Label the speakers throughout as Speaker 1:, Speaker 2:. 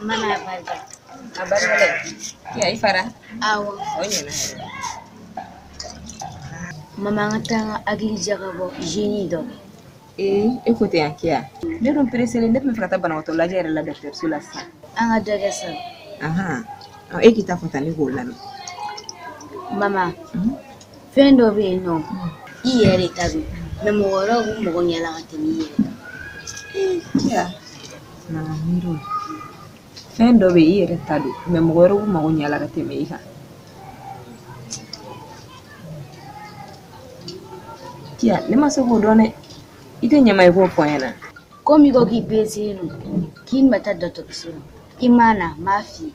Speaker 1: Mana barika.
Speaker 2: A barika dɛ. Kiya i fara?
Speaker 1: Awɔ.
Speaker 2: O ɲɛna yɛrɛ.
Speaker 1: Mama an ka taa an ka hakili jagabɔ jeni dɔ.
Speaker 2: Ee e ko tɛ yan Kiya. Ne dun pereselen ne tun bɛ fɛ ka taa banabagatɔ lajɛ yɛrɛ la dɔgɔtɔrɔso la sisan.
Speaker 1: An ka dɔ kɛ sa.
Speaker 2: Ahan. E k'i ta fɔ tan ne k'o lamɛn.
Speaker 1: Mama, fɛn dɔ bɛ yen nɔ i yɛrɛ de ta don mɛ mɔgɔ wɛrɛw b'u mago ɲɛ la ka tɛmɛ i yɛrɛ kan.
Speaker 2: Ee Kiya. Mama miiri o la. Fɛn dɔ bɛ yen i yɛrɛ ta don mɛ mɔgɔ wɛrɛw b'u mago ɲɛ la ka tɛmɛ i kan. Kiya ne ma se k'o dɔn dɛ. I tɛ ɲama i k'o fɔ n ɲɛna.
Speaker 1: Komi i ko k'i peselen don k'i ma taa dɔgɔtɔrɔso la i ma na n b'a f'i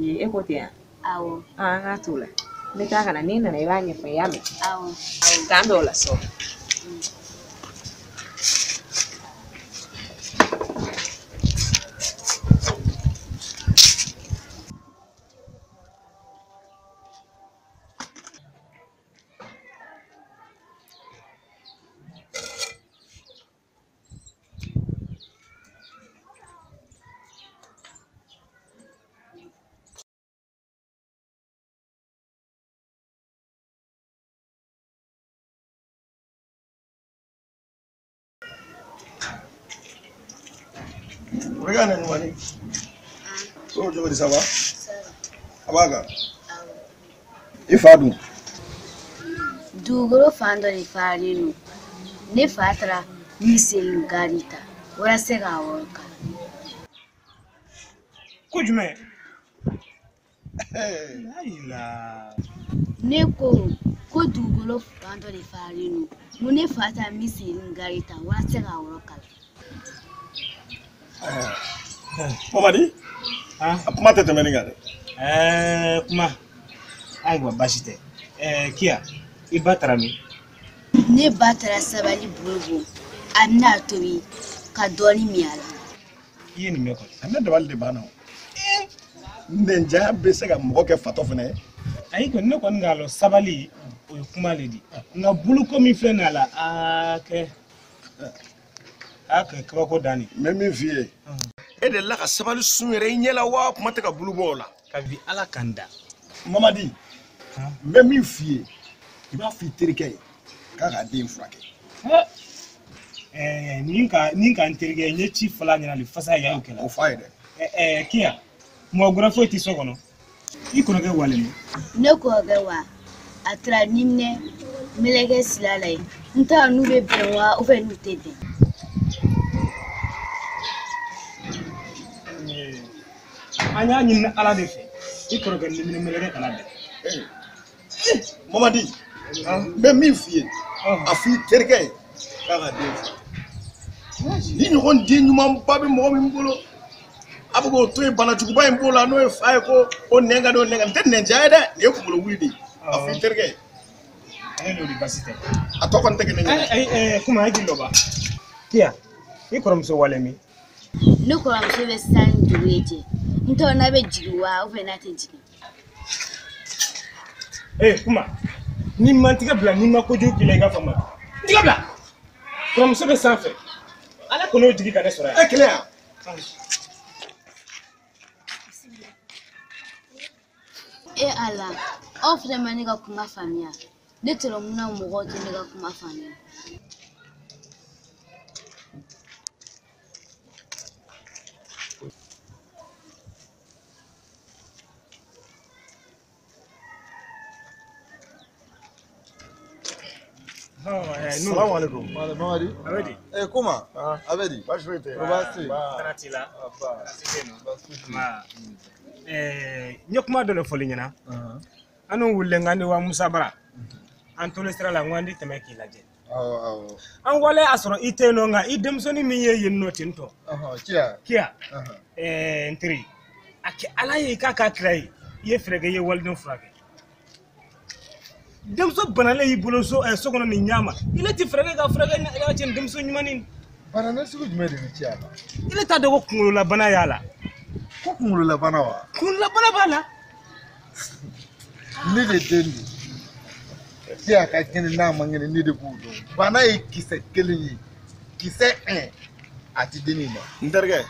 Speaker 2: ye. E ko ten wa?
Speaker 1: Awɔ.
Speaker 2: An k'a t'o la. N bɛ taa ka na n'i nana i b'a ɲɛfɔ n ye i y'a mɛn?
Speaker 1: Awɔ.
Speaker 2: K'an bɛn o la sɔɔni.
Speaker 3: Regarde, Noumani. So, je veux savoir. Abaga. I fa dun?
Speaker 1: Dugukolo fan dɔ de faralen don. Ne fa taara miseli gari ta walasa k'a wɔrɔ ka.
Speaker 4: Ko jumɛn? Ayiwa.
Speaker 1: Ne ko ko dugukolo fan dɔ de faralen don. N ko ne fa taara miseli gari ta walasa k'a wɔrɔ kala.
Speaker 3: Mamadi, a kuma tɛ tɛmɛ nin kan dɛ.
Speaker 4: Kuma. Ayiwa baasi tɛ. Kiya, i ba taara min?
Speaker 1: Ne ba taara sabali bolo bɔ. A bɛna tobi ka dɔɔnin min a la.
Speaker 4: I ye nin mɛn kɔni.
Speaker 3: Ne dabali de banna o. Nɛnjaya bɛ se ka mɔgɔ kɛ fatɔ fana ye.
Speaker 4: Ayi kɔni ne kɔni k'a lɔn sabali o ye kuma le di. Nka boloko min filɛ nin ye a la aa kɛ. A kɛ kabako dan de.
Speaker 3: N bɛ min f'i ye. E delila ka sabali sun yɛrɛ i ɲɛ la wa kuma tɛ ka bulu bɔ o la.
Speaker 4: Kabi Ala kan da.
Speaker 3: Mamadi, n bɛ min f'i ye, i b'a f'i terikɛ ye k'a k'a den furakɛ.
Speaker 4: Nin ka n terikɛ n ye ci fɔlɔ ɲɛna de fasa y'o kɛ la.
Speaker 3: O f'a ye dɛ.
Speaker 4: Kiya, mɔgɔ wɛrɛ foyi tɛ so kɔnɔ. I kɔrɔkɛ walen don.
Speaker 1: Ne kɔrɔkɛ wa, a taara niminɛ mɛlɛkɛ sira la yen. N t'a dɔn n'u bɛ bɛn wa ou bien n'u tɛ bɛn.
Speaker 4: An y'a ɲini Ala de fɛ i kɔrɔkɛ niminɛ mɛlɛkɛ kana bɛn.
Speaker 3: Mamadi, n bɛ min f'i ye, a f'i terikɛ ye k'a ka den furakɛ. Ni ɲɔgɔn den ɲumanba bɛ mɔgɔ min bolo, a bɛ k'o to yen banajuguba in b'o la n'o ye fa ye ko o nɛn ka di o nɛn ka di n tɛ nɛnjaya ye dɛ, nin ye kunkolo wuli de ye. A f'i terikɛ ye.
Speaker 4: Ale n'o de baasi tɛ.
Speaker 3: A tɔ kɔni tɛ kɛ ne ɲɛna.
Speaker 4: Ayi kuma e k'i lɔ ba. Kiya, i kɔrɔmuso walen min?
Speaker 1: Ne kɔrɔmuso bɛ san ni dugu ye cɛ. N t'a dɔn n'a bɛ jigin wa ou bien n'a tɛ jigin.
Speaker 4: Kuma, ni ma tigɛ bila ni ma kojugu k'i la i ka faamu. N tigɛ bila. Kɔrɔmuso bɛ sanfɛ. Ala kɔn'o jigin ka ne sɔrɔ yan.
Speaker 3: E kelen yan.
Speaker 1: E Ala, aw fana ma ne ka kuma faamuya. Ne t'a dɔn mun na mɔgɔw tɛ ne ka kuma faamuya.
Speaker 3: Salamu alaikum.
Speaker 5: Mamadi.
Speaker 4: Abedi.
Speaker 5: Kuma. Abedi.
Speaker 3: Baasi foyi tɛ.
Speaker 5: Baasi.
Speaker 4: Tana t'i la. Baasi tɛ yen nɔ. N ye kuma dɔ de fɔli ɲɛna. An n'u wulilen k'an de wa Musa bara. An tolen sira la n ko an ti tɛmɛ k'i lajɛ.
Speaker 5: Awɔ.
Speaker 4: An walen a sɔrɔ i tɛ yen nɔ nka i denmisɛnnin min ye yen nɔ ten tɔ.
Speaker 5: Kiya.
Speaker 4: Kiya. N teri. A kɛ Ala ye i k'a k'a kira ye. I ye fɛɛrɛ kɛ i ye waliden furakɛ. Denmuso banalen y'i bolo so so kɔnɔ nin ɲa ma i ne ti fɛɛrɛ kɛ ka furakɛ ni ala cɛ nin denmuso ɲumannin.
Speaker 5: Bana sugu jumɛn de bɛ ci a la?
Speaker 4: I ne t'a dɔn ko kunkololabana y'a la.
Speaker 5: Ko kunkololabana wa?
Speaker 4: Kunkololabana b'a la.
Speaker 5: Ne de den don. Kiya ka kɛnɛ n'a man kɛnɛ ne de b'o dɔn. Bana ye kisɛ kelen ye. Kisɛ 1 a ti dennin na.
Speaker 3: N terikɛ.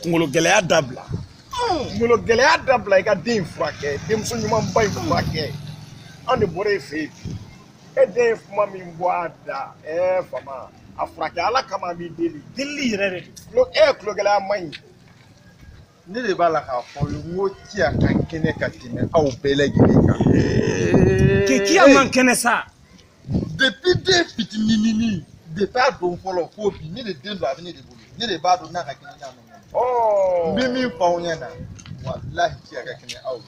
Speaker 3: Kunkolo gɛlɛya dabila. Kunkolo gɛlɛya dabila i ka den in furakɛ, denmuso ɲumanba in furakɛ. Anw de bɔra e fɛ yen bi. E den ye kuma min bɔ a da, fama, a furakɛ Ala kama an b'i deli.
Speaker 4: Delili yɛrɛ de don.
Speaker 3: Kulo gɛlɛya man ɲi.
Speaker 5: Ne de b'a la k'a fɔ aw ye n ko Kiya ka kɛnɛ ka tɛmɛ aw bɛɛ lajɛlen kan.
Speaker 4: Kiya man kɛnɛ sa.
Speaker 5: Depuis den fitinininin, depuis a don fɔlɔ fo bi, ne de den don a bɛ ne de bolo. Ne de b'a dɔn n'a ka kɛnɛ n'a man kɛnɛ. N bɛ min fɔ aw ɲɛna, walahi Kiya ka kɛnɛ aw ye.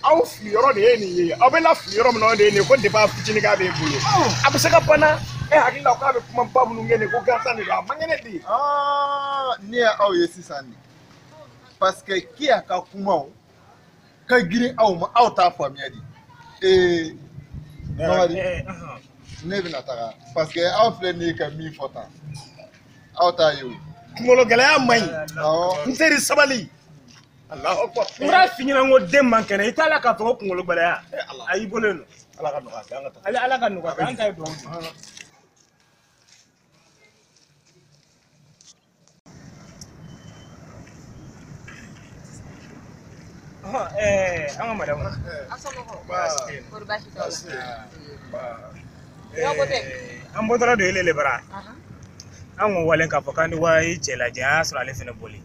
Speaker 3: Aw filiyɔrɔ de ye nin ye, aw bɛ la fili yɔrɔ min na o de ye nin ye, ko depuis a fitinin k'a b'e bolo. A bɛ se ka bana, e hakili la k'a bɛ kuma ba minnu kɛ nin ye ko gansan de don, a man kɛnɛ de.
Speaker 5: Ne ye aw ye sisan de, parce que Kiya ka kumaw ka girin aw ma, aw t'a faamuya de. Mamadi, ne bɛna taga parce que aw filɛ nin ye ka min fɔ tan, aw t'a ye o.
Speaker 3: Kunkolo gɛlɛya man ɲi. N teri sabali. Allahu akbar.
Speaker 4: N b'a f'i ɲɛna ko den man kɛnɛ, i t'a la k'a fɔ ko kunkolo gɛlɛya. A y'i bolo yen nɔ.
Speaker 3: Ala ka nɔgɔya kɛ, an ka taa.
Speaker 4: Ala ka nɔgɔya kɛ, an ta ye dugawu de ye. An ka madamu.
Speaker 2: Aw somɔgɔw? Kɔri baasi t'aw la?
Speaker 4: An bɔtɔla don ele le bara. An ko walen k'a fɔ k'an ni wa i cɛ lajɛ, an y'a sɔrɔ ale fɛnɛ bɔlen.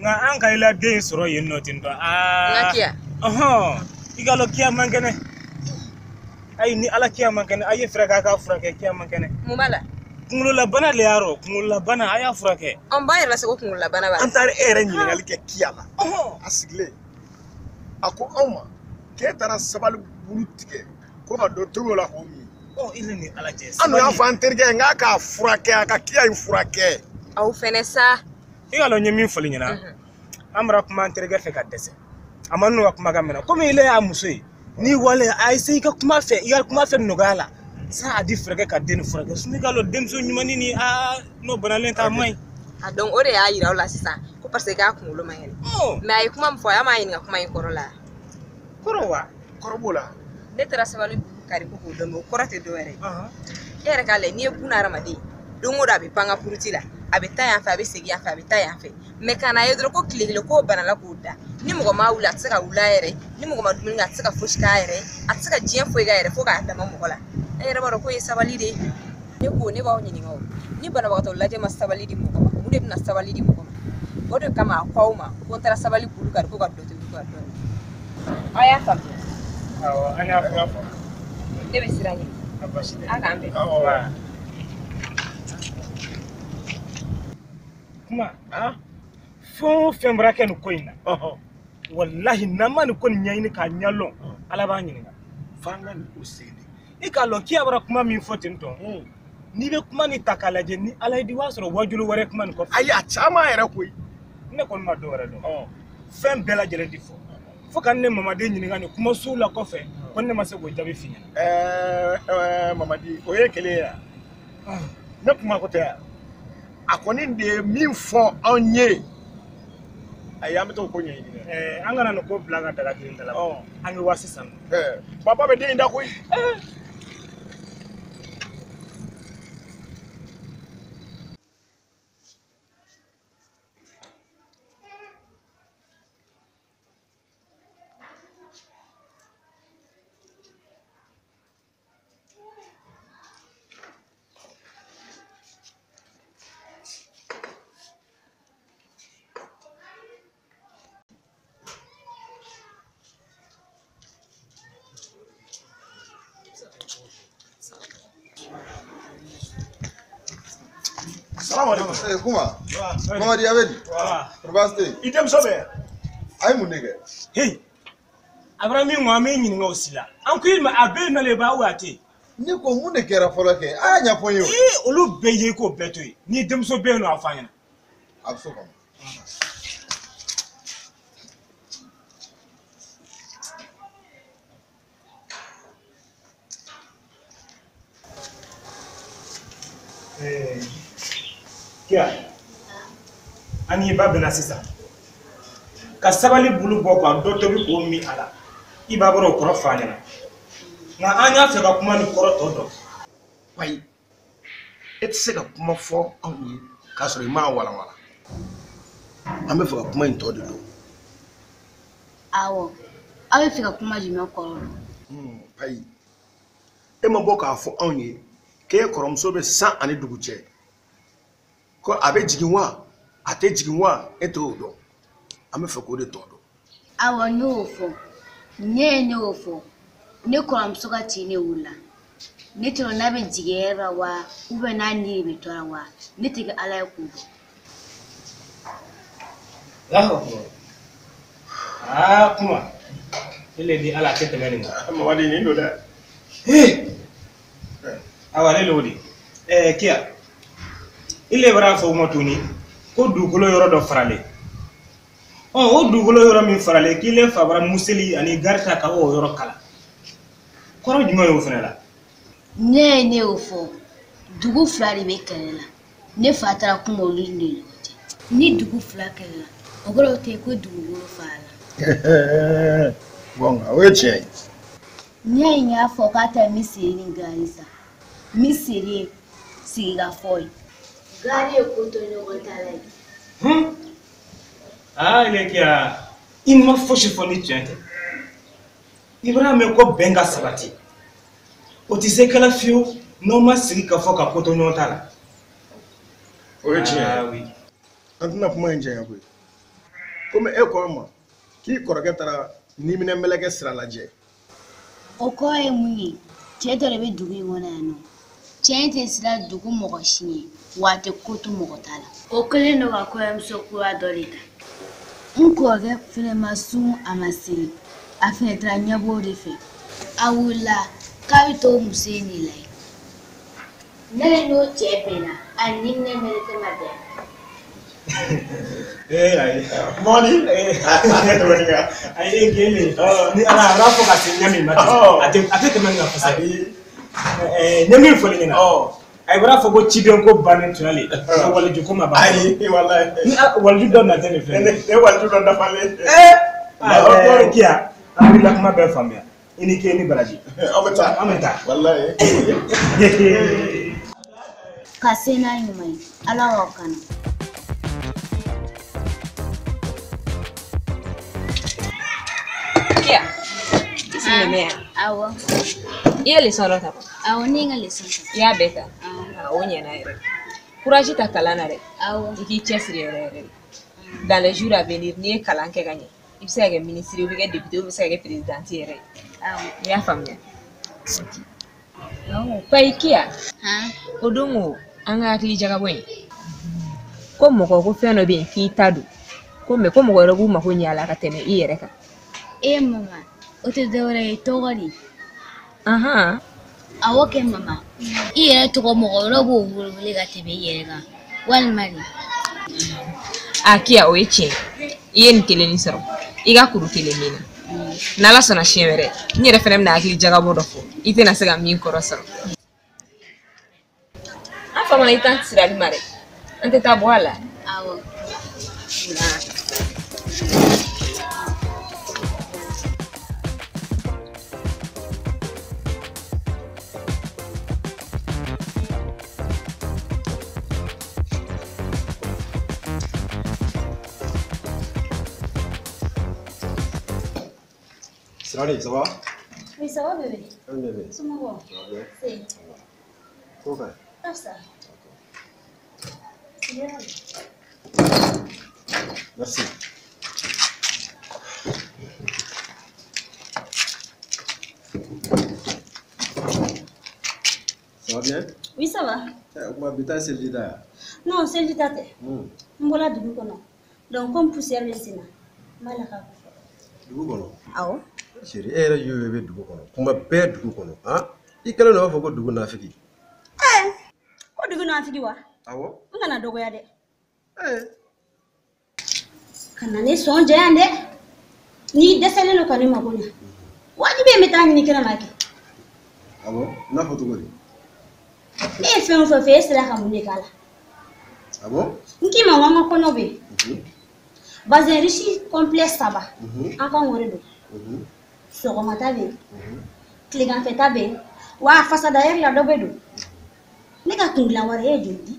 Speaker 4: Nka an ka i la den sɔrɔ yen nɔ ten tɔ.
Speaker 2: Nka Kiya.
Speaker 4: I ka lɔn Kiya man kɛnɛ. Ayi ni Ala Kiya man kɛnɛ, a ye fɛɛrɛ k'a ka furakɛ, Kiya man kɛnɛ.
Speaker 2: Mun b'a la?
Speaker 4: Kunkololabana de y'a rɔ, kunkololabana a y'a furakɛ.
Speaker 2: An b'a yɛrɛ lase ko kunkololabana b'a la.
Speaker 3: An taara e yɛrɛ ɲininkali kɛ Kiya la. A sigilen. A ko anw ma k'e taara sabali bulu tigɛ ko ka dɔ tobi o la k'o min.
Speaker 4: I ni Ala cɛ.
Speaker 3: An dun y'a fɔ an terikɛ ye k'a k'a furakɛ, a ka Kiya in furakɛ.
Speaker 2: Aw fɛnɛ sa.
Speaker 4: I ka lɔn n ye min fɔli ɲɛna, an bɔra kuma an terikɛ fɛ ka dɛsɛ. A ma n'u ka kumakan mɛn. Komi ile y'a muso ye, n'i wale a essaye i ka kuma fɛ, i ka kuma fɛ nɔgɔya la. Sa a di fɛɛrɛ kɛ ka den furakɛ. Sinɔn i ka lɔn denmuso ɲumannin ni n'o banalen t'a man ɲi.
Speaker 2: A donc o de y'a yira aw la sisan ko parce que k'a kunkolo man kɛnɛ. Mais a ye kuma min fɔ, a m'a ɲininka kuma in kɔrɔ la.
Speaker 4: Kɔrɔ wa?
Speaker 3: Kɔrɔ b'o la.
Speaker 2: Ne taara sabali kari ko k'o dɔn, o kɔrɔ tɛ dɔwɛrɛ ye. E yɛrɛ k'a lajɛ, n'i ye buna hadamaden, don o don a bɛ pan ka puruti la, a bɛ taa yan fɛ, a bɛ segin yan fɛ, a bɛ taa yan fɛ. Mais ka n'a ye dɔrɔn ko tile kelen k'o banala k'o da. Ni mɔgɔ ma wuli, a tɛ se ka wuli a yɛrɛ ye. Ni mɔgɔ ma dumuni kɛ, a tɛ se ka fosi k'a yɛrɛ ye. A tɛ se ka diɲɛ foyi k'a yɛrɛ fo k'a dama mɔgɔ la. E yɛrɛ b'a dɔn k'o ye sabali de ye. Ne ko ne b'aw ɲininka o, ni banabagatɔ lajɛ ma sabali di mɔgɔ ma, mun de bɛna sabali di mɔgɔ ma? O de kama a ko aw ma ko n taara sabali bulu kari ko ka dɔ tobi ko ka dɔ min. Aw y'a faamuya?
Speaker 4: Awɔ, an y'a faamu.
Speaker 2: Ne bɛ siran ɲɛ.
Speaker 4: A baasi tɛ.
Speaker 2: A k'an bɛn.
Speaker 4: Awɔ. Kuma, fɛn o fɛn bɔra kɛ nin ko in na, walahi n'an ma nin ko nin ɲɛɲini k'a ɲɛdɔn, Ala b'an ɲininka.
Speaker 3: F'an ka nin ko segin.
Speaker 4: I k'a lɔn Kiya bɔra kuma min fɔ ten tɔ, n'i bɛ kuma nin ta k'a lajɛ ni Ala ye di, i b'a sɔrɔ wajulu wɛrɛ kuma nin kɔfɛ.
Speaker 3: Ayi a caman yɛrɛ koyi.
Speaker 4: Ne kɔni ma dɔ wɛrɛ dɔn. Fɛn bɛɛ lajɛlen di fɔ. Fo ka ne Mamadi ɲininka nin kuma sugu la kɔfɛ, ko ne ma se k'o jaabi f'i ɲɛna.
Speaker 3: Mamadi, o ye kelen ye yan. Ne kuma ko tɛ yan. A kɔni de ye min fɔ anw ye. Ayi an bɛ t'o ko ɲɛɲini dɛ.
Speaker 4: An kana nin ko bila an ka daga kelen da la. An bɛ waa sisan.
Speaker 3: Baba bɛ den in da koyi. Salamu alaikum.
Speaker 5: Kuma. Mamadi a bɛ di? Kɔri baasi tɛ yen?
Speaker 3: I denmuso bɛ yan?
Speaker 5: A ye mun de kɛ?
Speaker 4: Hey, a bɔra min kɔ, an bɛ ɲininka o si la. An ko i ma a bɛ yen nɔ de ba ou a tɛ yen?
Speaker 5: Ne ko mun de kɛra fɔlɔ kɛ? A y'a ɲɛfɔ n ye o.
Speaker 4: Ee, olu bɛɛ ye k'o bɛɛ to yen. Ni denmuso bɛ yen nɔ, a fɔ an ɲɛna.
Speaker 5: A bɛ so kɔnɔ.
Speaker 4: Kiya, an y'i ba bɛnna sisan. Ka sabali bulu bɔ ka dɔ tobi k'o min a la. I b'a bɔra o kɔrɔ f'a ɲɛna. Nka an y'a fɛ ka kuma ni kɔrɔ tɔ dɔn.
Speaker 3: Wayi, e tɛ se ka kuma fɔ anw ye K'a sɔrɔ i m'a walawala. An bɛ fɛ ka kuma in tɔ de dɔn.
Speaker 1: Awɔ, aw bɛ fɛ ka kuma jumɛn kɔrɔ dɔn?
Speaker 3: Ayi, e ma bɔ k'a fɔ anw ye k'e kɔrɔmuso bɛ san ani dugu cɛ. Ko a bɛ jigin wa, a tɛ jigin wa, e t'o dɔn. An bɛ fɛ k'o de tɔ dɔn.
Speaker 1: Awɔ, ne y'o fɔ. Ne ye ne y'o fɔ. Ne kɔrɔmuso ka tin ne wulila. Ne t'a dɔn n'a bɛ jigin yɛrɛ la wa, ou bien n'a ni de bɛ to la wa, ne tɛ kɛ Ala ye k'o dɔn.
Speaker 4: Allahu akbar. Aa kuma. Ile di Ala tɛ tɛmɛ nin kan.
Speaker 3: Mamadi nin don dɛ.
Speaker 4: Ee. Awa ale l'o de. Ɛɛ Kiya. Ile bɔra fɔ ma tuguni ko dugukolo yɔrɔ dɔ faralen. Ɔ o dugukolo yɔrɔ min faralen k'ile fa bɔra museli ani gari ta ka o yɔrɔ kala. Kɔrɔ jumɛn y'o fana la?
Speaker 1: Ne ye ne y'o fɔ, dugu fila de bɛ kɛlɛ la. Ne fa taara kuma olu ni ɲɔgɔn cɛ. Ni dugu fila kɛlɛ la, o kɔrɔ tɛ ko dugukolo farala.
Speaker 3: Bon, o ye tiɲɛ ye.
Speaker 1: Ne ye y'a fɔ k'a tɛ miseli ni gari san. Miseli ye sigikafɔ ye. Gari ye ko to ɲɔgɔn ta la ye.
Speaker 4: Aa ile Kiya, i ma fosi fɔ ni tiɲɛ tɛ. I b'a mɛn ko bɛn ka sabati. O tɛ se kɛla fiyewu n'aw ma sigi ka fɔ ka ko to ɲɔgɔn ta la.
Speaker 3: O ye tiɲɛ ye. An tɛna kuma in janya koyi. Komi e ko an ma k'i kɔrɔkɛ taara niminɛ mɛlɛkɛ sira lajɛ.
Speaker 1: O kɔrɔ ye mun ye? Cɛ dɔ de bɛ dugu in kɔnɔ yan nɔ. Cɛ in tɛ siran dugu mɔgɔ si ɲɛ, wa a tɛ ko to mɔgɔ ta la. O kɛlen don ka kɔɲɔmuso kura dɔ de ta. N kɔrɔkɛ fɛnɛ ma sun a ma seli. A fɛnɛ taara ɲɛbɔ o de fɛ. A wulila k'a bɛ t'o muso in de lajɛ. Ne n'o cɛ bɛnna, a ni ne mɛlɛkɛ ma bɛn.
Speaker 4: Ee ayi.
Speaker 3: Mɔni.
Speaker 4: Ayi kelen. Ni Ala a b'a fɔ ka se ɲɛ min ma a tɛ tɛmɛ nin kan kosɛbɛ. Ɛɛ ɲɛ min fɔlen ɲɛna. A bɔra fɔ ko ciden ko bannen tunalen. Nka waliju ko ma ban.
Speaker 3: Ayi walayi.
Speaker 4: Ni waliju dɔ natɛ nin filɛ.
Speaker 3: Ne waliju dɔ dafalen.
Speaker 4: Ee. Kiya, an wulila kuma bɛɛ faamuya. I ni ke ni baraji.
Speaker 3: An bɛ taa.
Speaker 4: An bɛ taa.
Speaker 3: Walayi.
Speaker 1: Ka se n'a ɲuman ye, Ala k'aw kana.
Speaker 2: Kiya, i sigilen bɛ yan?
Speaker 1: Awɔ.
Speaker 2: I ye leçon dɔ ta wa?
Speaker 1: Awɔ, ne ye n ka leçon ta.
Speaker 2: I y'a bɛɛ ta?
Speaker 1: Awɔ.
Speaker 2: O ɲɛna yɛrɛ. Courage ta kalan na dɛ.
Speaker 1: Awɔ.
Speaker 2: I k'i cɛsiri yɛrɛ yɛrɛ de. Dans les jours à venir, n'i ye kalan kɛ ka ɲɛ, i bɛ se ka kɛ ministre ye, i bɛ kɛ député, i bɛ se ka kɛ présidente yɛrɛ ye.
Speaker 1: Awɔ.
Speaker 2: I y'a faamuya? Payi Kiya. O don o an ka hakili jagabɔ in. Ko mɔgɔ ko fɛn dɔ bɛ yen k'i ta don. Ko mɛ ko mɔgɔ wɛrɛ b'u mako ɲɛ a la ka tɛmɛ i yɛrɛ kan.
Speaker 1: E mama, o tɛ dɔwɛrɛ ye tɔgɔ de. Awɔ kɛ mama, i yɛrɛ tɔgɔ mɔgɔ wɛrɛ b'o wele ka tɛmɛ i yɛrɛ kan walima de.
Speaker 2: A Kiya o ye tiɲɛ ye. I ye nin kelen nin sɔrɔ. I ka kuru kelen min na. N'Ala sɔnna siɲɛ wɛrɛ, n yɛrɛ fɛnɛ bɛna hakili jagabɔ dɔ fɔ. I tɛna se ka min kɔrɔ sɔrɔ. An famana i t'an sirali ma dɛ. An tɛ taa bɔ a la.
Speaker 1: Awɔ.
Speaker 6: Sirani, ça va?
Speaker 7: Oui, ça va bébé.
Speaker 6: Oui, bébé.
Speaker 7: Somɔgɔw?
Speaker 6: Ça va bien?
Speaker 7: Si.
Speaker 6: Ko ka ɲi?
Speaker 7: Ka fisa. Sigiyɔrɔ.
Speaker 6: Merci. Ça va bien?
Speaker 7: Oui, ça va.
Speaker 6: O kuma bi taa seliji ta yan?
Speaker 7: Non, seliji ta tɛ. N bɔra dugu kɔnɔ. Donc comme poussière bɛ n sen na, n b'a la k'a ko fɔ.
Speaker 6: Dugu kɔnɔ?
Speaker 7: Awɔ.
Speaker 6: Chérie, e yɛrɛ y'o bɛ dugu kɔnɔ. Kuma bɛɛ dugu kɔnɔ. Han? I kɛlen don i b'a fɔ ko dugu nafigi.
Speaker 7: Ɛɛ, ko dugu nafigi wa?
Speaker 6: Awɔ.
Speaker 7: N kana dɔgɔya dɛ. Ɛɛ. Ka na ne sɔn jɛ yan dɛ. N'i dɛsɛlen don ka ne mako ɲɛ. Wajibi n bɛ taa ɲini kɛnɛ ma kɛ.
Speaker 6: Awɔ, n'a fɔ cogo di?
Speaker 7: Ne ye fɛn o fɛn fɔ e sera ka mun de k'a la?
Speaker 6: Ah bon?
Speaker 7: N k'i ma ko an ka kɔɲɔ bɛ yen. Bazin riche complet 3. An kan k'o de don. Sɔgɔmata bɛ yen. Tileganfɛta bɛ yen. Wa a fasa dayɛri la dɔ bɛ don. Ne ka kun dilan wari e ye joli di?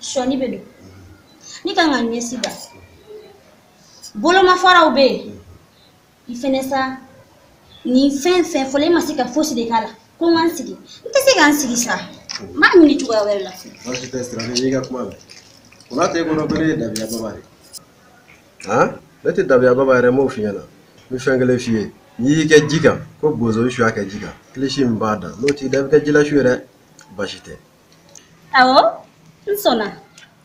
Speaker 7: Sɔni bɛ don. Ne kan ka ɲɛsi da. Bolomafaraw bɛ yen. I fɛnɛ sa nin fɛn fɛn fɔlɔ e ma se ka fosi de k'a la. Ko n ka n sigi. N tɛ se ka n sigi sa. N b'a ɲini cogoya wɛrɛ la.
Speaker 6: Baasi tɛ Sirani, n'i ka kuma mɛn. O n'a t'e kɔnɔ ko ne ye Dabiya baba de ye. Han? Ne tɛ Dabiya baba yɛrɛ, n m'o f'i ɲɛna. N bɛ fɛn kelen f'i ye. N'i y'i kɛ ji kan, ko bozo i suya kɛ ji kan. Kilisi min b'a da, n'o t'i da i bɛ kɛ jilasu ye dɛ. Baasi tɛ.
Speaker 7: Awɔ, n sɔnna.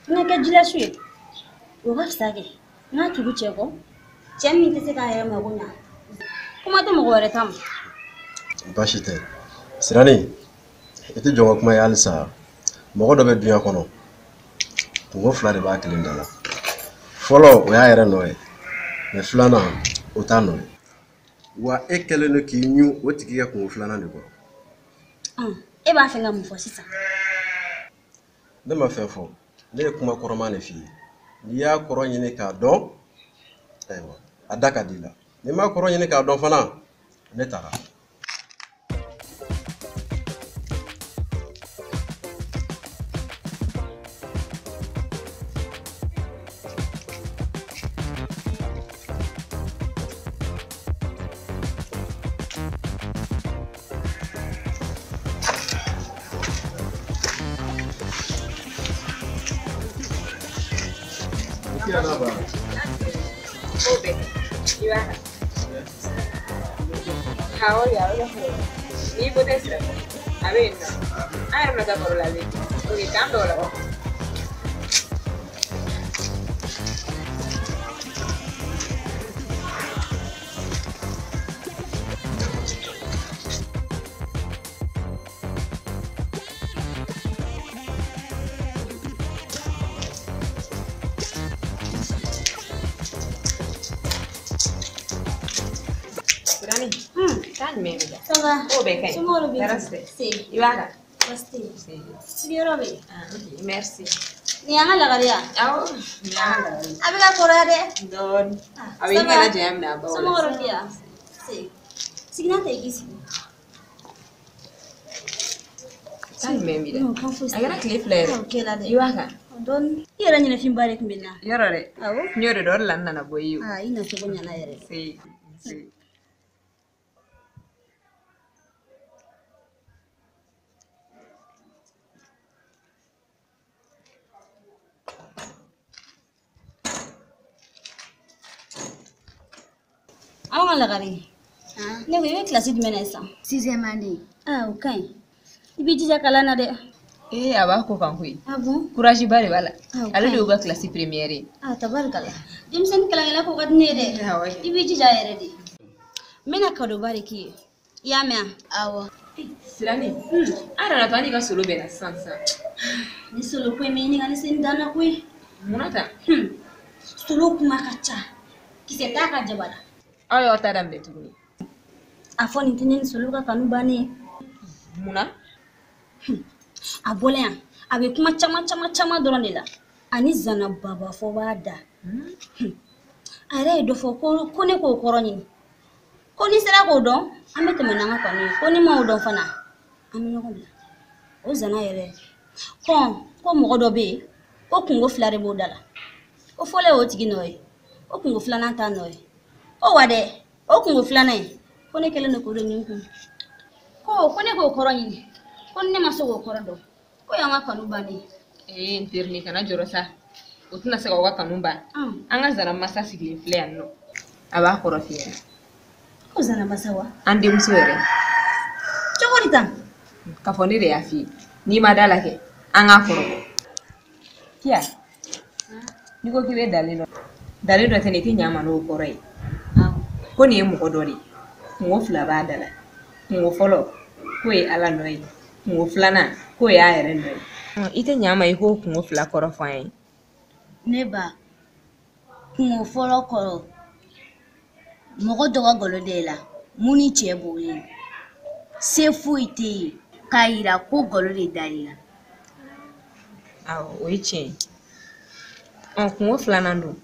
Speaker 7: N ka kɛ jilasu ye. O ka fisa kɛ. N ka tugu cɛ kɔ. Cɛ min tɛ se k'a yɛrɛ mako ɲa. Kuma tɛ mɔgɔ wɛrɛ ta ma.
Speaker 6: Baasi tɛ. Sirani, i tɛ jɔ ka kuma ye halisa. Mɔgɔ dɔ bɛ duɲa kɔnɔ. Kungo fila de b'a kelen da la. Fɔlɔ, o y'a yɛrɛ nɔ ye. Mɛ filanan, o t'a nɔ ye. Wa e kɛlen don k'i ɲun o tigi ka kungo filanan de kɔrɔ.
Speaker 7: E b'a fɛ ka mun fɔ sisan?
Speaker 6: Ne ma fɛn fɔ. Ne ye kuma kɔrɔman de f'i ye. N'i y'a kɔrɔ ɲini k'a dɔn, ayiwa, a da ka di i la. N'i m'a kɔrɔ ɲini k'a dɔn fana, ne taara.
Speaker 2: N'i ko tɛ sira a bɛ yen nɔ an yɛrɛ bɛna taa baro la bi ok k'an bɛn o la. Sirani, taa jumɛn b'i la?
Speaker 7: Ça va.
Speaker 2: Ko bɛɛ ka ɲi.
Speaker 7: Somɔgɔw bɛ
Speaker 2: Tɔɔrɔ si tɛ.
Speaker 7: Se.
Speaker 2: I b'a kan?
Speaker 7: Baasi tɛ yen. Sigiyɔrɔ bɛ yen.
Speaker 2: Ah, ok, merci.
Speaker 7: Nin y'an ka lagare ye.
Speaker 2: Awɔ, nin y'an ka lagare ye.
Speaker 7: A bɛ ka kɔrɔya dɛ.
Speaker 2: Dɔɔni. A bɛ ɲini ka na janya minɛ a baw la.
Speaker 7: Somɔgɔw bɛ yan. Se. Sigilan ta i k'i sigi.
Speaker 2: Taa jumɛn b'i la?
Speaker 7: Non, kan fosi
Speaker 2: A kɛra tile fila yɛrɛ.
Speaker 7: O kɛra dɛ.
Speaker 2: I b'a kan?
Speaker 7: Dɔɔni. I yɛrɛ ɲɛnafinba de tun bɛ n na.
Speaker 2: Yɔrɔ dɛ.
Speaker 7: Awɔ.
Speaker 2: N y'o de dɔn, o de la n nana bɔ i ye o.
Speaker 7: Aa, i nacogo ɲɛna yɛrɛ.
Speaker 2: Se. Se.
Speaker 7: Aw ka lagare. Ne ko i bɛ kilasi jumɛn na sisan?
Speaker 1: Sixième année.
Speaker 7: Ah, o ka ɲi. I b'i jija kalan na dɛ.
Speaker 2: Ee, a b'a ko kan koyi.
Speaker 7: Ah bon?
Speaker 2: Courage ba de b'a la.
Speaker 7: Ah, o
Speaker 2: Ale
Speaker 7: ka
Speaker 2: de
Speaker 7: ɲi.
Speaker 2: y'u ka kilasi première ye.
Speaker 7: Ah, tabarikala. Denmisɛnnin kalankɛla ko ka di ne ye dɛ.
Speaker 2: Awɔ.
Speaker 7: I b'i jija yɛrɛ de. N bɛna cadeau ba de k'i ye. I y'a mɛn wa?
Speaker 1: Awɔ.
Speaker 2: Sirani, an nana to an n'i ka solo bɛnna sisan sisan.
Speaker 7: Ni solo ko in bɛ ɲini ka ne se n dan na koyi.
Speaker 2: Munna tan?
Speaker 7: Solo kuma ka ca. Kisɛ t'a ka jaba la.
Speaker 2: Aw y'aw ta daminɛ tuguni.
Speaker 7: A fɔ nin tɛ ne ni solo ka kanu bannen ye.
Speaker 2: Munna?
Speaker 7: A bɔlen yan, a bɛ kuma caman caman caman dɔrɔn de la. Ani zana baba fɔ b'a da. A yɛrɛ ye dɔ fɔ ko ne k'o kɔrɔ ɲini. Ko ni sera k'o dɔn, an bɛ tɛmɛ n'an ka kanu ye. Ko ni ma o dɔn fana, an bɛ ɲɔgɔn bila. O zana yɛrɛ. Kɔn, ko mɔgɔ dɔ bɛ yen, ko kungo fila de b'o da la. Ko fɔlɔ y'o tigi nɔ ye, o kungo filanan t'a nɔ ye. Ko wa dɛ, o kungo filanan in, ko ne kɛlen don k'o de ɲini kun. Ko ne k'o kɔrɔ ɲini, ko ni ne ma se k'o kɔrɔ dɔn, ko y'an ka kanu bannen ye.
Speaker 2: Ee, n terinin kana jɔrɔ sa. O tɛna se k'aw ka kanu ban. An ka zana masa sigilen filɛ yan nɔ. A b'a kɔrɔ f'i ɲɛna.
Speaker 7: Ko zana masa wa?
Speaker 2: An denmuso yɛrɛ.
Speaker 7: Cogo di tan?
Speaker 2: K'a fɔ ne de y'a f'i ye. N'i ma da la kɛ, an k'a kɔrɔ bɔ. Kiya, n'i ko k'i bɛ dalen dɔn, dalen dɔ tɛ ne, i tɛ ɲa ma n'o kɔrɔ ye. Ko nin ye mɔgɔ dɔ de ye. Kungo fila b'a da la. Kungo fɔlɔ, k'o ye Ala nɔ ye. Kungo filanan, k'o y'a yɛrɛ nɔ ye. I tɛ ɲa ma i k'o kungo fila kɔrɔ fɔ an ye.
Speaker 1: Ne ba, kungo fɔlɔ kɔrɔ, mɔgɔ dɔ ka galo de la, mun ni cɛ b'o ye. Se foyi tɛ yen k'a yira ko galo de dar'i la.
Speaker 2: Awɔ, o ye tiɲɛ ye. Ɔ, kungo filanan dun?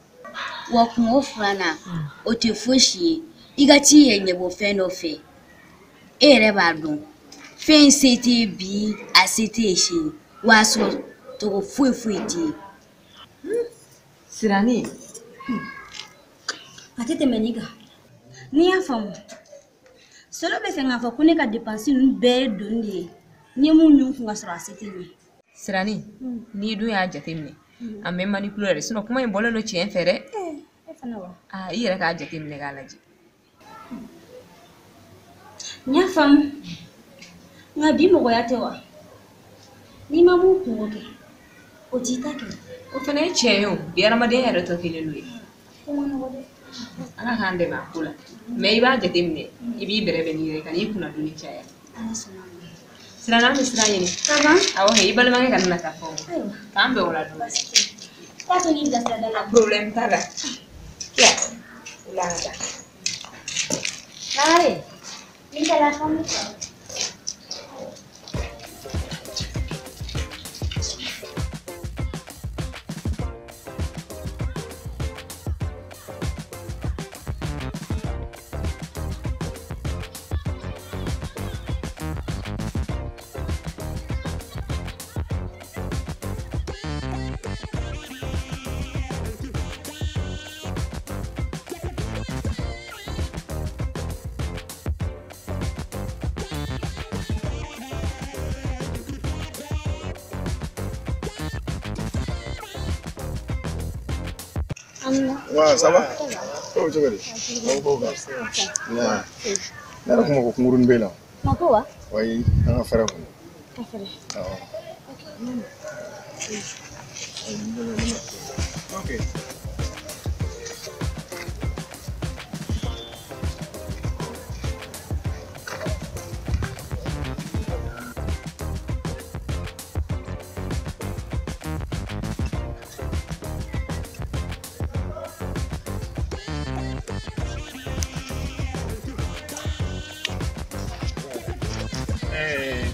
Speaker 1: Wa kungo filanan, o tɛ fosi ye. I ka t'i yɛrɛ ɲɛbɔ fɛn dɔ fɛ. E yɛrɛ b'a dɔn. Fɛn in se t'e ye bi, a se t'e ye sini. Wa a sɔrɔ Cogo foyi foyi tɛ yen.
Speaker 2: Sirani.
Speaker 7: A tɛ tɛmɛ nin kan. N'i y'a faamu, Solo bɛ fɛ k'a fɔ ko ne ka dépense ninnu bɛɛ ye doni de ye. N ye mun ɲun kun ka sɔrɔ a se tɛ n ye.
Speaker 2: Sirani, n'i dun y'a jateminɛ, a mɛn man di tulo la dɛ, sinon kuma in bɔlen don tiɲɛ fɛ dɛ.
Speaker 7: E fana wa?
Speaker 2: Aa, i yɛrɛ k'a jateminɛ k'a lajɛ.
Speaker 7: N y'a faamu, nka bi mɔgɔya tɛ wa? N'i ma mun kungo kɛ, o t'i ta kɛ.
Speaker 2: O fana ye tiɲɛ ye o, bi hadamadenya yɛrɛ tɔ kelen don ye.
Speaker 7: Ko ma nɔgɔ dɛ.
Speaker 2: Ala k'an dɛmɛ a ko la. Mais i b'a jateminɛ, i b'i bɛrɛbɛn n'i yɛrɛ ye, ka n'i kunna doni caya.
Speaker 7: Ala sɔnna a ma.
Speaker 2: Sirani, an bɛ sira ɲini.
Speaker 7: Ça va?
Speaker 2: Awɔ, i balimakɛ kana na taa fɔ.
Speaker 7: Ayiwa.
Speaker 2: K'an bɛn o la don.
Speaker 7: Baasi tɛ. Taa to n'i bilasira da la.
Speaker 2: Problème t'a la. Kiya, o la an ka taa.
Speaker 7: Lagare, n'i taara fɔ n bɛ sɔrɔ.
Speaker 3: Ouais, ça va? Oh, cogo di? Aw b'o kan. Ne yɛrɛ kun mako kunkurunin b'e la.
Speaker 7: Mako wa?
Speaker 3: Wayi, an ka fɛrɛ kɔnɔ.
Speaker 7: Ka fɛrɛ.
Speaker 3: Awɔ. Ok.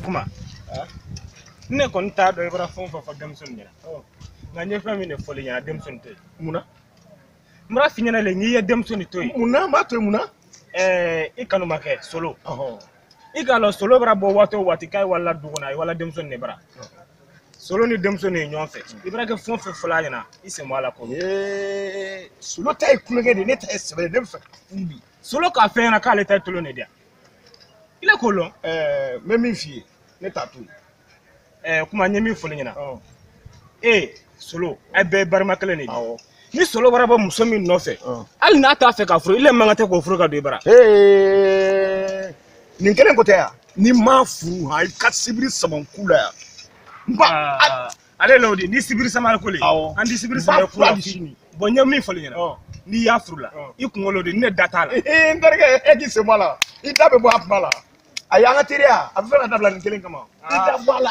Speaker 4: Kuma ne kɔni t'a dɔn i bɔra fɛn o fɛn fɔ denmisɛnnin ɲɛna, nka n ye fɛn min de fɔli ɲɛna, denmisɛnnin to yen.
Speaker 3: Munna?
Speaker 4: N bɔra f'i ɲɛna le, n'i ye denmisɛnnin to yen.
Speaker 3: Munna n b'a to yen munna?
Speaker 4: I kanu ma kɛ Solo. I k'a lɔn Solo bɔra bɔ waati o waati k'a ye wala du kɔnɔ, a ye wala denmisɛnnin de bara. Solo ni denmisɛnnin ye ɲɔgɔn fɛ. I bɔra kɛ fɛn o fɛn fɔlɔ a ɲɛna, i sen bɔ a la ko.
Speaker 3: Solo ta ye kulonkɛ de ye, ne ta ye sɛbɛ ye, ne bɛ fɛ ka furu bi.
Speaker 4: Solo k'a fɛn ɲɛna k'ale ta ye tolon de di yan. I la k'o lɔn.
Speaker 3: N bɛ min f'i ye, ne t'a to yen.
Speaker 4: Kuma n ye min fɔli ɲɛna. E Solo, a bɛɛ ye barima kelen de ye. Ni Solo bɔra bɔ muso min nɔfɛ, hali n'a t'a fɛ k'a furu, i le man kan tɛ k'o furu ka don i bara.
Speaker 3: Nin kelen ko tɛ yan. Ni m'a furu han, i ka sibiri sama ku la yan. N ba.
Speaker 4: Ale l'o di, ni sibiri sama ko le. An di sibiri sama ku la. Bon, n ye min fɔli ɲɛna. N'i y'a furu la, i kunkolo de, ne da t'a la.
Speaker 3: N terikɛ, e k'i sen bɔ a la. I da bɛ bɔ a kuma la. A y'an ka teriya, a bɛ fɛ ka dabila nin kelen kama. I da bɔ a la.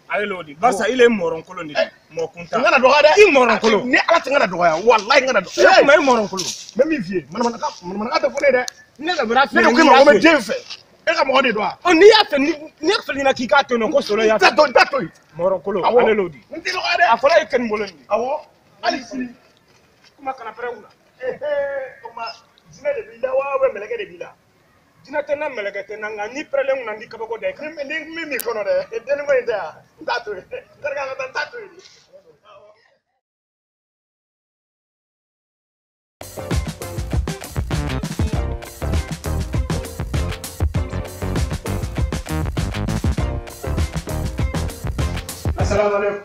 Speaker 4: Ale l'o di, barisa i le ye mɔrɔnkolon de ye, mɔgɔ kuntan.
Speaker 3: N kana dɔgɔya dɛ.
Speaker 4: I mɔrɔnkolon.
Speaker 3: Ni Ala tɛ n kana dɔgɔya, walayi n kana dɔgɔya.
Speaker 4: E kuma i mɔrɔnkolon.
Speaker 3: N bɛ min f'i ye, manamanakan tɛ fɔ ne ye dɛ.
Speaker 4: Ne de bɔra f'i ye.
Speaker 3: Ne de ko i ma ko n bɛ den fɛ. E ka mɔgɔ de don wa?
Speaker 4: Ɔ, n'i y'a fɛ, ni ne fɛnɛ ɲɛna k'i k'a to yen nɔ ko Solo y'a fɛ.
Speaker 3: N t'a to yen.
Speaker 4: Mɔrɔnkolon, ale l'o di.
Speaker 3: N tɛ dɔgɔya dɛ.
Speaker 4: A fɔra e kɛ nin bolo nin ye.
Speaker 3: Awɔ, hali sini.
Speaker 4: Kuma kana pɛrɛn u la.
Speaker 3: O tuma jinɛ de b'i la wa mɛlɛkɛ de b'i la?
Speaker 4: Jinɛ tɛ n na, mɛlɛkɛ tɛ n na, nka n'i pɛrɛnlen kunna n t'i kabako da i kan.
Speaker 3: Ni min b'i kɔnɔ dɛ, denni ko in tɛ yan, n t'a to yen. N terikɛ, an ka taa, n t'a to yen.
Speaker 4: Assalamu alaikum.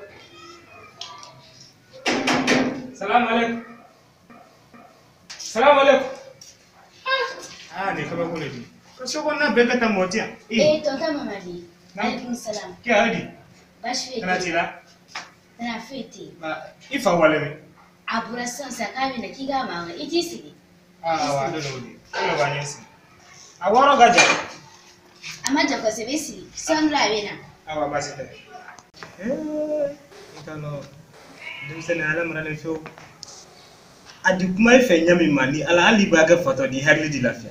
Speaker 4: Salamu alaikum. Salamu alaikum. Ah, nin kabako de di. Ka so kɔnɔna bɛɛ ka taa mɔti yan.
Speaker 1: Eh, tonton Mamadi. Alaikum salam.
Speaker 4: K'i hali di?
Speaker 1: Baasi foyi tɛ.
Speaker 4: Kana t'i la?
Speaker 1: Tana foyi tɛ yen.
Speaker 4: I fa wale min?
Speaker 1: A bɔra sisan sisan k'a bɛ na k'i k'a mankan, i t'i sigi.
Speaker 4: Ah, wa ale l'o di. O de b'a ɲɛ sigi. A wɔɔrɔ ka jan.
Speaker 1: A ma jan kosɛbɛ, i sigi. Sɔɔni dɔrɔn a bɛ na.
Speaker 4: Awa, baasi tɛ. N t'a lɔn denmisɛnnin ala maralen fiyewu. A di kuma i fɛ ɲɛ min ma ni ala hali i b'a kɛ fatɔ di, i hakili di lafiya.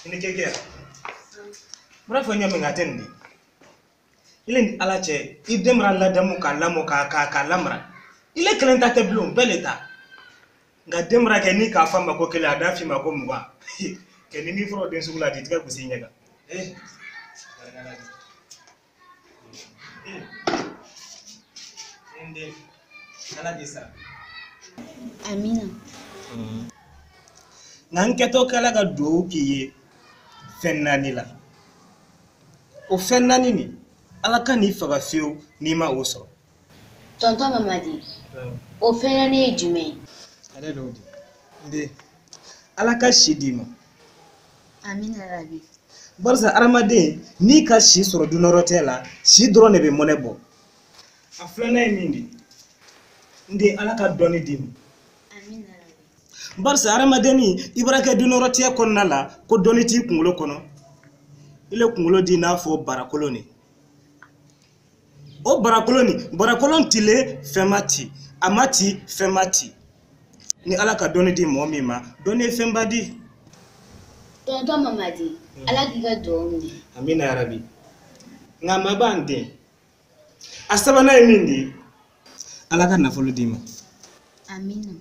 Speaker 4: I ni keke. N bɔra fɔ ɲɛ min kan a tɛ nin di. Ile ni Ala cɛ i den mara ladamu k'a lamɔ k'a lamara. Ile kelen ta tɛ bilen bɛɛ le ta. Nka den mara kɛ ni k'a fɔ a ma ko kelen a da f'i ma ko 20. Kɛ ni min fɔra o den sugu la a t'i tigɛ gosi i ɲɛ kan. N den Ala k'i sara.
Speaker 1: Amina.
Speaker 4: Nka n kɛtɔ k'Ala ka duwawu k'i ye fɛn 4 la. O fɛn 4 nin Ala ka n'i faga fiyewu n'i ma o sɔrɔ.
Speaker 1: Tonton Mamadi, o fɛn 4 ye jumɛn ye?
Speaker 4: Ale l'o di. N den, Ala ka si d'i ma.
Speaker 1: Amina rabi.
Speaker 4: Barisa hadamaden n'i ka si sɔrɔ dunnɔrɔtɛ la, si dɔrɔn de bɛ mɔnɛ bɔ. A filanan ye min di, n den Ala ka dɔnni d'i ma.
Speaker 1: Amina rabi.
Speaker 4: Barisa hadamadenni i bɔra kɛ dunnɔrɔtɛ kɔnɔna la ko dɔnni t'i kunkolo kɔnɔ. I le kunkolo di n'a fɔ barakolon de. O barakolon nin, barakolon tilen fɛn ma ci, a ma ci fɛn ma ci. Ni Ala ka dɔnni di mɔgɔ min ma, dɔnni ye fɛnba di.
Speaker 1: Tonton Mamadi, Ala k'i ka duwawu minɛ.
Speaker 4: Amina yarabi. Nka ma b'an den. A sabanan ye min di, Ala ka nafolo d'i ma.
Speaker 1: Amina.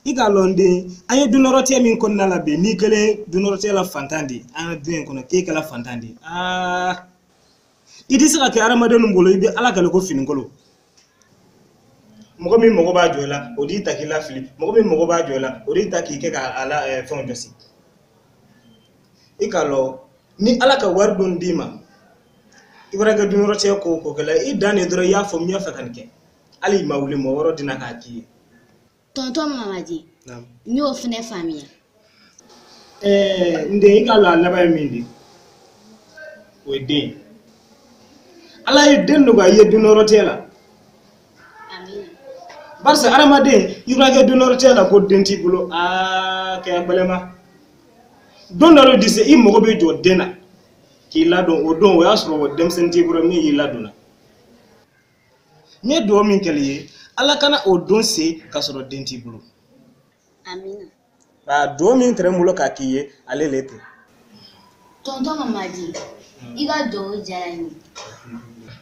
Speaker 4: I k'a lɔn den, an ye dunnɔrɔtɛ min kɔnɔna la bi, n'i kɛlen dunnɔrɔtɛ la fantan de, an ka du in kɔnɔ k'e kɛla fantan de. Aa, i tɛ se ka kɛ hadamadenw bolo, i bɛ Ala kale ko finikolo. Mɔgɔ min mago b'a jɔ i la, o t'i ta k'i lafili. Mɔgɔ min mago b'a jɔ i la, o t'i ta k'i kɛ k'a la fɛnw jɔsi. I k'a lɔn ni Ala ka wari dun d'i ma, i bɔra kɛ dunnɔrɔtɛ ko o ko kɛla, i dan de dɔrɔn i y'a fɔ n b'a fɛ ka nin kɛ. Hali i ma wuli mɔgɔ wɛrɛ tɛna k'a k'i ye.
Speaker 1: Tonton Mamadi, n y'o fɛnɛ faamuya.
Speaker 4: N den, i k'a lɔn a laban ye min di, o ye den ye. Ala ye den nɔgɔya i ye dunnɔrɔtɛ la.
Speaker 1: Amina.
Speaker 4: Barisa hadamaden i b'a kɛ dunnɔrɔtɛ la ko den t'i bolo, aa kɛ balima. Don dɔ de se i mago bɛ jɔ den na k'i ladon, o don o y'a sɔrɔ o denmisɛnnin t'i bolo min y'i ladonna. N ye duwawu min kɛl'i ye, Ala kana o don se k'a sɔrɔ den t'i bolo.
Speaker 1: Amina.
Speaker 4: A duwawu min tɛrɛ n bolo k'a k'i ye, ale le tɛ.
Speaker 1: Tonton Mamadi, i ka duwawu diyara n ye.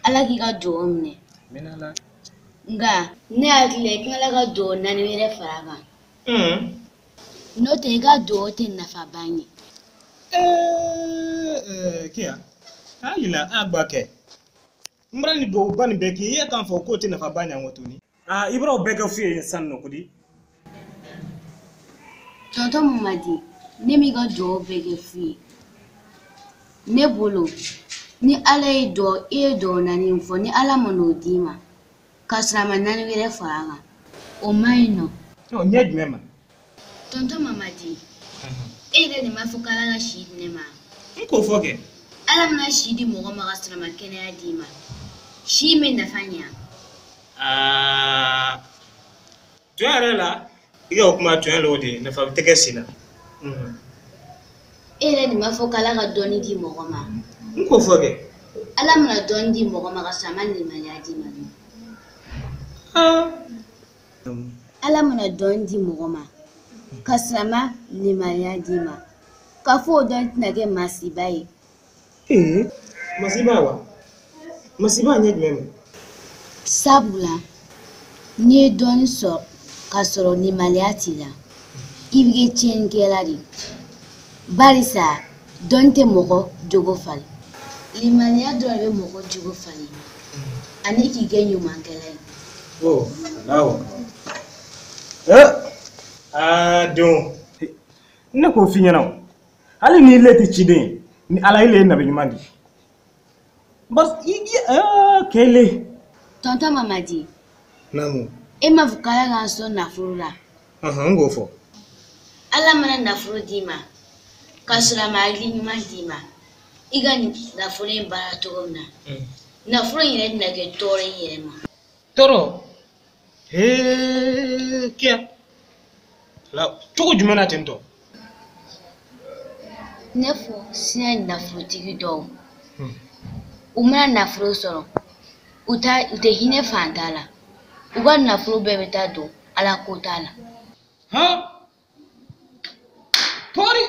Speaker 1: Ala k'i ka duwawu minɛ.
Speaker 4: Amina la.
Speaker 1: Nka ne hakili la i kan ka duwawu 4 wɛrɛ fara a kan. N'o tɛ i ka duwawu tɛ nafaba ɲɛ.
Speaker 4: Kiya, hali la a ba kɛ. N bɔra nin duwawuba nin bɛɛ k'i ye, e k'a fɔ k'o tɛ nafaba ɲɛ n ko tuguni. Aa, i bɔra o bɛɛ kɛ fu ye sisan nɔ kodi.
Speaker 1: Tonton Mamadi, ne m'i ka duwawu bɛɛ kɛ fu ye. Ne bolo, ni Ala ye duwawu, i ye duwawu 4 fɔ, ni Ala ma n'o d'i ma, k'a sɔrɔ a ma 4 wɛrɛ fara a kan, o man ɲi nɔ.
Speaker 4: Ɔ, ɲɛ jumɛn ma?
Speaker 1: Tonton Mamadi, e yɛrɛ de m'a fɔ k'Ala ka si di ne ma.
Speaker 4: N k'o fɔ kɛ.
Speaker 1: Ala mana si di mɔgɔ ma ka sɔrɔ a ma kɛnɛya d'i ma, si in bɛ nafa ɲɛ.
Speaker 4: Aa, tiɲɛ yɛrɛ la, i ka o kuma tiɲɛ la o de ye, nafa tɛ kɛ si la.
Speaker 1: E yɛrɛ de m'a fɔ k'Ala ka dɔnni di mɔgɔ ma.
Speaker 4: N k'o fɔ kɛ.
Speaker 1: Ala mana dɔnni di mɔgɔ ma ka sɔrɔ a ma limaniya d'i ma dun. Ala mana dɔnni di mɔgɔ ma ka sɔrɔ a ma limaniya d'i ma, k'a fɔ o dɔnni tɛna kɛ masiba ye.
Speaker 4: Ee, masiba wa? Masiba ɲɛ jumɛn ma?
Speaker 1: Sabula n'i ye dɔnni sɔrɔ k'a sɔrɔ limaniya t'i la, i bɛ kɛ tiɲɛnikɛla de ye. Barisa dɔnni tɛ mɔgɔ jogo falen. Limaniya dɔrɔn de bɛ mɔgɔ jogo falen ani k'i kɛ ɲumankɛla ye.
Speaker 4: Oh, Alahu akbar. Aa denw, ne k'o f'i ɲɛna o. Hali n'i le tɛ ciden ye, ni Ala ye le ye nabi ɲuman di. Bas i kɛlen.
Speaker 1: Tonton Mamadi.
Speaker 4: Naamu.
Speaker 1: E m'a fɔ k'Ala k'an sɔn nafolo la.
Speaker 4: N k'o fɔ.
Speaker 1: Ala mana nafolo d'i ma, k'a sɔrɔ a ma hakili ɲuman d'i ma, i ka nin nafolo in baara cogo min na, nafolo in yɛrɛ tɛna kɛ tɔɔrɔ ye i yɛrɛ ma.
Speaker 4: Tɔɔrɔ? Hee, kiya. La, cogo jumɛn na ten tɔ?
Speaker 1: Ne fɔ sinɛ nafolotigi dɔw, u mana nafolo sɔrɔ, u tɛ hinɛ fantan la. U ka nafolo bɛɛ bɛ taa don Ala ko t'a la.
Speaker 4: Han? Pɔri!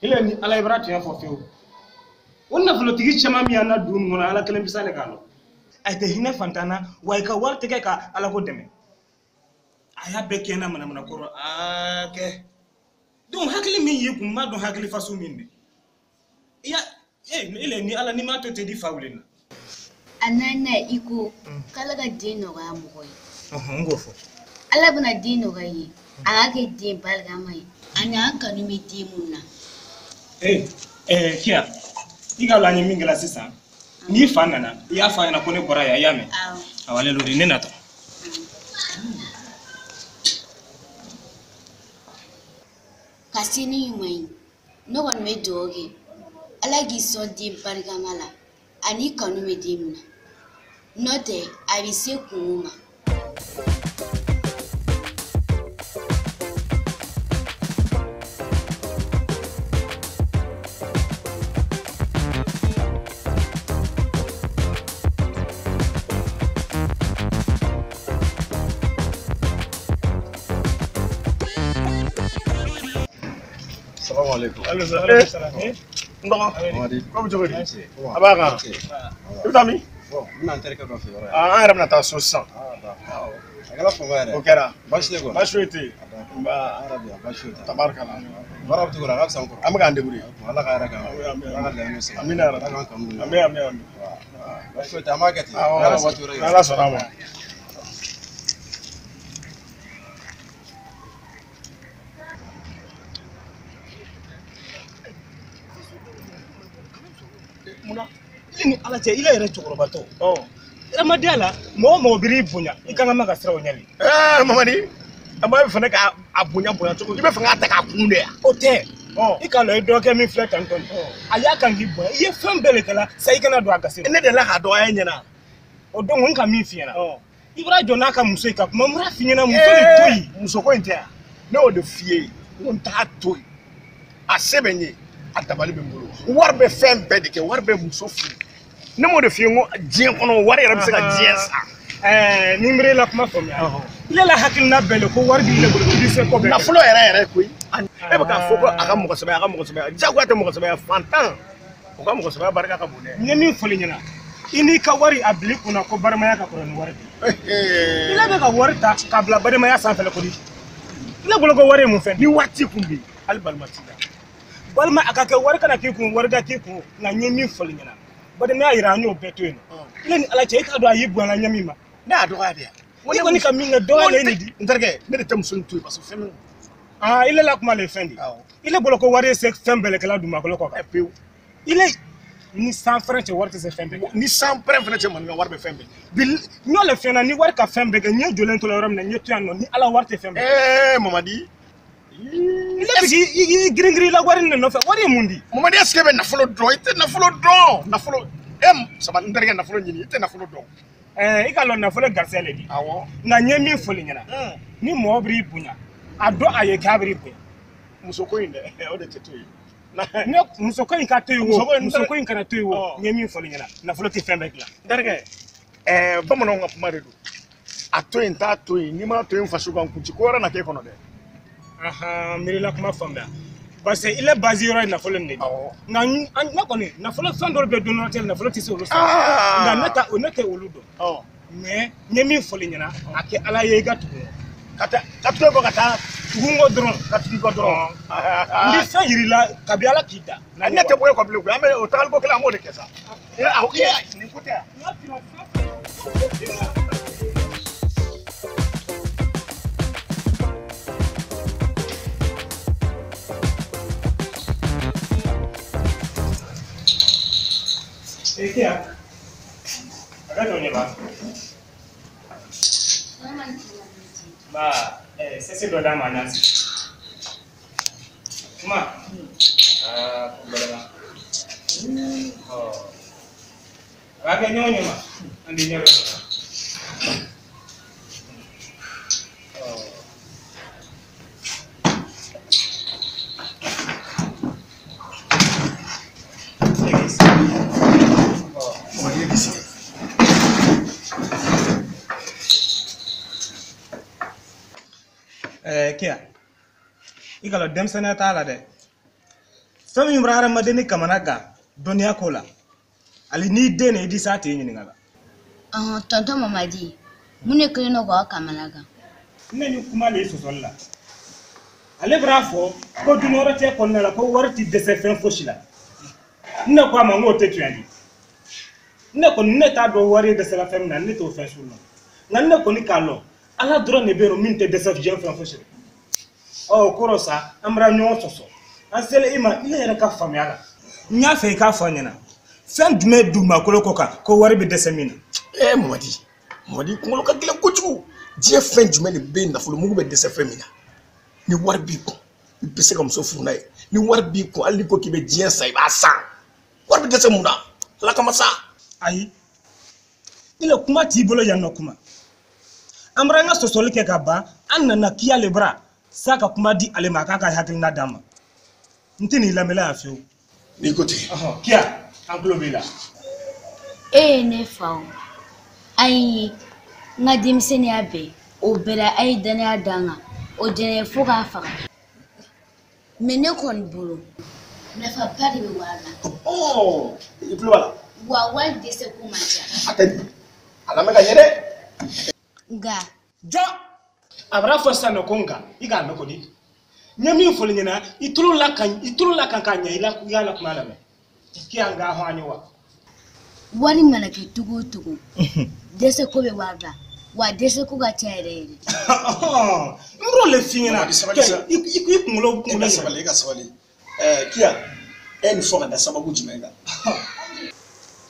Speaker 4: Ile ni Ala ye bara tiɲɛ fɔ fiyewu. O nafolotigi caman min y'an na dugu nin kɔnɔ Ala kelen bisa le k'a lɔn. A tɛ hinɛ fantan na wa i ka wari tɛ kɛ ka Ala ko dɛmɛ. A y'a bɛɛ kɛ n na manamana kɔrɔ aa kɛ. Donc hakili min y'i kun n b'a dɔn hakili faso min de. I ya e ni Ala n'i m'a to ten i fa wuli na.
Speaker 1: A naaninan i ko k'Ala ka den nɔgɔya mɔgɔ ye.
Speaker 4: N k'o fɔ.
Speaker 1: Ala bɛna den nɔgɔya i ye a k'a kɛ den barikama ye ani an kanu bɛ den mun na.
Speaker 4: Kiya i ka lɔn an ye min kɛla sisan n'i fa nana i y'a fɔ a ɲɛna ko ne bɔra yan i y'a mɛn. Awɔ ale l'o de ne natɔ.
Speaker 1: Ka se ni ɲuman ye ne kɔni bɛ dugawu kɛ Ala k'i sɔn den barikama la ani kanu bɛ den min na n'o tɛ a bɛ se kungo ma.
Speaker 6: Salamu alaikum.
Speaker 3: Alaikum salam. N dɔgɔ. Ko bɛ cogo di? A b'a kan. I bɛ taa min?
Speaker 6: Bon, n bɛna n terikɛ dɔ fɛ yɔrɔ
Speaker 3: yan. An yɛrɛ bɛna taa so sisan.
Speaker 6: A kɛra fama yɛrɛ.
Speaker 3: O kɛra.
Speaker 6: Baasi tɛ kɔni.
Speaker 3: Baasi foyi tɛ yen.
Speaker 6: Nba. An yɛrɛ bɛ yan, baasi foyi tɛ.
Speaker 3: Tabarikala.
Speaker 6: Baara bɛ cogo di? A ka fisa an kɔrɔ.
Speaker 3: An bɛ k'an débrouiller.
Speaker 6: Ala ka hɛrɛ k'an ye. Ala ka laɲiniw sabati.
Speaker 3: Amina yarabi.
Speaker 6: Ala k'an kanu don.
Speaker 3: Ami ami ami.
Speaker 6: Baasi foyi tɛ, an b'a kɛ ten.
Speaker 3: Awɔ.
Speaker 6: Ala waati wɛrɛ yira.
Speaker 3: N'Ala sɔnna a ma.
Speaker 4: Munna i ni Ala cɛ i yɛrɛ cɛkɔrɔbatɔ adamadenya la mɔgɔ o mɔgɔ b'i bonya i kan ka ma ka siran o ɲɛ de.
Speaker 3: Mamadi an b'a fɛ k'a bonya bonya cogo i bɛ fɛ k'a ta k'a kun de yan.
Speaker 4: O tɛ i k'a lɔn i dɔgɔkɛ min filɛ tan tɔ nin a y'a kan k'i bonya i ye fɛn bɛɛ de kɛ la sa i kana don a gasi la.
Speaker 3: Ne delila k'a dɔgɔya e ɲɛna.
Speaker 4: O donc n ka min f'i ɲɛna i bɔra jɔ n'a ka muso ye ka kuma n bɔra f'i ɲɛna muso de to yen.
Speaker 3: Muso ko in tɛ yan ne y'o de f'i ye n ko n t'a to yen a se bɛ n ye. A dabali bɛ n bolo wari bɛ fɛn bɛɛ de kɛ wari bɛ muso furu ne m'o de f'i ye n ko diɲɛ kɔnɔ wari yɛrɛ bɛ se ka diɲɛ san.
Speaker 4: Ni n bɛ la kuma faamuya i la hakilina bɛɛ le ko wari b'i bolo k'i bɛ se ko bɛɛ kɛ.
Speaker 3: Nafolo yɛrɛ yɛrɛ koyi e bɛ k'a fɔ ko a ka mɔgɔ sɛbɛ a ka mɔgɔ sɛbɛ jagoya tɛ mɔgɔ sɛbɛ fantan o ka mɔgɔ sɛbɛ barika ka bon dɛ.
Speaker 4: N ye min fɔli ɲɛna i n'i ka wari a bil'i kunna ko balimaya ka kɔrɔ ni wari de ye. I la bɛ ka wari ta k'a bila balimaya sanfɛ ko di i la bolo ko wari ye mun fɛn
Speaker 3: ni wari t'i kun bi hali balima t'i la.
Speaker 4: Walima a ka kɛ wari kana k'i kun wari ka k'i kun nka n ye min fɔli ɲɛna balimaya yira an y'o bɛɛ to yen nɔ i ni Ala cɛ i t'a dɔn a y'i bonya ɲɛ min ma.
Speaker 3: Ne y'a dɔgɔya de yan.
Speaker 4: I kɔni ka min kɛ dɔgɔya de ye nin di.
Speaker 3: N terikɛ ne de tɛ muso in to yen parce que fɛn min.
Speaker 4: I la kuma le ye fɛn de ye. I le bolo ko wari ye se fɛn bɛɛ kɛla dugumakolo kɔ kan.
Speaker 3: Pewu.
Speaker 4: I le ni san fɛrɛ cɛ wari tɛ se fɛn bɛɛ kɛ.
Speaker 3: Ni san pɛrɛn fɛnɛ cɛ maninka wari bɛ fɛn bɛɛ.
Speaker 4: Bi n y'o le fɛn na ni wari ka fɛn bɛɛ kɛ n ye jɔlen to la yɔrɔ min na n ye to yan nɔ ni Ala wari tɛ fɛn bɛɛ kɛ.
Speaker 3: Mamadi.
Speaker 4: I bɛ k'i girin girin i la wari nin nɔfɛ wari ye mun di.
Speaker 3: Mamadi est-ce que e bɛ nafolo dɔn i tɛ nafolo dɔn nafolo e sabali n terikɛ nafolo ɲini i tɛ nafolo dɔn.
Speaker 4: I ka lɔn nafolo garisɛgɛ le di.
Speaker 3: Awɔ.
Speaker 4: Nka n ye min fɔli ɲɛna ni mɔgɔ b'i bonya a dɔn a ye k'a b'i bonya.
Speaker 3: Muso ko in dɛ o de tɛ to yen.
Speaker 4: Ne muso ko in ka to yen o muso ko in kana to yen o n ye min fɔli ɲɛna nafolo tɛ fɛn bɛɛ dilan.
Speaker 3: N terikɛ bamananw ka kuma de don a to yen t'a to yen n'i m'a to yen faso kan kunci ko wɛrɛ na k'e kɔnɔ dɛ.
Speaker 4: N miirila kuma faamuya parce que i la base yɔrɔ ye nafolo nin de ye nka ne kɔni nafolo fɛn dɔw bɛ don dɔ tɛ nafolo tɛ se olu sɔrɔ nka ne tɛ olu dɔn mais n ye min fɔli ɲɛna a kɛ Ala ye i ka tugu
Speaker 3: ka taa tugu kɔ ka taa
Speaker 4: tugu n kɔ dɔrɔn
Speaker 3: ka tugu kɔ dɔrɔn
Speaker 4: n bɛ fɛn yir'i la kabi Ala k'i da.
Speaker 3: Ne tɛ bɔ e kɔ bilen koyi an bɛ o tagaliko kelen an b'o de kɛ sa. Nin ko tɛ yan.
Speaker 4: Kiya, a ka jɔ ɲɛ ba. Ba, sese dɔ d'a ma a n'a sigi. Kuma. Aa, ko gɛlɛn. A b'a kɛ ɲɔgɔn ɲɛ ma, an bɛ ɲɛ dɔ sɔrɔ. Kiya, i ka lɔn denmisɛnninya t'a la dɛ. Fɛn min bɔra hadamaden ni kamana gan, Dɔnniya ko la. Ale n'i den i di s'a t'i ɲininka la.
Speaker 1: Tonton Mamadi, mun de kɛlen don k'aw kamana gan?
Speaker 4: Ne ni kuma le ye sɔsɔli la. Ale bɛna fɔ ko duniyɔrɔ cɛ kɔnɔna la ko wari ti dɛsɛ fɛn fosi la. Ne ko a ma n k'o tɛ tiɲɛ ye. Ne kɔni ne t'a dɔn wari dɛsɛra fɛn min na, ne t'o fɛn sugu lɔn. Nka ne kɔni k'a lɔn, Ala dɔrɔn de bɛ yen nɔ min tɛ dɛsɛ diɲɛ fɛn fosi la. Ɔ o kɔrɔ sa, an bɛna ɲɔgɔn sɔsɔ. An selen i ma, i yɛrɛ ka faamuya la. N y'a fɛ i k'a fɔ an ɲɛna. Fɛn jumɛn dugumakolo kɔ kan ko wari bɛ dɛsɛ min na?
Speaker 3: Mamadi, Mamadi kunkolo ka gɛlɛn kojugu. Diɲɛ fɛn jumɛn de bɛ yen nafolo mugu bɛ dɛsɛ fɛn min na? Ni wari b'i kun, i bɛ se ka muso furu n'a ye. Ni wari b'i kun, hali n'i ko k'i bɛ diɲɛ san, i b'a san. Wari bɛ dɛsɛ mun na? Ala kama sa.
Speaker 4: Ayi, i la kuma t'i bolo yan nɔ kuma. An bɔra an ka sɔsɔli kɛ ka ban, an nana kiya le bara sa ka kuma di ale ma a k'a ka hakilina d'an ma. N tɛ n'i lamɛnla yan fiyewu.
Speaker 3: N'i ko ten.
Speaker 4: Kiya, an tulo b'i la.
Speaker 1: E ye ne fa o, ayi n ka denmisɛnninya bɛɛ, o bɛɛ la a ye danaya d'an kan, o diyara n ye fo k'a faga. Mɛ ne kɔni bolo, nafaba de bɛ wari la.
Speaker 3: I tulo b'a la.
Speaker 1: Wa wari dɛsɛ ko man ca.
Speaker 3: A tɛ di. A lamɛn ka ɲɛ dɛ.
Speaker 1: Nka.
Speaker 4: Jɔ! A bɔra fɔ sisan nɔ ko nka, i k'a mɛn kɔni. N ye min fɔli ɲɛna, i tulo la kan k'a ɲɛ, i y'a la kuma lamɛn. Kiya nka hɔn an ye wa.
Speaker 1: Wari mana kɛ cogo o cogo, dɛsɛ ko bɛ wari la, wa dɛsɛ ko ka ca yɛrɛ yɛrɛ.
Speaker 4: N b'o le f'i ɲɛna.
Speaker 3: Sabali.
Speaker 4: I kunkolo.
Speaker 3: E ka sabali, e ka sabali. Kiya, e ye nin fɔ ka da sababu jumɛn kan?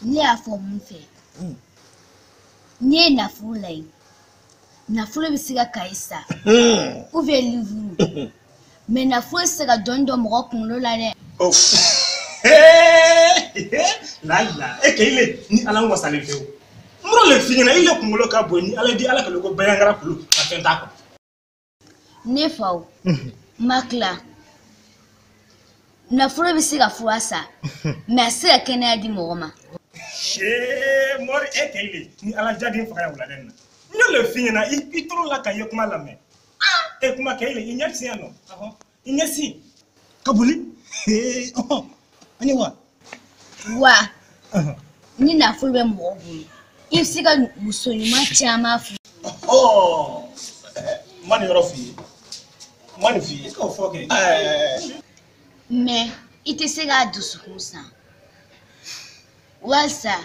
Speaker 1: Ne y'a fɔ mun fɛ? N'i ye nafolo lajɛ, nafolo bɛ se ka kaye san, ou bien livre. Mais nafolo tɛ se ka dɔnni dɔn mɔgɔ kunkolo la dɛ.
Speaker 4: La la, e kɛ ile ni Ala wasalen fiyewu. N b'o le f'i ɲɛna, ile kunkolo ka bon ni Ala di Ala kɛlɛ ko bayangara kulu ka fɛn t'a kɔnɔ.
Speaker 1: Ne faw, n ma tila. Nafolo bɛ se ka fura san, mais a tɛ se ka kɛnɛya di mɔgɔ ma.
Speaker 4: Mori e kɛ ile ni Ala jaden faga yan wulada in na. N y'o le f'i ɲɛna, i toro la ka ye kuma lamɛn. E kuma kɛ ile i ɲɛ sin yan nɔ. I ɲɛ sin. Ka boli. An ye wa.
Speaker 1: Wa ni nafolo bɛ mɔgɔ bolo, i bɛ se ka muso ɲuman caman furu.
Speaker 3: N ma nin yɔrɔ f'i ye. N ma nin f'i ye.
Speaker 4: I k'o fɔ kɛ.
Speaker 1: Mais i tɛ se k'a dusukun san. Walasa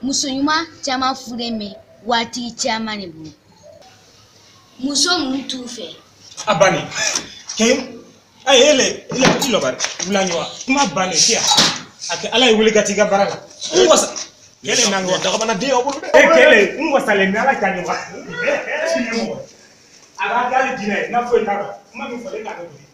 Speaker 1: muso ɲuman caman furulen bɛ waatigi caman de bolo. Muso ninnu t'u fɛ.
Speaker 4: A bannen. Kɛ ayi ele ile i lɔ bari wula ɲɔgɔn kuma bannen kiya. A kɛ Ala ye wuli ka t'i ka baara la. N wasa. Kɛlɛ n'an ko.
Speaker 3: Dagabana den y'aw bolo dɛ.
Speaker 4: E kɛlɛ n wasalen ni Ala ka ɲɔgɔn. A b'a dali jinɛ ye n'a foyi t'a la. Kuma min fɔ e k'a kɛ koyi.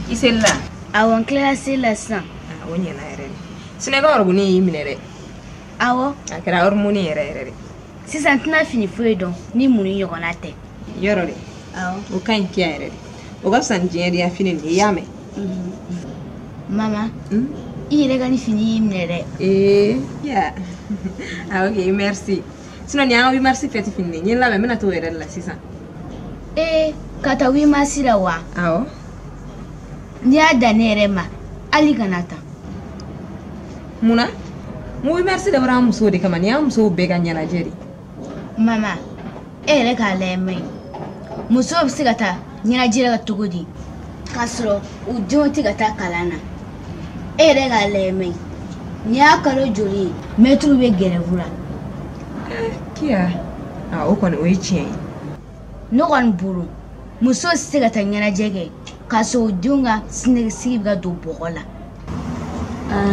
Speaker 2: I selila?
Speaker 1: Awɔ, n tilala seli la sisan.
Speaker 2: O ɲɛna yɛrɛ de. Sinon i ka ɔrɔbu y'i minɛ dɛ.
Speaker 1: Awɔ.
Speaker 2: A kɛra ɔrɔmuni yɛrɛ yɛrɛ de.
Speaker 1: Sisan n tɛna fini foyi dɔn ni mun ɲɔgɔnna tɛ.
Speaker 2: Yɔrɔ de.
Speaker 1: Awɔ.
Speaker 2: O ka ɲi kiya yɛrɛ de. O ka fisa ni diɲɛ diya fini nin ye, i y'a mɛn?
Speaker 1: Mama, i yɛrɛ ka nin fini y'i minɛ dɛ.
Speaker 2: Kiya. Ah ok, merci. Sinon nin y'an ka 8 mars fête fini de ye. N ye n labɛn, n bɛna t'o yɛrɛ de la sisan.
Speaker 1: Ka taa 8 mars la wa?
Speaker 2: Awɔ.
Speaker 1: N'i y'a dan ne yɛrɛ ma, hali kana taa.
Speaker 2: Munna? N ko 8 mars dabɔra an musow de kama, nin y'an musow bɛɛ ka ɲɛnajɛ de.
Speaker 1: Mama, e yɛrɛ k'a lajɛ man ɲi. Musow bɛ se ka taa ɲɛnajɛ la cogo di? K'a sɔrɔ u denw tɛ ka taa kalan na. E yɛrɛ k'a lajɛ man ɲi. Nin y'a kalo joli ye? Mɛtiriw bɛ gɛrɛfu la.
Speaker 2: Kiya, o kɔni o ye tiɲɛ ye.
Speaker 1: Ne kɔni bolo, musow tɛ se ka taa ɲɛnajɛ kɛ k'a sɔrɔ u denw ka siniɲɛsigi bɛ ka don bɔgɔ la.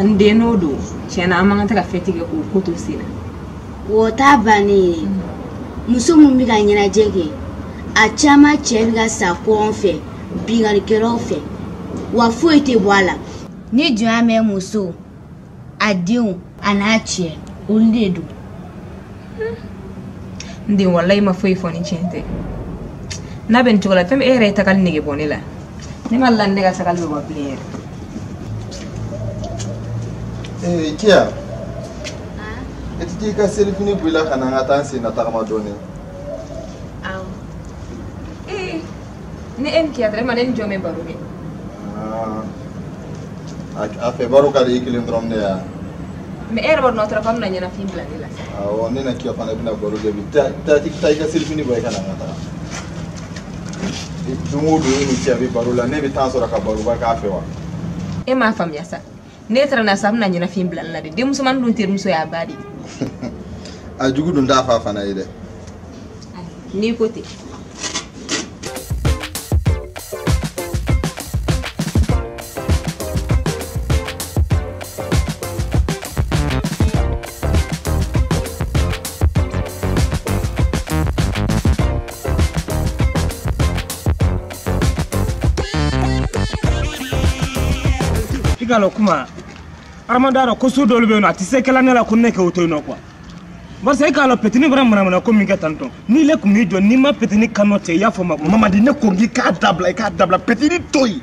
Speaker 2: N den n'o don, tiɲɛ na an man kan tɛ ka fɛti kɛ k'o ko to sen na.
Speaker 1: O t'a bannen ye. Muso minnu bɛ ka ɲɛnajɛ kɛ, a caman cɛ bɛ ka sa kɔngɔ fɛ, binkannikɛlaw fɛ, wa foyi tɛ bɔ a la. Ni dun y'a mɛn muso, A denw a n'a cɛ olu de don.
Speaker 2: N den walayi ma foyi fɔ ni tiɲɛ tɛ. N'a bɛ nin cogo la fɛn min e yɛrɛ ye tagali nege bɔ ne la. Ne ma la ne ka tagali bɛ bɔ bilen yɛrɛ.
Speaker 5: Ee Kiya. E tɛ t'i ka selifini bɔ i la ka na an ka taa n sen na tagama dɔɔnin.
Speaker 2: Awɔ. Ee ni e ni Kiya tɛ e ma ne ni jɔn bɛ baro kɛ.
Speaker 5: A fɛ baro ka di i kelen dɔrɔn de ya.
Speaker 2: Mais e yɛrɛ b'a dɔn n'aw taara k'aw bɛna ɲɛnafin bila ne la.
Speaker 5: Awɔ ne na Kiya fana bɛna baro kɛ bi. Taa i ka selifini bɔ i ka na an ka taga. Don o don e ni Kiya bɛ baro la ne bɛ taa sɔrɔ ka baroba k'a fɛ wa.
Speaker 2: E m'a faamuya sa. Ne taara na sa a bɛna ɲɛnafin bila ne la de. Denmusomanin dun terimuso y'a ba de ye.
Speaker 5: A jugu dun t'a fa fana ye dɛ.
Speaker 2: N'i ko ten.
Speaker 4: I ka kuma adamadenya ko so dɔw bɛ yen nɔ a tɛ se kɛla ne la ko ne k'o to yen nɔ quoi barisa e k'a lɔn petini fana manamana ko min kɛ tantɔ n'i le kun b'i jɔ n'i ma petini kanu cɛ i y'a fɔ ma ko
Speaker 3: Mamadi ne ko k'i k'a dabila i k'a dabila petini to yen.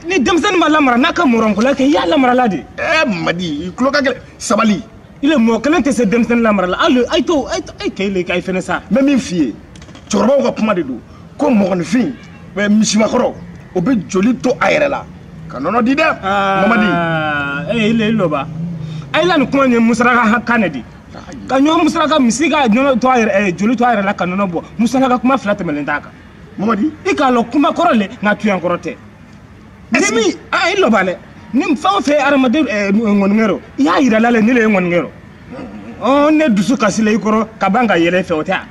Speaker 4: Ni denmisɛnnin ma lamara n'a ka mɔrɔnkola kɛ i y'a lamara la de.
Speaker 3: Ɛɛ Mamadi i tulo ka gɛlɛn sabali.
Speaker 4: I le mɔgɔ kelen tɛ se denmisɛnnin lamara la hali ayi to ayi kɛ ile k'ayi fɛnɛ sa.
Speaker 3: N bɛ min f'i ye cɛkɔrɔbaw ka kuma de don ko mɔgɔninfin misimakɔrɔ o bɛ joli to a yɛrɛ la. Ka nɔnɔ di dɛ Mamadi.
Speaker 4: Ee ile loba ayi la nin kuma in ye musaraka kan de di ka ɲɔgɔn musaraka misi ka nɔnɔ to a yɛrɛ joli to a yɛrɛ la ka nɔnɔ bɔ musaraka kuma fila tɛmɛnen t'a kan.
Speaker 3: Mamadi
Speaker 4: i k'a lɔn kuma kɔrɔ le nka tuyan kɔrɔ tɛ. Ni min i loba dɛ ni fɛn o fɛn ye hadamaden ŋɔniŋɛ rɔ i y'a yira la le ne le ye ŋɔniŋɛ rɔ ɔ ne dusu kasi la i kɔrɔ ka ban ka yɛlɛ i fɛ o tɛ wa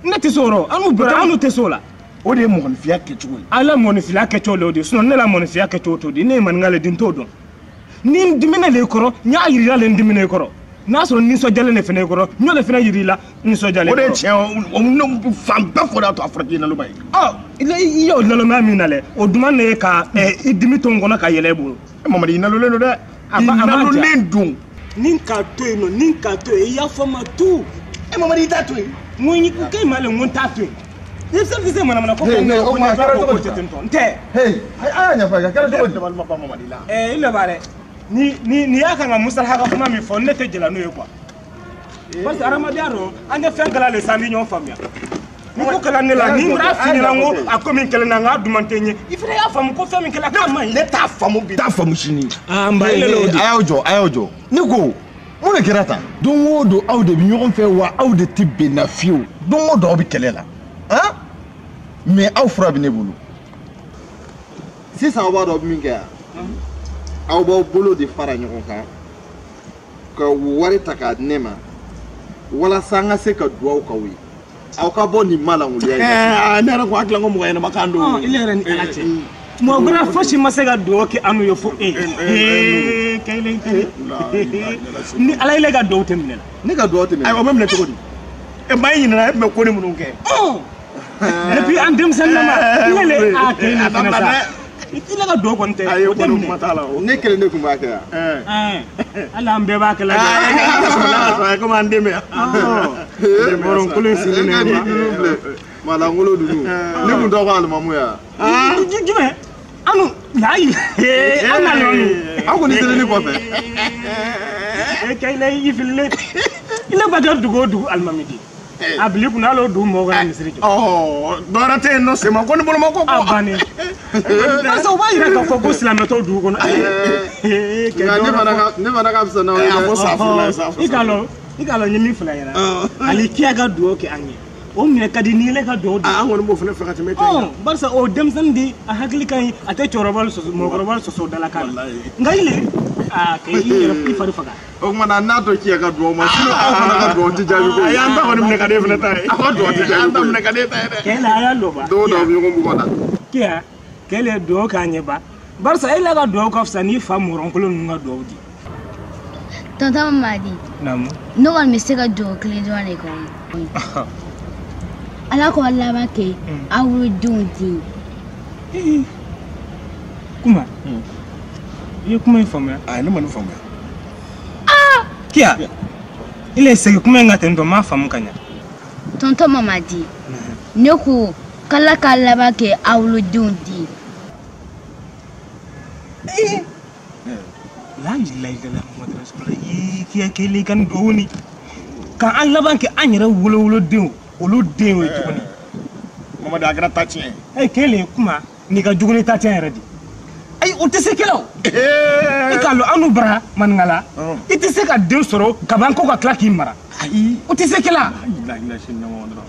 Speaker 4: ne tɛ se o rɔ an n'u bɔra an n'u tɛ se o la.
Speaker 3: O de ye mɔgɔninfinya kɛcogo ye.
Speaker 4: Ala mɔgɔninfinya kɛcogo le o de ye sinon ne la mɔgɔninfinya kɛcogo t'o de ye ne ye maninka le di n t'o dɔn ni n dimina le kɔrɔ n y'a yir'i la le n dimina i kɔrɔ n'a sɔrɔ nisɔndiyalen de fana i kɔrɔ n y'o de fana yir'i la nisɔndiyalen.
Speaker 3: O de ye tiɲɛ ye o ne fan bɛɛ fɔ de y'a to a fɔra k'i ye naloma ye.
Speaker 4: Ɔ i y'o nalomaya min na dɛ o duman de ye ka i dimi to n kɔnɔ ka yɛlɛ i bolo.
Speaker 3: Mamadi i nalolen don dɛ. I nalolen don.
Speaker 4: Ni k'a to yen nɔ ni k'a to yen i y'a fɔ n ma tu.
Speaker 3: E Mamadi i t'a to yen.
Speaker 4: N ko k'e ma le n ko n t'a to yen. Ni se tɛ se manamana ko fɛn ko ne b'a ko jate tɔ n tɛ.
Speaker 5: Hey a y'a ɲɛfɔ a ye a kɛra cogo di.
Speaker 3: Dabali ma ban Mamadi la.
Speaker 4: I laban dɛ ni y'a kan ka musaraka ka kuma min fɔ ne tɛ jɛla n'o ye quoi. Parce que adamadenya rɔ an tɛ fɛn kala le sa an bɛ ɲɔgɔn faamuya. Ni ko kɛla ne la ni n b'a f'i ɲɛna n ko a ko min kɛlen na n k'a duman tɛ n ye i fana y'a faamu ko fɛn min kɛla k'a man ɲi.
Speaker 3: Ne t'a faamu bi t'a faamu sini.
Speaker 4: Aa n ba e le l'o di.
Speaker 5: A y'aw jɔ a y'aw jɔ ne ko mun de kɛra tan. Don o don aw de bɛ ɲɔgɔn fɛ wa aw de tɛ bɛn na fiyewu don o don aw bɛ kɛlɛ la. Han mais aw fura bɛ ne bolo sisan aw b'a dɔn min kɛ yan aw b'aw bolo de fara ɲɔgɔn kan ka wari ta k'a di ne ma walasa an ka se ka duwawu k'aw ye aw ka bɔ nin malankolonya in na.
Speaker 3: Ne yɛrɛ ko hakili ko mɔgɔ ɲɛnama kan don.
Speaker 4: I yɛrɛ ni Ala cɛ mɔgɔ wɛrɛ fosi ma se ka duwawu kɛ an n'u ye fo e. Kelen kelen ni Ala ile ka duwawu tɛ minɛ la.
Speaker 5: Ne ka duwawu tɛ minɛ.
Speaker 3: Ayiwa o bɛ minɛ cogo di? E maa in ɲinɛna e tun bɛ ko ni minnu kɛ.
Speaker 4: Depuis an denmisɛnninama ne le a kɛ ne fana sa i ne ka duwawu kɔni tɛ o tɛ minɛ.
Speaker 5: Ne kelen de tun b'a kɛ yan.
Speaker 4: Hali an bɛɛ b'a kɛ la.
Speaker 3: Komi an den bɛ yan.
Speaker 4: Mɔrɔnkolon sigilen ne
Speaker 5: filɛ malangolo ninnu ne tun t'aw ka alimamu yan.
Speaker 4: Jumɛn anu layi an na alimamu.
Speaker 5: Aw kɔni selen ne kɔfɛ.
Speaker 4: E kɛ i fililen i ne ba kɛ dugu o dugu alimami di. A bil'i kunna hali o dugu mɔgɔw kana misiri jɔ.
Speaker 3: Dɔwɛrɛ tɛ yen nɔ sema ko ni boloma ko.
Speaker 4: A bannen. Barisa o b'a yira k'a fɔ ko silamɛ t'o dugu kɔnɔ.
Speaker 5: Nka ne fana ka fisa n'aw ye dɛ.
Speaker 3: A ko safurulayi safurulayi.
Speaker 4: I k'a lɔn n ye min fila yɛrɛ. Ale kiya ka duwawu kɛ an ye. O minɛ ka di ni ne ka duwawu di.
Speaker 3: An kɔni b'o fana fɛ ka tɛmɛ e ta in kan.
Speaker 4: Barisa o denmisɛnnin de a hakili ka ɲi a tɛ cɛkɔrɔba sɔsɔ mɔgɔkɔrɔba sɔsɔ dalakan na. Nka i le aa k'i yɛrɛ i fari faga.
Speaker 5: O tuma na n'a to kiya ka duwawu ma sinon aw fana ka duwawu tɛ jaabi koyi.
Speaker 3: Ayi an ta kɔni minɛ ka d'e fana ta ye.
Speaker 5: Aw ka duwawu tɛ jaabi
Speaker 3: An ta minɛ ka d'e ta ye dɛ.
Speaker 4: Kɛlɛ a y'a lɔba.
Speaker 5: Don o don aw bɛ ɲɔgɔn bugɔ la.
Speaker 4: Kiya kɛlɛ duwawu k'an ɲɛ ba. Barisa e la ka duwawu ka fisa n'i fa mɔrɔnkolon ninnu ka duwawu di.
Speaker 1: Tonton Mamadi.
Speaker 4: Naamu.
Speaker 1: Ne kɔni bɛ se ka duwawu kelen dɔrɔn de k'aw ye. Ala k'aw laban kɛ aw wolodenw den.
Speaker 4: Kuma. I ye kuma in faamuya?
Speaker 3: Ayi, ne ma nin faamuya.
Speaker 4: Aa Kiya, i le segin kuma in kan ten tɔ, n m'a faamu ka ɲa.
Speaker 1: Tonton Mamadi, ne ko k'Ala ka laban kɛ aw wolodenw den.
Speaker 4: La ilaha illallah Muhammadu Rasulullah. Ii Kiya kelen i ka nin duwawu nin. K'an laban kɛ an yɛrɛ wolowolodenw olu den ye tuguni.
Speaker 3: Mamadi, a kɛra ta tiɲɛ ye.
Speaker 4: E kelen kuma nin ka jugu ni ta tiɲɛ yɛrɛ de. Ayi, o tɛ se kɛlɛ o. I k'a lɔn an n'u bara maninkala. I tɛ se ka den sɔrɔ kaban ko ka tila k'i mara.
Speaker 3: Ayi.
Speaker 4: O tɛ se kɛlɛ.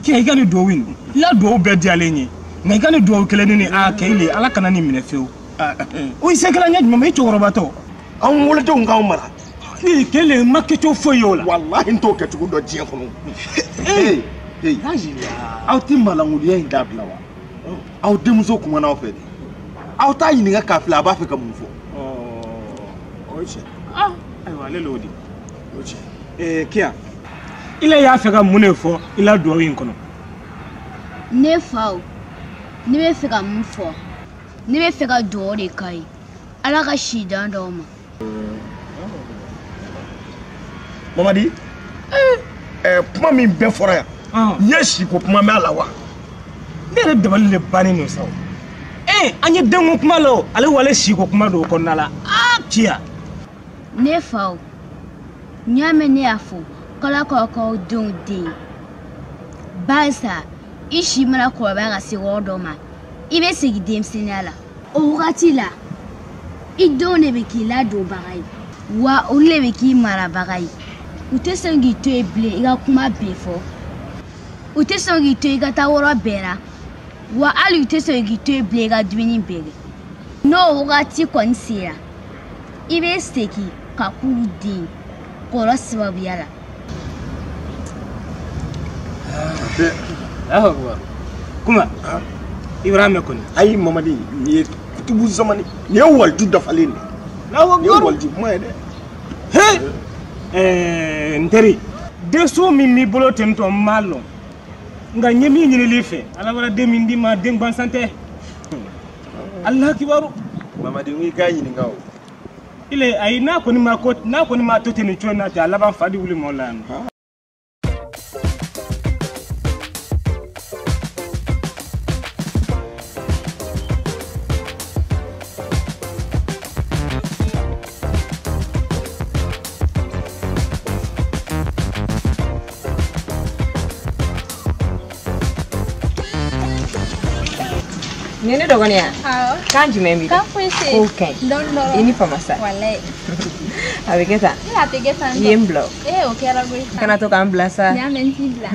Speaker 4: Kiya, i ka nin duwawu in, i la duwawu bɛɛ diyalen ye. Nka i ka nin duwawu kelen nin, aa kɛ ile Ala kana nin minɛ fiyewu. O i se kɛla ɲɛ jumɛn ma i cɛkɔrɔbatɔ?
Speaker 3: Anw wolodenw k'anw mara.
Speaker 4: Ee kelen ma kɛcogo foyi ye o la.
Speaker 3: Walahi n t'o kɛcogo dɔn diɲɛ kɔnɔ.
Speaker 5: Ee ee, aw tɛ malankolonya in dabila wa? Aw denmuso kumana aw fɛ de. Aw t'a ɲininka k'a filɛ a b'a fɛ ka mun fɔ.
Speaker 3: O ye tiɲɛ.
Speaker 4: Ayiwa, ale l'o di.
Speaker 3: O ye tiɲɛ.
Speaker 4: Ee Kiya, i la y'a fɛ ka mun de fɔ i la duwawu in kɔnɔ?
Speaker 1: Ne faw, ne bɛ fɛ ka mun fɔ? Ne bɛ fɛ ka duwawu de k'a ye. Ala ka si dan d'aw ma.
Speaker 3: Mamadi, kuma min bɛɛ fɔra yan, i ye siko kuma mɛn a la wa?
Speaker 4: Ne yɛrɛ dabali de bannen don sa o. An ye denko kuma la o, ale wale siko kuma don o kɔnɔna la. Aa Kiya.
Speaker 1: Ne faw, n y'a mɛn ne y'a fɔ k'Ala k'aw k'aw denw den. Barisa i si mana kɔrɔbaya ka se yɔrɔ dɔ ma, i bɛ segin denmisɛnninya la. O wagati la, i denw de bɛ k'i ladonbaga ye, wa olu de bɛ k'i marabaga ye. U tɛ sɔn k'i to yen bilen i ka kuma bɛɛ fɔ. U tɛ sɔn k'i to yen i ka taa yɔrɔ bɛɛ la. Wa hali u tɛ sɔn k'i to yen bilen i ka dumuni bɛɛ kɛ. N'o wagati kɔni sera, i bɛ segin ka k'u den kɔrɔ sababuya la.
Speaker 4: Kuma, i b'a mɛn kɔni.
Speaker 3: Ayi Mamadi, nin ye kutubu zamani, nin ye waliju dafalen de ye. Nin ye waliju kuma ye dɛ.
Speaker 4: He! N teri, denso min b'i bolo ten tɔ n m'a lɔn. Nka n ye min ɲinili fɛ, Ala wɛrɛ den min d'i ma, den gansan tɛ. Ala kibaru.
Speaker 5: Mamadi, n ko i k'a ɲininka o.
Speaker 4: Ile ayi, n'a kɔni ma ko, n'a kɔni ma to ten nin cogo in na ten, a laban fa di wuli mɔɔ la yan nɔ.
Speaker 2: Ni ne dɔgɔnin ya?
Speaker 8: Awɔ.
Speaker 2: Kan jumɛn b'i la?
Speaker 8: Kan foyi tɛ yen.
Speaker 2: Kow ka ɲi.
Speaker 8: Dɔɔni dɔrɔn.
Speaker 2: I ni fama sa.
Speaker 8: Walayi.
Speaker 2: A bɛ kɛ tan.
Speaker 8: Ne a tɛ kɛ tan.
Speaker 2: I ye n bila o.
Speaker 8: Ee o kɛra koyi.
Speaker 2: Kana to k'an bila sa.
Speaker 8: N y'a mɛn, n t'i bila.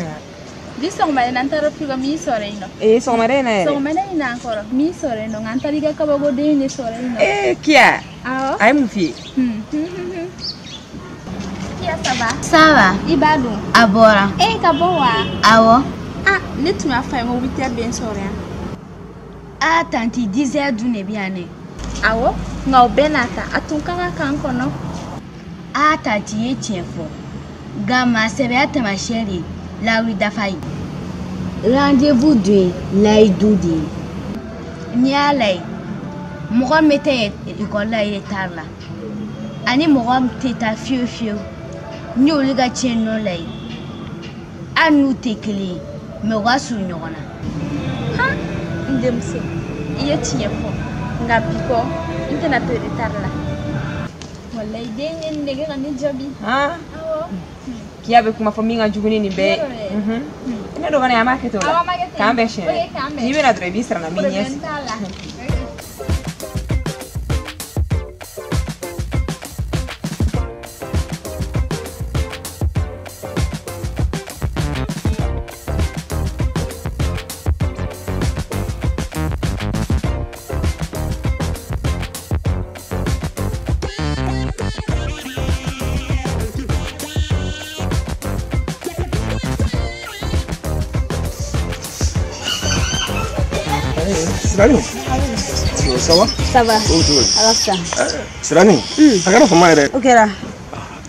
Speaker 8: Bi sɔgɔmada in na n taara Pika min sɔrɔ yen nɔ.
Speaker 2: Ee sɔgɔmada in na yɛrɛ.
Speaker 8: Sɔgɔmada in na kɔrɔ min sɔrɔ yen nɔ, nka n taara i ka kabakoden de sɔrɔ yen nɔ.
Speaker 2: Ee Kiya.
Speaker 8: Awɔ.
Speaker 2: A ye mun f'i ye?
Speaker 8: Kiya, ça va?
Speaker 1: Ça va.
Speaker 8: I b'a dɔn?
Speaker 1: A bɔra.
Speaker 8: Ee ka bɔ wa?
Speaker 1: Awɔ.
Speaker 8: Ah, ne tun y'a fɔ a ye ko 8 heures bɛ n sɔrɔ yan.
Speaker 1: Ah tantie, 10 heures dun de bɛ yan dɛ.
Speaker 8: Awɔ, nka o bɛɛ n'a ta, a tun ka kan k'an kɔnɔ.
Speaker 1: Ah tantie, i ye tiɲɛ fɔ. Nka maa sɛbɛya taamasiyɛn de ye lawuli dafa ye. Rendez-vous dun ye layidu de ye. N'i y'a lajɛ, mɔgɔ min bɛ taa ekɔli la retard la, ani mɔgɔ min tɛ taa fiyewu fiyewu, n'i y'olu ka tiɲɛ nɔ lajɛ, hali n'u tɛ kelen ye, mɛ u ka surun ɲɔgɔn na.
Speaker 8: Han, n denmuso, i ye tiɲɛ fɔ, nka bi kɔ n tɛna to retard la. Walayi, den ye n nɛgɛ ka ne jaabi. Awɔ.
Speaker 2: Kiya bɛ kuma fɔ min ka jugu ni nin bɛɛ ye. Ne dɔgɔnin, an b'a kɛ ten o la.
Speaker 8: Awɔ, an b'a kɛ ten.
Speaker 2: K'an bɛn siɲɛ
Speaker 8: Ok,
Speaker 2: wɛrɛ.
Speaker 8: k'an bɛn.
Speaker 2: N'i bɛna dɔrɔn i b'i sara n na, n b'i ɲɛ
Speaker 8: Problème t'a la.
Speaker 3: Sirani. Ça va?
Speaker 7: Ça va.
Speaker 3: O cogo di?
Speaker 7: Ala sa.
Speaker 3: Sirani. A kɛra fama ye dɛ.
Speaker 7: O kɛra.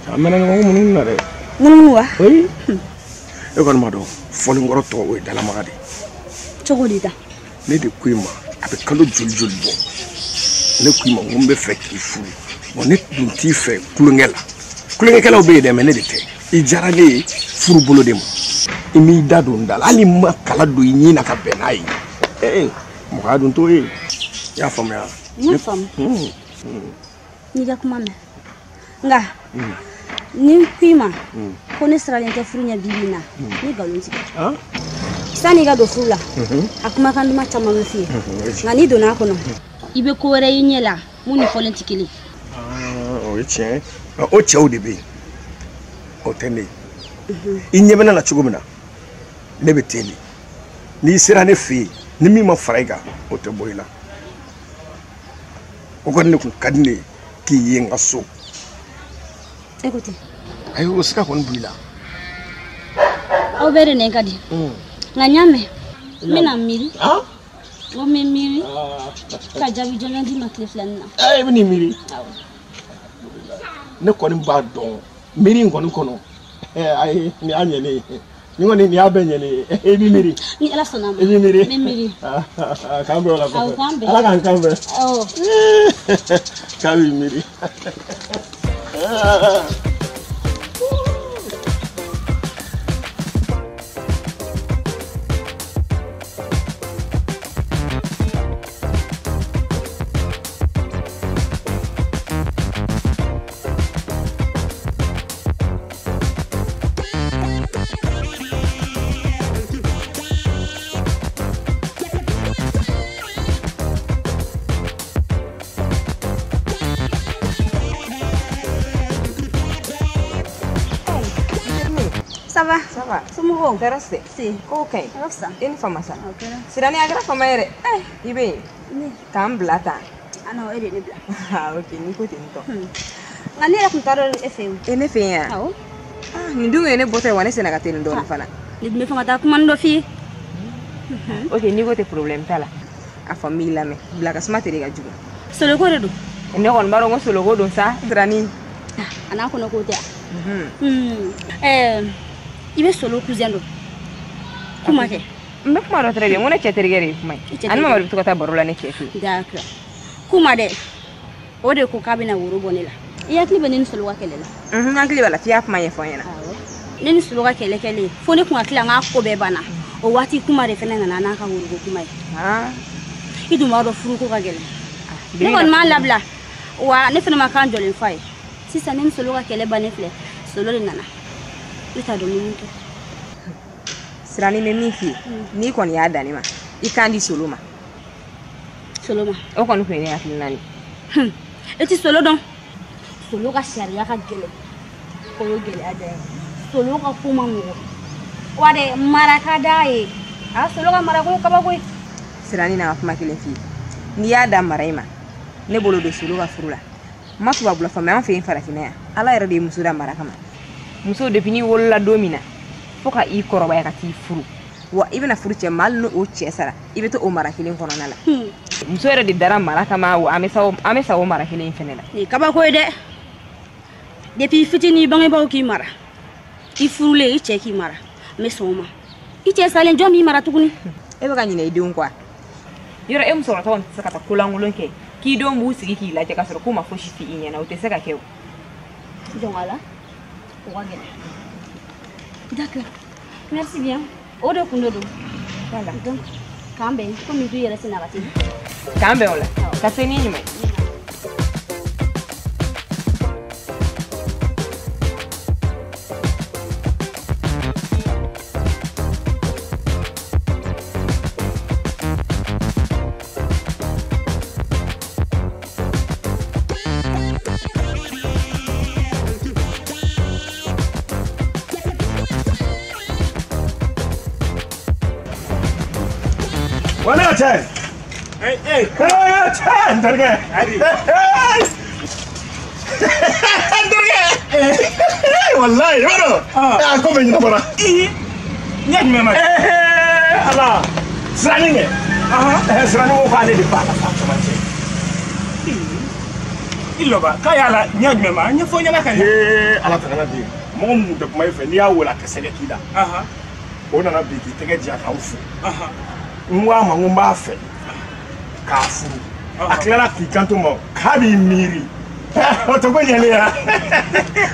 Speaker 3: A mɛnna ɲɔgɔn munumunu na dɛ.
Speaker 7: Munumunu wa?
Speaker 3: Oui. E kɔni b'a dɔn fɔlenkɔrɔ tɔgɔ o ye dalamaga de ye.
Speaker 7: Cogo di ta?
Speaker 3: Ne de ko i ma a bɛ kalo joli joli bɔ. Ne ko i ma n ko n bɛ fɛ k'i furu.
Speaker 9: Bon ne dun t'i fɛ kulonkɛ la. Kulonkɛkɛlaw bɛ yen dɛ, mais ne de tɛ. I diyara ne ye furu bolo de ma. I m'i da don n da la, hali n ma kala don i ɲin na ka bɛn n'a ye. Ee mɔgɔya dun t'o ye. I y'a faamuya?
Speaker 7: N y'a faamu. N'i ka kuma mɛn. Nka ni n ko i ma ko ne siralen tɛ furu ɲɛ bi bi in na, ne nkalon tigɛ. Sanni i ka don furu la, a kumakan duman caman bɛ f'i ye. Nka n'i donna a kɔnɔ, i bɛ ko wɛrɛ y'i ɲɛ la mun ni fɔlen tɛ kelen.
Speaker 9: O ye tiɲɛ ye. O cɛw de bɛ yen, o tɛ ne ye. I ɲɛ bɛ ne la cogo min na, ne bɛ ten de. N'i sera ne fɛ yen, ni min ma fara i kan, o tɛ bɔ i la. O kɔni ne kun ka di ne ye k'i ye n ka so.
Speaker 7: E ko ten.
Speaker 9: Ayi, o sira kɔni b'i la.
Speaker 7: Aw bɛɛ de nɛn ka di. Nka n y'a mɛn, n bɛna miiri. N ko n bɛ miiri ka jaabi jɔnjɔn d'i ma tile fila nin na.
Speaker 9: E bɛ n'i miiri. Ne kɔni b'a dɔn miiri in kɔni kɔnɔ. Ayi, nin y'a ɲɛnen ye. Nin kɔni nin y'a bɛɛ ɲɛnen ye. E b'i miiri.
Speaker 7: Ni Ala sɔnna a ma.
Speaker 9: I b'i miiri.
Speaker 7: N bɛ miiri.
Speaker 9: K'an bɛn o la kɔfɛ.
Speaker 7: Awɔ, k'an bɛn.
Speaker 9: Ala k'an kan bɛn.
Speaker 7: Awɔ.
Speaker 9: K'a b'i miiri.
Speaker 7: Ça va?
Speaker 2: Ça va.
Speaker 7: Somɔgɔw?
Speaker 2: Tɔɔrɔ si tɛ.
Speaker 7: Si.
Speaker 2: Kow ka ɲi.
Speaker 7: A ka fisa.
Speaker 2: I ni fama sa.
Speaker 7: O kɛra.
Speaker 2: Sirani a kɛra fama ye dɛ. I bɛ yen.
Speaker 7: Ne.
Speaker 2: K'an bila tan.
Speaker 7: Ah non, e de ye ne bila.
Speaker 2: Ah ok, n'i ko ten tɔ.
Speaker 7: Nka ne yɛrɛ tun t'a dɔn e fɛ yen.
Speaker 2: E ne fɛ yen yan?
Speaker 7: Awɔ.
Speaker 2: Ah nin dun ye ne bɔtɔ ye wa ne senna ka teli dɔɔnin fana.
Speaker 7: Ne tun bɛ fɛ ka taa kuma dɔ f'i ye.
Speaker 2: Ok, n'i ko ten problème t'a la. A fɔ n b'i lamɛn. Bila ka suma tere ka jugu.
Speaker 7: Soloko de don.
Speaker 2: Ne kɔni b'a dɔn ko soloko don sa, Sirani.
Speaker 7: A n'a kɔnɔ ko tɛ yan. I bɛ Solo cousin dɔn. Kuma kɛ.
Speaker 2: N bɛ kuma dɔ très bien, n ko ne cɛ terikɛ de ye kuma ye. Ani Mamadu bɛ to ka taa baro la ne cɛ fɛ yen.
Speaker 7: D'accord. Kuma dɛ, o de ko k'a bɛna woro bɔ ne la. I hakili bɛ ne ni Solo ka kɛlɛ la.
Speaker 2: N hakili b'a la f'i y'a kuma ɲɛfɔ n ɲɛna.
Speaker 7: Awɔ. Ne ni Solo ka kɛlɛ kɛlen, fo ne kun ka tila n ka ko bɛɛ banna. O waati kuma de fɛnɛ nana n'a ka woroko kuma ye. I dun b'a dɔn furuko ka gɛlɛn. Ne kɔni m'a labila. Wa ne fɛnɛ ma kan jɔlen f'a ye. Sisan ne ni Solo ka kɛlɛ bannen filɛ, Solo de nana. Ne t'a dɔn n bɛ mun kɛ.
Speaker 2: Sirani bɛ min f'i ye, n'i kɔni y'a dan ne ma, i kan di Solo ma.
Speaker 7: Solo ma?
Speaker 2: O kɔni kun ye ne hakilina ye.
Speaker 7: E ti Solo dɔn. Solo ka sariya ka gɛlɛn. O ye gɛlɛya dɔ ye. Solo ka ko ma nɔgɔn. Wa dɛ mara ka d'a ye. A Solo ka marako ye kabako ye.
Speaker 2: Sirani na ka kuma kelen f'i ye. N'i y'a dan mara in ma, ne bolo don Solo ka furu la. N ma tubabula faamuya an fɛ yen farafinna yan. Ala yɛrɛ de ye muso da mara kama. Muso depuis n'i wolola don min na fo ka i kɔrɔbaya ka t'i furu, wa i bɛna furu cɛ ma, hali n'o cɛ sara i bɛ to o mara kelen kɔnɔna la. Muso yɛrɛ de dara mara kama, wa an bɛ sa o mara kelen in fɛnɛ la.
Speaker 7: Nin ye kabako ye dɛ. Depuis fitinin bangebaaw k'i mara, i furulen i cɛ k'i mara, n bɛ sɔn o ma. I cɛ salen jɔn b'i mara tuguni?
Speaker 2: E bɛ ka ɲinɛ i denw kɔ wa? Yɔrɔ e musokɔrɔba kɔni tɛ se ka taa kolankolon kɛ k'i denw b'u sigi k'i lajɛ k'a sɔrɔ k'u ma fosi f'i ɲɛna, o tɛ se ka kɛ o.
Speaker 7: Jɔn ala, o ka gɛlɛn. D'accord. Merci bien. O de kun de don.
Speaker 2: Voilà.
Speaker 7: Donc, k'an bɛn komi i yɛrɛ senna ka teli.
Speaker 2: K'an bɛn o la. Ka se n'i ɲuman ye.
Speaker 9: Wa ne ka cɛ.
Speaker 4: Ee.
Speaker 9: Cɛ n terikɛ. N terikɛ. Walayi i b'a dɔn. A ko bɛɛ ɲɛnabɔra.
Speaker 4: Ɲɛ jumɛn ma?
Speaker 9: Ala Sirani kɛ. Sirani ko k'ale de b'a la k'a camancɛ.
Speaker 4: I lɔba k'a y'a la ɲɛ jumɛn ma? Ɲɛfɔ ɲɛna ka ɲɛ.
Speaker 9: Ala ta kana di. Mɔgɔ mun tɛ kuma i fɛ n'i y'a wele a tɛ sɛgɛ k'i la. O nana bi k'i tɛgɛ diya k'aw fo. N ko a ma n ko n b'a fɛ k'a furu. A tilala k'i kanto ma k'a b'i miiri.
Speaker 3: O tɛ ko ɲɛlen ya.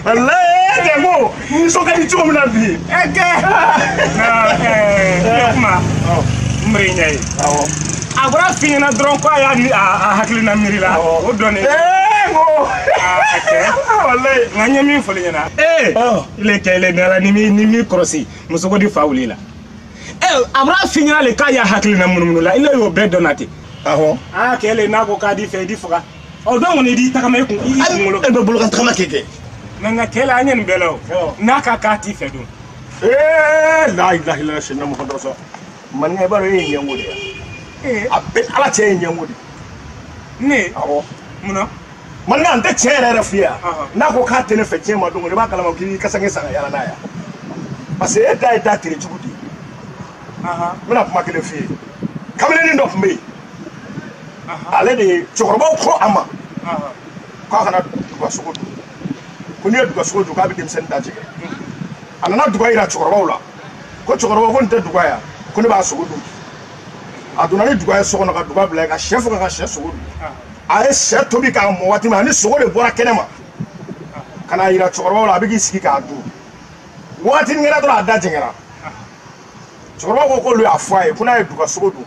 Speaker 3: Walayi cɛ ko nisɔn ka di cogo min na bi.
Speaker 4: Ɛ kɛ. Ne kuma n bɛ ɲɛ ye.
Speaker 3: Awɔ.
Speaker 4: A bɔra f'i ɲɛna dɔrɔn ko a y'a hakilina miiri la. O dɔnnen.
Speaker 3: Ee n ko.
Speaker 4: Kɛ.
Speaker 3: Walayi.
Speaker 4: Nka n ye min fɔli ɲɛna. Ee ile kɛ ile nana ni mi kɔlɔsi muso ko di fa wuli la. A bɔra f'i ɲɛna le k'a y'a hakilina munumunu la ile y'o bɛɛ dɔn na ten.
Speaker 3: Awɔ.
Speaker 4: Aa kɛ le n'a ko k'a di fɛ i di faga. Ɔ dɔn kɔni i di tagama i kun i kunkolo.
Speaker 3: E bɛ bolokan tagama kɛ kɛ.
Speaker 4: Mɛ nka kɛ la an ye nin bɛɛ la o. N'a ka k'a t'i fɛ dun.
Speaker 3: Ee la ilaha illallah sɛnɛ mɔgɔ dɔ sɔrɔ. Maninka i b'a dɔn e ye ɲɛngo de ye. A bɛɛ ala cɛ ye ɲɛngo de.
Speaker 4: Ne.
Speaker 3: Awɔ.
Speaker 4: Munna.
Speaker 3: Maninka n tɛ tiɲɛ yɛrɛ yɛrɛ f'i ye. N'a ko k'a tɛ ne fɛ tiɲɛ ma don o i b'a kalama k'i b'i kasange san ka yala n'a ye. Parce que e da ye da tere jugu de ye. N bɛna kuma kelen f'i ye. Kamalenin dɔ tun bɛ yen. Ale de ye cɛkɔrɔbaw ko a ma. K'a kana dugasogo dun. Ko n'i ye dugasogo dun k'a bɛ denmisɛnnin da jɛgɛ. A nana duga yira cɛkɔrɔbaw la. Ko cɛkɔrɔba ko nin tɛ duga ya. Ko ne b'a sogo dun. A donna ni duga ye so kɔnɔ ka duga bila yen ka sɛ faga ka sɛ sogo dun. A ye sɛ tobi k'a mɔ waati min ani sogo de bɔra kɛnɛ ma. Ka n'a yira cɛkɔrɔbaw la a bɛ k'i sigi k'a dun. Waati min kɛra dɔrɔn a da jɛngɛra. Cɛkɔrɔbaw ko k'olu y'a fɔ a ye ko n'a ye duga sogo dun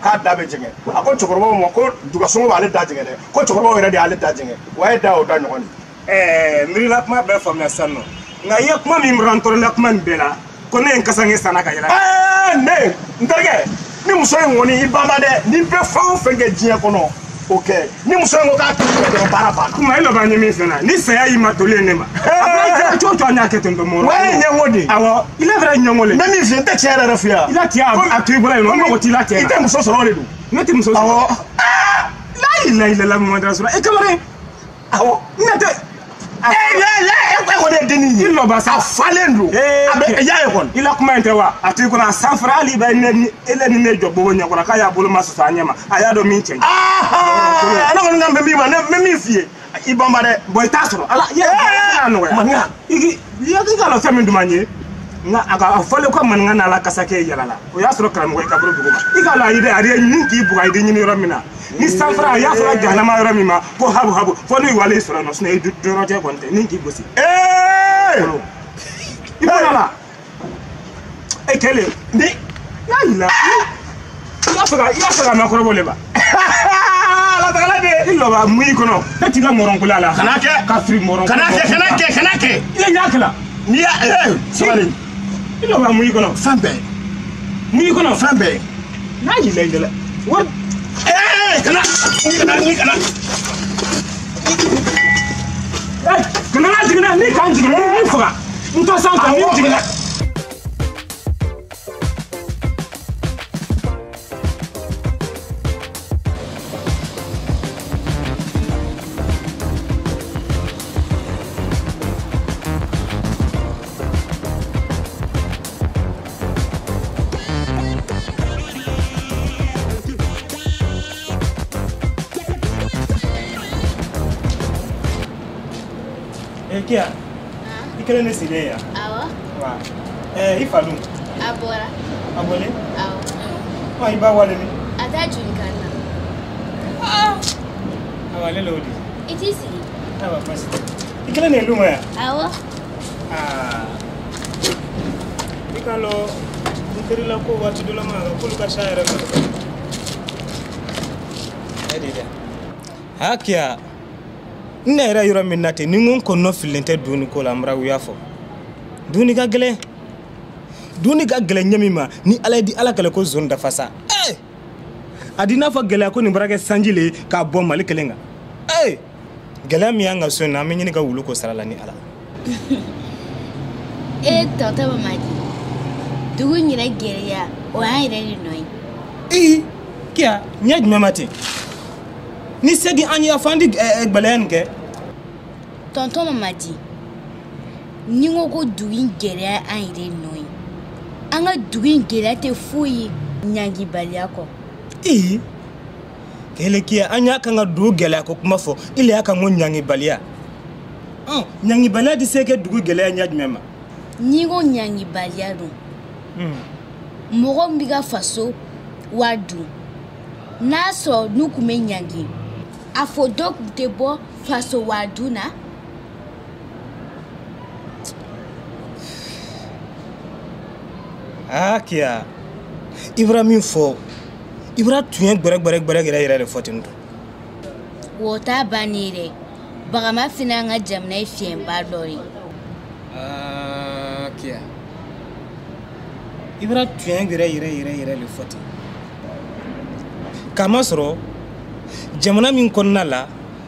Speaker 3: k'a da bɛ jɛngɛ. A ko cɛkɔrɔbaw ma ko duga sogo b'ale da jɛngɛ dɛ. Ko cɛkɔrɔbaw yɛrɛ de y'ale da jɛngɛ. Wa a ye da o da ɲɔgɔn de.
Speaker 4: Miirila kuma bɛɛ faamuya sisan nɔ. Nka i ye kuma min rantɔrɔla kuma nin bɛɛ la ko ne ye n kasange sanna ka yɛlɛ.
Speaker 3: Ne n terikɛ ni muso in kɔni i banba dɛ ni bɛ fɛn o fɛn kɛ diɲɛ kɔnɔ o kɛ ni muso in ko k'a tɛ fɛ dɔrɔn baara banna.
Speaker 4: Kuma e laban ye min fɛn na ni saya y'i ma toli ye ne ma. A bɛ cogo cogo an y'a kɛ ten tɔ mɔrɔ.
Speaker 3: Wa e ye ɲɛngo de ye.
Speaker 4: Awɔ i la fɛnɛ ɲɛngo le.
Speaker 3: N bɛ min f'i ye n tɛ tiɲɛ yɛrɛ yɛrɛ f'i ye.
Speaker 4: I la tiɲɛ a to i bolo yen nɔ n mago t'i la tiɲɛ
Speaker 3: na. I tɛ muso sɔrɔ o de don.
Speaker 4: Ne tɛ muso sɔrɔ.
Speaker 3: Awɔ.
Speaker 4: La ilaha illallah Muhammadu rasulullah e kamalen.
Speaker 3: Awɔ.
Speaker 4: Ne tɛ.
Speaker 3: E kɔni ye dennin ye.
Speaker 4: I lɔba sa.
Speaker 3: A falen don. A bɛ i y'a ye kɔni.
Speaker 4: I la kuma in tɛ wa a to i kɔnɔ a san fara hali i bɛ ne e la ni ne jɔ bobo ɲɛkɔrɔ k'a y'a bolo ma sɔsɔ a ɲɛ ma a y'a dɔn min cɛ ɲi.
Speaker 3: Ne kɔni ka bɛ min ma ne bɛ min f'i ye i banba dɛ.
Speaker 4: Bɔn i t'a sɔrɔ ala i y'a nɔgɔya.
Speaker 3: Maninka.
Speaker 4: I k'a lɔn fɛn min duman ye nka a ka a fɔlen ko maninka n'a la kasakɛ yɛlɛ la o y'a sɔrɔ karamɔgɔ ye kaburu dugu ma i k'a lɔn a ye dɛ a ye ɲini k'i bugɔ a ye ɲini yɔrɔ min na. Ni sanfara a y'a sɔrɔ jahanama yɔrɔ min ma ko habu habu fo n'u wale sɔrɔ nɔ sinɔn i dɔrɔn tɛ kɔni tɛ ni k'i gosi. I bɔra la e kɛlen
Speaker 3: ni
Speaker 4: y'a yira i y'a fɛ ka makɔrɔbɔ le ba.
Speaker 3: Ala tagala de.
Speaker 4: I lɔba mun y'i kɔnɔ e t'i ka mɔrɔnkola la.
Speaker 3: Kana kɛ.
Speaker 4: Ka firi mɔrɔn.
Speaker 3: Kana kɛ kana kɛ kana kɛ.
Speaker 4: I ye ɲa kɛla.
Speaker 3: N'i y'a sabali.
Speaker 4: I lɔba mun y'i kɔnɔ.
Speaker 3: Fɛn bɛɛ.
Speaker 4: Mun y'i kɔnɔ.
Speaker 3: Fɛn bɛɛ.
Speaker 4: N'a y'i la i la wari.
Speaker 3: Kana kana
Speaker 4: kana n'a jiginna ni k'an jiginna ni faga n tɔ sanfɛ ni jiginna. Kia, i kɛlen ne sigilen yan.
Speaker 1: Awɔ.
Speaker 4: Wa i fa dun?
Speaker 1: A bɔra.
Speaker 4: A bɔlen?
Speaker 1: Awɔ.
Speaker 4: Ɔ i ba wale min?
Speaker 1: A t'a joli kan na.
Speaker 4: Awa ale l'o di.
Speaker 1: I t'i sigi.
Speaker 4: Awa baasi tɛ. I kɛlen ne lu ma yan?
Speaker 1: Awɔ.
Speaker 4: Aa i k'a lɔn n terila ko waati dɔ la ma k'olu ka ca yɛrɛ ma. E de dɛ. Ha Kia. Ne yɛrɛ yɔrɔ min na ten ni n ko n kɔnɔ fililen tɛ dumuni ko la n bɔra u y'a fɔ dumuni ka gɛlɛn dumuni ka gɛlɛn ɲɛ min ma ni ala ye di ala kɛlɛ ko zon dafa sa a di n'a fɔ gɛlɛya ko nin bɔra kɛ sanji le ye k'a bɔ mali kelen kan gɛlɛya min y'an ka so in na an bɛ ɲini ka wulu ko sara la ni ala.
Speaker 1: E tɔntɔn Mamadi dugu in yɛrɛ gɛlɛya o y'an yɛrɛ de nɔ ye.
Speaker 4: Ee Kia ɲɛ jumɛn ma ten. Ni se di an ye a fɔ an di gɛlɛya nin kɛ.
Speaker 1: Tɔntɔn Mamadi ni n ko ko dugu in gɛlɛya an yɛrɛ nɔ ye an ka dugu in gɛlɛya tɛ foyi ye ɲangibaliya kɔ.
Speaker 4: Ee kɛlɛ Kia an y'a kan ka dugu gɛlɛya ko kuma fɔ i le y'a kan ko ɲangibaliya ɲangibaliya tɛ se kɛ dugu gɛlɛya ɲɛ jumɛn ma.
Speaker 1: N'i ko ɲangibaliya dun mɔgɔ min b'i ka faso wari dun n'a sɔrɔ n'u tun bɛ ɲangi. A fɔ dɔ tun tɛ bɔ Faso wari dun na.
Speaker 4: Aa Kiya, i bɔra min fɔ, i bɔra tuɲɛ gbɛrɛ gbɛrɛ gbɛrɛ yɛrɛ yɛrɛ de fɔ ten tɔ.
Speaker 1: O t'a bannen ye dɛ. Bagama fana y'an ka jamana ye fiɲɛba dɔ ye.
Speaker 4: Aa Kiya, i bɔra tuɲɛ yɛrɛ yɛrɛ yɛrɛ yɛrɛ de fɔ ten. K'a masɔrɔ jamana min kɔnɔna la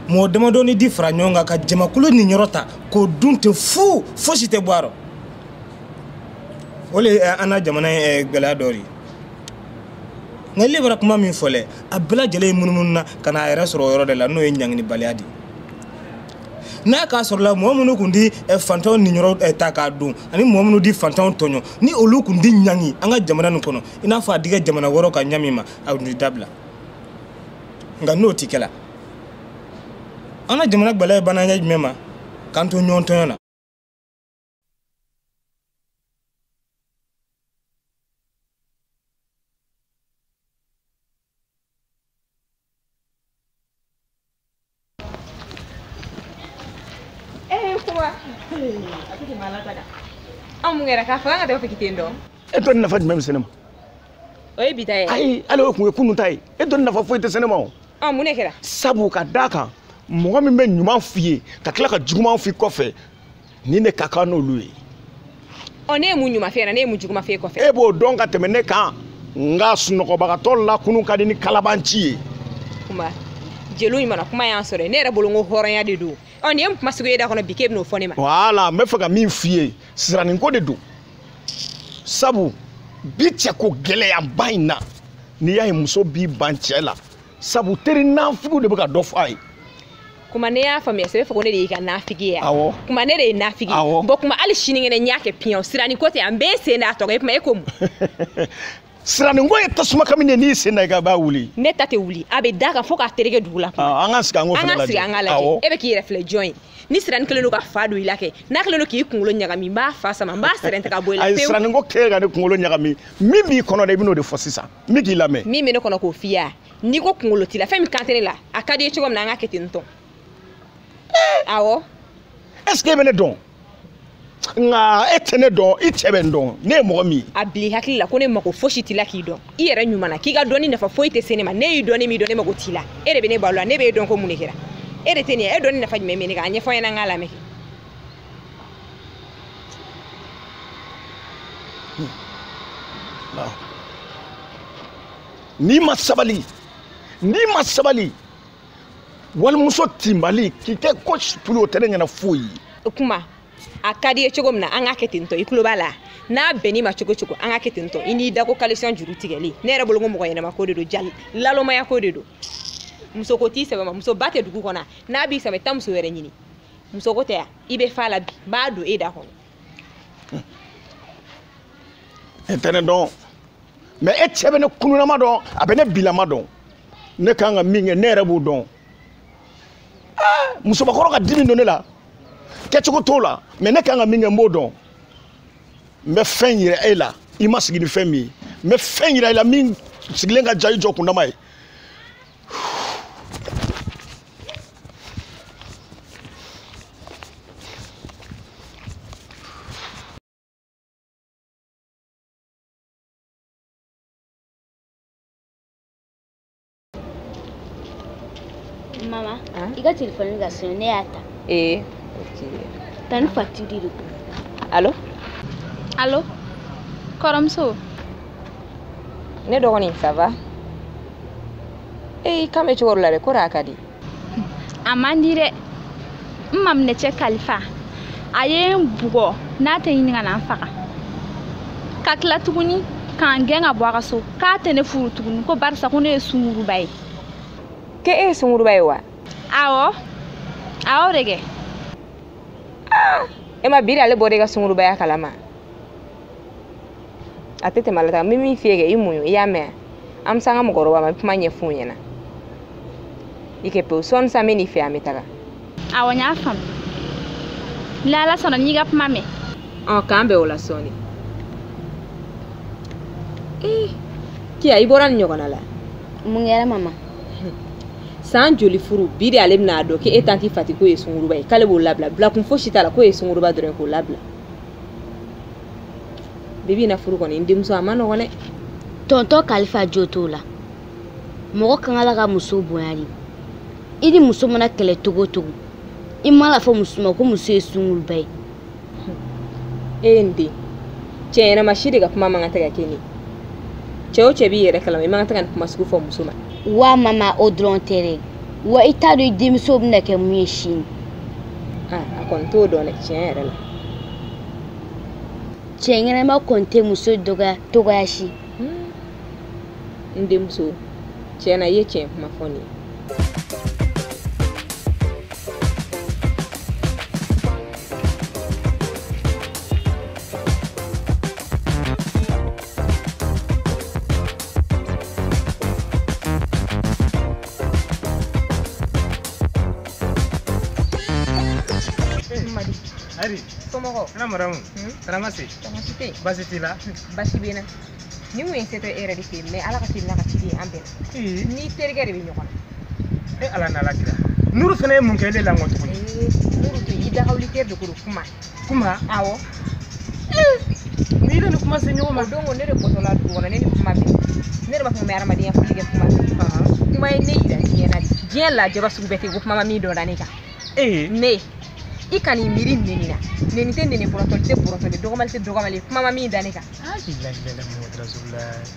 Speaker 4: mɔgɔ damadɔni di fara ɲɔgɔn kan ka jamakulu niyɔrɔ ta k'o dun ten fu fosi tɛ bɔ a rɔ. O le ye an ka jamana ye gɛlɛya dɔ de ye. Nka ile bɔra kuma min fɔ lɛ, a bɛɛ lajɛlen ye munumunu na ka n'a yɛrɛ sɔrɔ o yɔrɔ de la n'o ye ɲanginibaliya de ye. N'a k'a sɔrɔla mɔgɔ minnu tun di fantanw niyɔrɔ ta k'a dun ani mɔgɔ minnu di fantanw tɔɲɔ ni olu tun di ɲangi an ka jamana nin kɔnɔ i n'a fɔ a dikɛ jamana wɛrɛw ka ɲa min ma a tun tɛ dabila. Nka n'o ti kɛla an ka jamana gɛlɛya ye bana ɲɛ jumɛn ma k'an to ɲɔgɔn tɔɲɔ na.
Speaker 2: Anw mun kɛra k'a fɔ an ka taa fɛ k'i ten dɔn.
Speaker 3: E dɔnni nafa jumɛn bɛ se ne ma?
Speaker 2: O ye bi ta ye.
Speaker 3: Ayi, hali o kun ye kunun ta ye. E dɔnni nafa foyi tɛ se ne ma o.
Speaker 2: Ɔ mun de kɛra?
Speaker 3: Sabu ka d'a kan mɔgɔ min bɛ ɲuman f'i ye ka tila ka juguman f'i kɔfɛ nin de ka kan n'olu ye.
Speaker 2: Ɔ ne ye mun ɲuman f'e ɲɛna ne ye mun juguman f'e kɔfɛ?
Speaker 3: E b'o dɔn ka tɛmɛ ne kan nka sunɔgɔbagatɔ lakunun ka di ni kalabanci ye.
Speaker 2: Kuma jeliw in mana kuma y'an sɔrɔ ne yɛrɛ bolo n ko hɔrɔnya de don. Ɔ nin ye mun kuma sugu ye da kɔnɔ bi k'e bɛn'o fɔ ne ma.
Speaker 3: Voilà, n bɛ fɛ ka min f'i ye siraninko de don. Sabu bi cɛko gɛlɛyaba in na n'i y'a ye muso b'i ban cɛ la sabu teri nafigiw de bɛ ka dɔ fɔ a ye.
Speaker 2: Kuma ne y'a faamuya sɛbɛ fɔ ko ne de y'i ka nafigi ye.
Speaker 3: Awɔ.
Speaker 2: Kuma ne de ye nafigi.
Speaker 3: Awɔ.
Speaker 2: Bon kuma hali sinikɛnɛ n y'a kɛ piyan siraninko tɛ an bɛɛ sen da a tɔgɔ ye kuma e ko mun.
Speaker 3: Siraninko ye tasuma kami de n'i sen da i ka b'a wuli.
Speaker 2: Ne ta tɛ wuli a bɛ da kan fo k'a tereke dugu la.
Speaker 3: An ka sigi an k'o fana lajɛ.
Speaker 2: An ka sigi an k'a lajɛ e bɛ k'i yɛrɛ filɛ jɔn ye ni siranin kɛlen don ka fa don i la kɛ n'a kɛlen don k'i kunkolo ɲagami n b'a fa sama n b'a sɛrɛntɛ ka bɔ i la
Speaker 3: Ayi
Speaker 2: pewu.
Speaker 3: siraninko kɛlen ka ne kunkolo ɲagami min b'i kɔnɔ dɛ i bɛn'o de fɔ sisan n bɛ k'i lamɛn.
Speaker 2: Min bɛ ne kɔnɔ k'o f'i ye n'i ko kunkolo t'i la fɛn min kan tɛ ne la a ka di i ye cogo min na an ka kɛ ten tɔ. Awɔ.
Speaker 3: Est ce que e bɛ ne dɔn? Nka e tɛ ne dɔn i cɛ bɛ n dɔn ne ye mɔgɔ min ye.
Speaker 2: A bila i hakili la ko ne mako fosi t'i la k'i dɔn i yɛrɛ ɲuman na k'i ka dɔnni nafa foyi tɛ se ne ma ne y'i dɔn ne m'i dɔn ne mako t'i la e de bɛ ne balo la ne b'e dɔn ko mun de kɛra e de tɛ nin ye e dɔnni nafa jumɛn bɛ ne kan a ɲɛfɔ n ɲɛna n k'a lamɛn.
Speaker 3: N'i ma sabali n'i ma sabali walimuso tinbali k'i kɛ ko tulu o tɛ ne ɲɛna foyi ye.
Speaker 2: O kuma a ka di i ye cogo min na an k'a kɛ ten tɔ i tulo b'a la n'a bɛnn'i ma cogo cogo an k'a kɛ ten tɔ i n'i da ko calcium juru tigɛli ne yɛrɛ bolo ko mɔgɔ ɲɛnama ko de don ja lalomaya ko de don muso ko t'i sɛbɛ ma muso ba tɛ dugu kɔnɔ n'a b'i sɛbɛ taa muso wɛrɛ ɲini muso ko tɛ yan i bɛ fa la bi n b'a don e da kɔnɔ.
Speaker 3: E tɛ ne dɔn mais e cɛ bɛ ne kununama dɔn a bɛ ne bilama dɔn ne kan ka min kɛ ne yɛrɛ b'o dɔn. Musobakɔrɔ ka dimi don ne la kɛcogo t'o la mais ne kan ka min kɛ n b'o dɔn n bɛ fɛn yira e la i ma sigi ni fɛn min ye n bɛ fɛn yira e la min sigilen ka ja i jɔ kundama ye.
Speaker 1: Mama, i ka telefɔni ka sonné ne y'a ta.
Speaker 2: Ee ok.
Speaker 1: Tani Fati de don.
Speaker 2: Allo?
Speaker 8: Allo? Kɔrɔmuso.
Speaker 2: Ne dɔgɔnin ça va? E i kan bɛ cogo dɔ la dɛ kɔrɔ a ka di.
Speaker 8: A man di dɛ. N maminɛcɛ Kalifa a ye n bugɔ n'a tɛ ɲini ka na n faga. Ka tila tuguni k'an gɛn ka bɔ a ka so k'a tɛ ne furu tuguni ko barisa ko ne ye sunguruba ye.
Speaker 2: K'e ye sunguruba ye wa?
Speaker 8: Awɔ. Awɔ de kɛ.
Speaker 2: E ma bi de ale bɔra i ka sungurubaya kalama. A tɛ tɛmɛ a la tan n bɛ min f'i ye kɛ i muɲu i y'a mɛn an bɛ se an ka mɔgɔkɔrɔba ma i bɛ kuma ɲɛf'u ɲɛna. I kɛ pewu sɔɔni sa n bɛ n'i fɛ an bɛ taga.
Speaker 8: Awɔ n y'a faamu. Ni Ala sɔnna n y'i ka kuma mɛn.
Speaker 2: Ɔ k'an bɛn o la sɔɔni. Ee Kiya i bɔra nin ɲɔgɔnna la.
Speaker 1: Mun kɛra mama?
Speaker 2: San joli furu bi de ale bɛna a dɔn k'e tanti Fati ko ye sunguruba ye k'ale b'o labila bilakun fosi t'a la k'o ye sunguruba dɔrɔn k'o labila. Bibi in na furu kɔni n denmuso a ma nɔgɔn dɛ.
Speaker 1: Tɔntɔn Kalifa jo t'o la. Mɔgɔ kan ka ka muso bonya de. I ni muso mana kɛlɛ cogo o cogo, i mana fɔ muso ma ko muso ye sunguruba ye.
Speaker 2: E ye n den, cɛ ɲɛnama si de ka kuma man kan tɛ ka kɛ nin ye. Cɛ o cɛ b'i yɛrɛ kalama i man kan tɛ ka nin kuma sugu fɔ muso ma.
Speaker 1: Wa mama o dɔrɔn tɛ dɛ. Wa i t'a dɔn i denmuso bɛna kɛ mun ye sini.
Speaker 2: A kɔni t'o dɔn dɛ tiɲɛ yɛrɛ la.
Speaker 1: Cɛ ɲɛnama kɔni tɛ muso dɔgɔya togoya si.
Speaker 2: N denmuso, tiɲɛ na i ye tiɲɛ kuma fɔ nin ye.
Speaker 4: Somɔgɔw. Ala maramu. Salamasi.
Speaker 2: Baasi tɛ yen.
Speaker 4: Baasi t'i la.
Speaker 2: Baasi bɛ n na. Nin kun ye se tɛ e yɛrɛ de fɛ yen mɛ Ala ka teli n'a ka ciden ye an bɛnna. N'i terikɛ de bɛ ɲɔgɔn na.
Speaker 4: E Ala n'Ala kira. Nuru fana ye mun kɛ e la nkɔ tuguni?
Speaker 2: Nuru to i dagawuli teri de ko don kuma.
Speaker 4: Kuma?
Speaker 2: Awɔ.
Speaker 4: N'i ye ni kuma se ɲɔgɔn ma.
Speaker 2: O don ko ne de bɔtɔla dugu kɔnɔ ne ni kuma bɛn. Ne de b'a fɔ n bɛ hadamadenya foli kɛ kuma fɛ. Kuma ye ne yira diɲɛ na de. Diɲɛ lajaba sugu bɛɛ tɛ yen ko kuma ma min dɔn da ne kan. Ne. I kan'i miiri neni na. Neni tɛ neni bɔrɔtɔli tɛ bɔrɔtɔli dɔgɔmali tɛ dɔgɔmali kuma ma min da ne kan.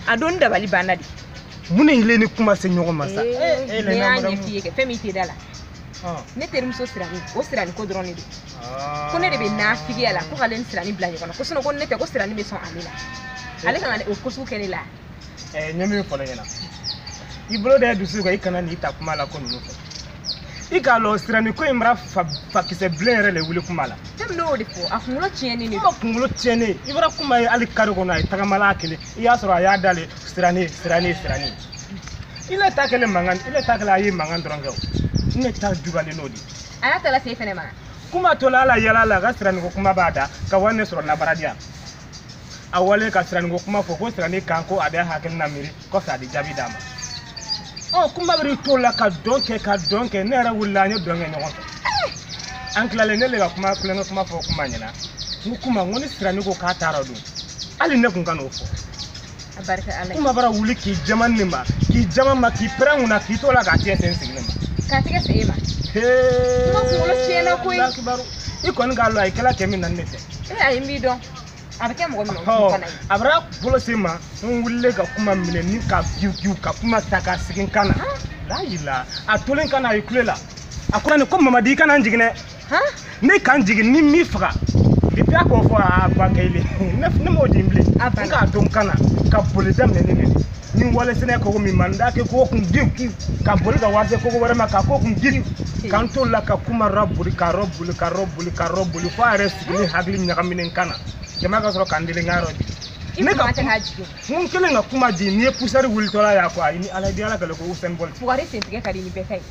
Speaker 2: A don dabali banna de.
Speaker 4: Mun de y'i ni kuma se ɲɔgɔn ma sa?
Speaker 2: Ne y'a ɲɛf'i ye kɛ fɛn min tɛ da la. Ne terimuso Sirani o Sirani ko dɔrɔn de don. Ko ne de bɛ nafigiya la ko k'ale ni Sirani bila ɲɔgɔn na ko sinɔn ko ne tɛ ko Sirani bɛ sɔn ale la. Ale kan ka o ko sugu kɛ ne la.
Speaker 4: N ye min fɔ ne ɲɛna. I bolo da dusu kan i kana n'i ta kuma la ko ninnu fɛ. I k'a lɔn Sirani ko in mara fakisɛ bilen yɛrɛ de wuli kuma la.
Speaker 2: Ne y'o de fɔ a kunkolo tiɲɛnen de don.
Speaker 4: Kuma kunkolo tiɲɛnen i bɔra kuma ye hali kari kɔnɔ a ye tagamala kelen i y'a sɔrɔ a y'a dalen Sirani Sirani Sirani. I ne ta kɛlen mankan i ne ta kɛlen a ye mankan dɔrɔn kɛ o ne ta jugalen n'o de.
Speaker 2: A y'a ta lase e fɛnɛ ma.
Speaker 4: Kuma tola ala yala la a ka Sirani ko kuma b'a da ka wari ne sɔrɔ labaradiya. A wale ka Sirani ko kuma fɔ ko Sirani kan ko a bɛ hakilina miiri kɔfɛ a bɛ jaabi d'a ma. Kuma bɛ t'o la ka dɔn kɛ ka dɔn kɛ ne yɛrɛ wulila an ye dɔn kɛ ɲɔgɔn fɛ. An tilalen ne le ka kuma kulonkɛ kuma fɔ kuma ɲɛna. N ko kuma n ko ni Sirani ko k'a taara don hali ne kun ka n'o fɔ.
Speaker 2: A barika Ala ye.
Speaker 4: Kuma bara wuli k'i jama ne ma k'i jama ma k'i pɛrɛn kunna k'i t'o la k'a tigɛ sen sigilen ma.
Speaker 2: K'a tigɛ sen e ma. Kuma kunkolo tiɲɛna koyi.
Speaker 4: I kɔni k'a lɔn a ye kɛla kɛ min na ne tɛ.
Speaker 2: Ayi n b'i dɔn. A bɛ kɛ mɔgɔ min na o kana ye.
Speaker 4: A bɔra bolo se ma n wulilen ka kuma minɛ ni ka giw ka kuma ta ka segin kan na. Layila a tolen kan na a ye kule la. A ko ne ko Mamadi i kana n jigin dɛ. Ne ka n jigin ni m'i faga. Depuis a k'o fɔ a ba kɛ ile ne m'o jigin bilen. N k'a to n kan na ka boli daminɛ ne de. Ni wale sɛnɛ koko min ma n da kɛ koko kun giw ka boli ka wari se koko wɛrɛ ma ka koko kun giw. K'an t'o la ka kuma rɔ boli ka rɔ boli ka rɔ boli ka rɔ boli fo a yɛrɛ sigili hakili ɲagaminen kan na. Jama ka sɔrɔ k'an deli n ka yɔrɔ jigin. Ne ka
Speaker 2: jigin.
Speaker 4: N kɛlen ka kuma jigin n'i ye poussière wulitɔla y'a fɔ ayi ni Ala di Ala kɛlɛ ko Usain Bolt.
Speaker 2: Fugari sentigɛ ka di ni bɛɛ ta ye.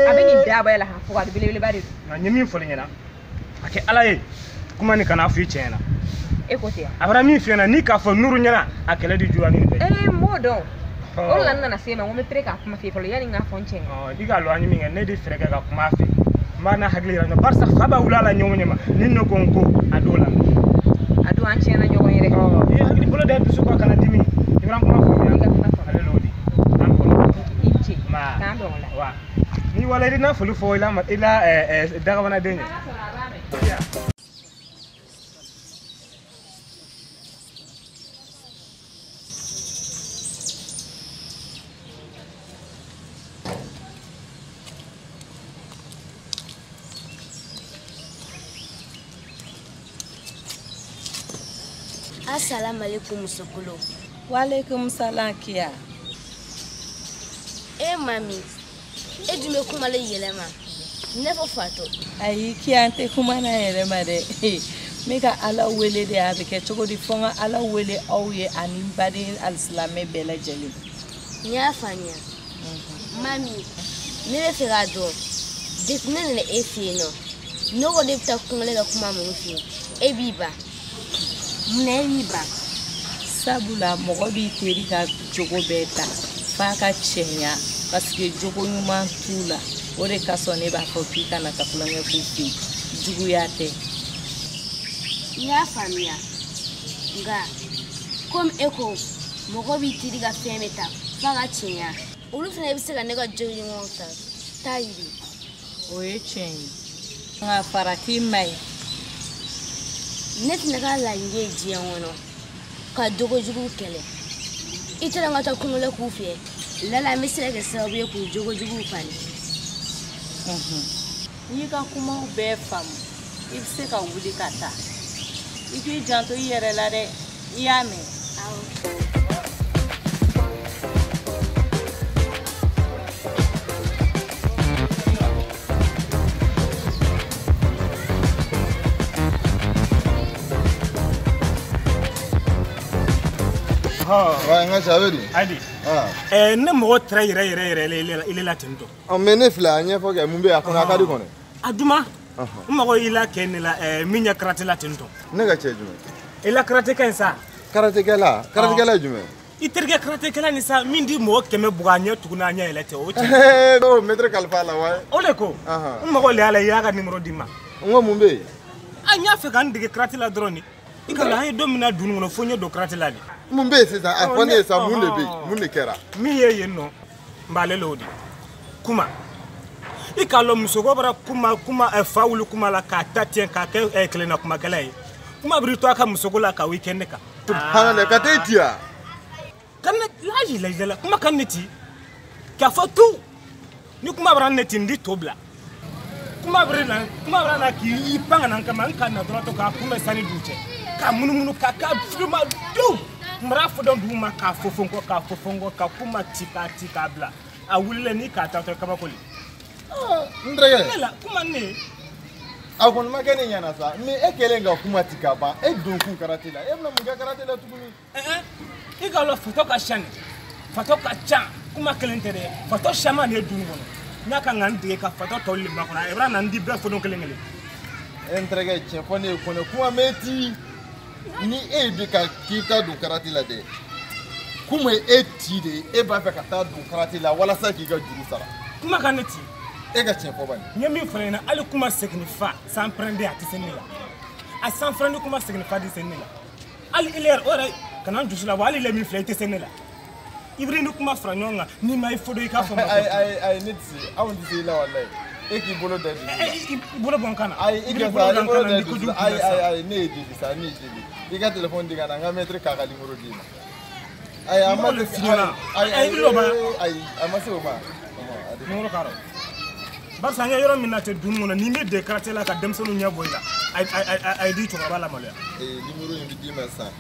Speaker 2: A bɛ nin dabaya la han fugari belebeleba de don.
Speaker 4: Nka n ye min fɔ ɲɛna a kɛ Ala ye kuma nin kana fɔ i cɛ ɲɛna.
Speaker 2: E ko ten.
Speaker 4: A bɔra min f'i ɲɛna n'i k'a fɔ Nuru ɲɛna a kɛlɛ di juguya ni nin bɛɛ ye.
Speaker 2: N b'o dɔn. O de la n nana se ma n ko n bɛ pere k'a kuma f'i ye fɔlɔ yanni n k'a fɔ n cɛ ɲɛna.
Speaker 4: I k'a lɔn an ye min kɛ ne de fɛɛrɛ kɛ ka kuma a fɛ. N b'a n'a hakili yira ɲɔgɔn barisa fa b'a wuli a la ɲɔgɔn ɲɛ ma ni ne ko n ko a d'o la.
Speaker 2: A don an tiɲɛna ɲɔgɔn yɛrɛ.
Speaker 4: I hakili bolo da dusu kan kana dimi i bɛna kuma faamuya.
Speaker 2: I ka kuma faamuya.
Speaker 4: Ale l'o di. An bɔra.
Speaker 2: I ni ce. K'an bɛn o la.
Speaker 4: Wa n'i wala i n'a foli fɔ i la i la dagabanaden ye.
Speaker 1: Assalamu alaikum musokolo.
Speaker 10: Walaikum salam Kiya.
Speaker 1: E mami, e dun bɛ kuma la yɛlɛma. Ne fɔ fatɔ.
Speaker 10: Ayi Kiya n tɛ kuma na yɛlɛma dɛ. N bɛ ka Ala wele de a bɛ kɛ cogo di fo n ka Ala wele aw ye ani n baden alisilamɛ bɛɛ lajɛlen.
Speaker 1: N y'a faamuya. Mami, ne bɛ fɛ k'a dɔn depuis ne nana e fɛ yen nɔ, ne ko ne bɛ taa kungole ka kuma minnu f'i ye, e b'i ban. Munna e b'i ban?
Speaker 10: Sabula mɔgɔ b'i teri ka jogo bɛɛ ta f'a ka cɛɲa Parce que jogo ɲuman t'u la. O de kasɔn ne b'a fɔ k'i kana taa tulonkɛ k'u fɛ yen. Juguya tɛ.
Speaker 1: N y'a faamuya. Nka komi e ko mɔgɔ b'i teri ka fɛn bɛɛ ta f'a ka tiɲɛya. Olu fana bɛ se ka ne ka jogo ɲumanw ta taa yiri.
Speaker 10: O ye tiɲɛ ye. Nka farati man ɲi.
Speaker 1: Ne fana ka laɲini ye diɲɛ kɔnɔ ka jogojugu kɛlɛ. I taara n ka taa kulonkɛ k'u fɛ. Lala n bɛ se ka kɛ sababu ye k'u jogojuguw falen.
Speaker 10: N'i ka kumaw bɛɛ faamu, i bɛ se ka wuli ka taa. I k'i janto i yɛrɛ la dɛ, i y'a mɛn?
Speaker 1: Awɔ.
Speaker 5: Ouais, n ka cɛ a bɛ di?
Speaker 4: Hali. Ne mɔgɔ tɛrɛ yɛrɛ yɛrɛ yɛrɛ ile la ten tɔ.
Speaker 5: Mais ne filɛ a ɲɛfɔ kɛ mun bɛ yen a kɔnɔ a ka di kɔni.
Speaker 4: A duma. N mago y'i la kɛ ne la min ye karate la ten tɔ.
Speaker 5: Ne ka cɛ jumɛn?
Speaker 4: I la karate ka ɲi sa.
Speaker 5: Karatekɛla? Karatekɛla ye jumɛn?
Speaker 4: I terikɛ karatekɛla ni sa min di mɔgɔ 100 bugɔ a ɲɛ tugun n'a ɲɛ yɛlɛ tɛ o cɛ.
Speaker 5: O maître kalifa la wa.
Speaker 4: O de ko. N mago le y'a la i y'a ka numéro di n ma.
Speaker 5: N ko mun bɛ yen?
Speaker 4: A n y'a fɛ ka n dege karate la dɔrɔn de. I ka an ye don min na dun kɔnɔ fo n ye don karate la de.
Speaker 5: Mun bɛ yen sisan a fɔ ne ye sa mun de bɛ yen mun de kɛra?
Speaker 4: Min ye yen nɔ n b'ale l'o de kuma i k'a lɔn musokɔrɔba bɔra kuma kuma fa wuli kuma la k'a ta tiɲɛ k'a kɛ kelenna kumakɛla ye kuma b'i to a ka musoko la ka weekend kan.
Speaker 5: Subhanallah ka t'e ci wa?
Speaker 4: Ka ne laji lajɛ la kuma ka ne ci k'a fɔ tu ni kuma bɔra ne ci n di to bila kuma bɛ na kuma bɔra na k'i pan ka na n kama n ka na dɔrɔn to k'a kunbɛn sanni dugu cɛ k'a munumunu k'a k'a firima du. N bɔra fɔ dɔn dugu ma k'a fɔ fɔ n kɔ k'a fɔ fɔ n kɔ ka kuma ci k'a ci k'a bila a wulila ni k'a taatɔ kabako le.
Speaker 5: N terikɛ.
Speaker 4: Ne la kuma ne.
Speaker 5: A kɔni ma kɛ ne ɲɛna sa mais e kɛlen ka kuma ci ka ban e don kun karate la e bɛna mun kɛ karate la tuguni.
Speaker 4: I k'a lɔn fatɔ ka ca nin fatɔ ka ca kuma kelen tɛ dɛ fatɔ caman de ye dugu kɔnɔ n y'a kan ka n dege ka fatɔ tɔw le makɔnɔ a bɛna na n di bɛɛ fɔdɔn kelen kelen.
Speaker 5: E n terikɛ tiɲɛ fɔ ne ye kɔnɛ kuma mɛ ti. Ni e bɛ ka k'i ta don karate la dɛ kuma e ci de e b'a fɛ ka taa don karate la walasa k'i ka juru sara.
Speaker 4: Kuma ka ne ci.
Speaker 5: E ka tiɲɛ fɔ bani.
Speaker 4: N ye min fɔ ɲɛna hali kuma segin fa 100 francs a tɛ se ne la a 100 francs ni kuma segin fa tɛ se ne la hali ile yɛrɛ o yɛrɛ kana n dusu labɔ hali ile min filɛ i tɛ se ne la i bɛ ni kuma fara ɲɔgɔn kan n'i ma i fo dɔn i k'a fɔ n ma.
Speaker 5: Ayi ayi ayi ne tɛ se anw tɛ se i la walayi. E k'i bolo da dusu la.
Speaker 4: I bolo bɔ n kan na.
Speaker 5: Ayi i jɔ sa i bolo da dusu la ayi ayi ayi ne ye deli sa ne ye deli i ka téléphone di ka na n ka maître k'a ka numéro d'i ma. Ayi a ma se ayi ayi a ma se o ma.
Speaker 4: Numéro k'a rɔ. Barisa an ye yɔrɔ min na ten dun kɔnɔ n'i bɛ dege karate la ka denmisɛnninw ɲɛ bɔ i la a ye di cɛkɔrɔba lamaloya.
Speaker 5: Numéro in bɛ d'i ma sisan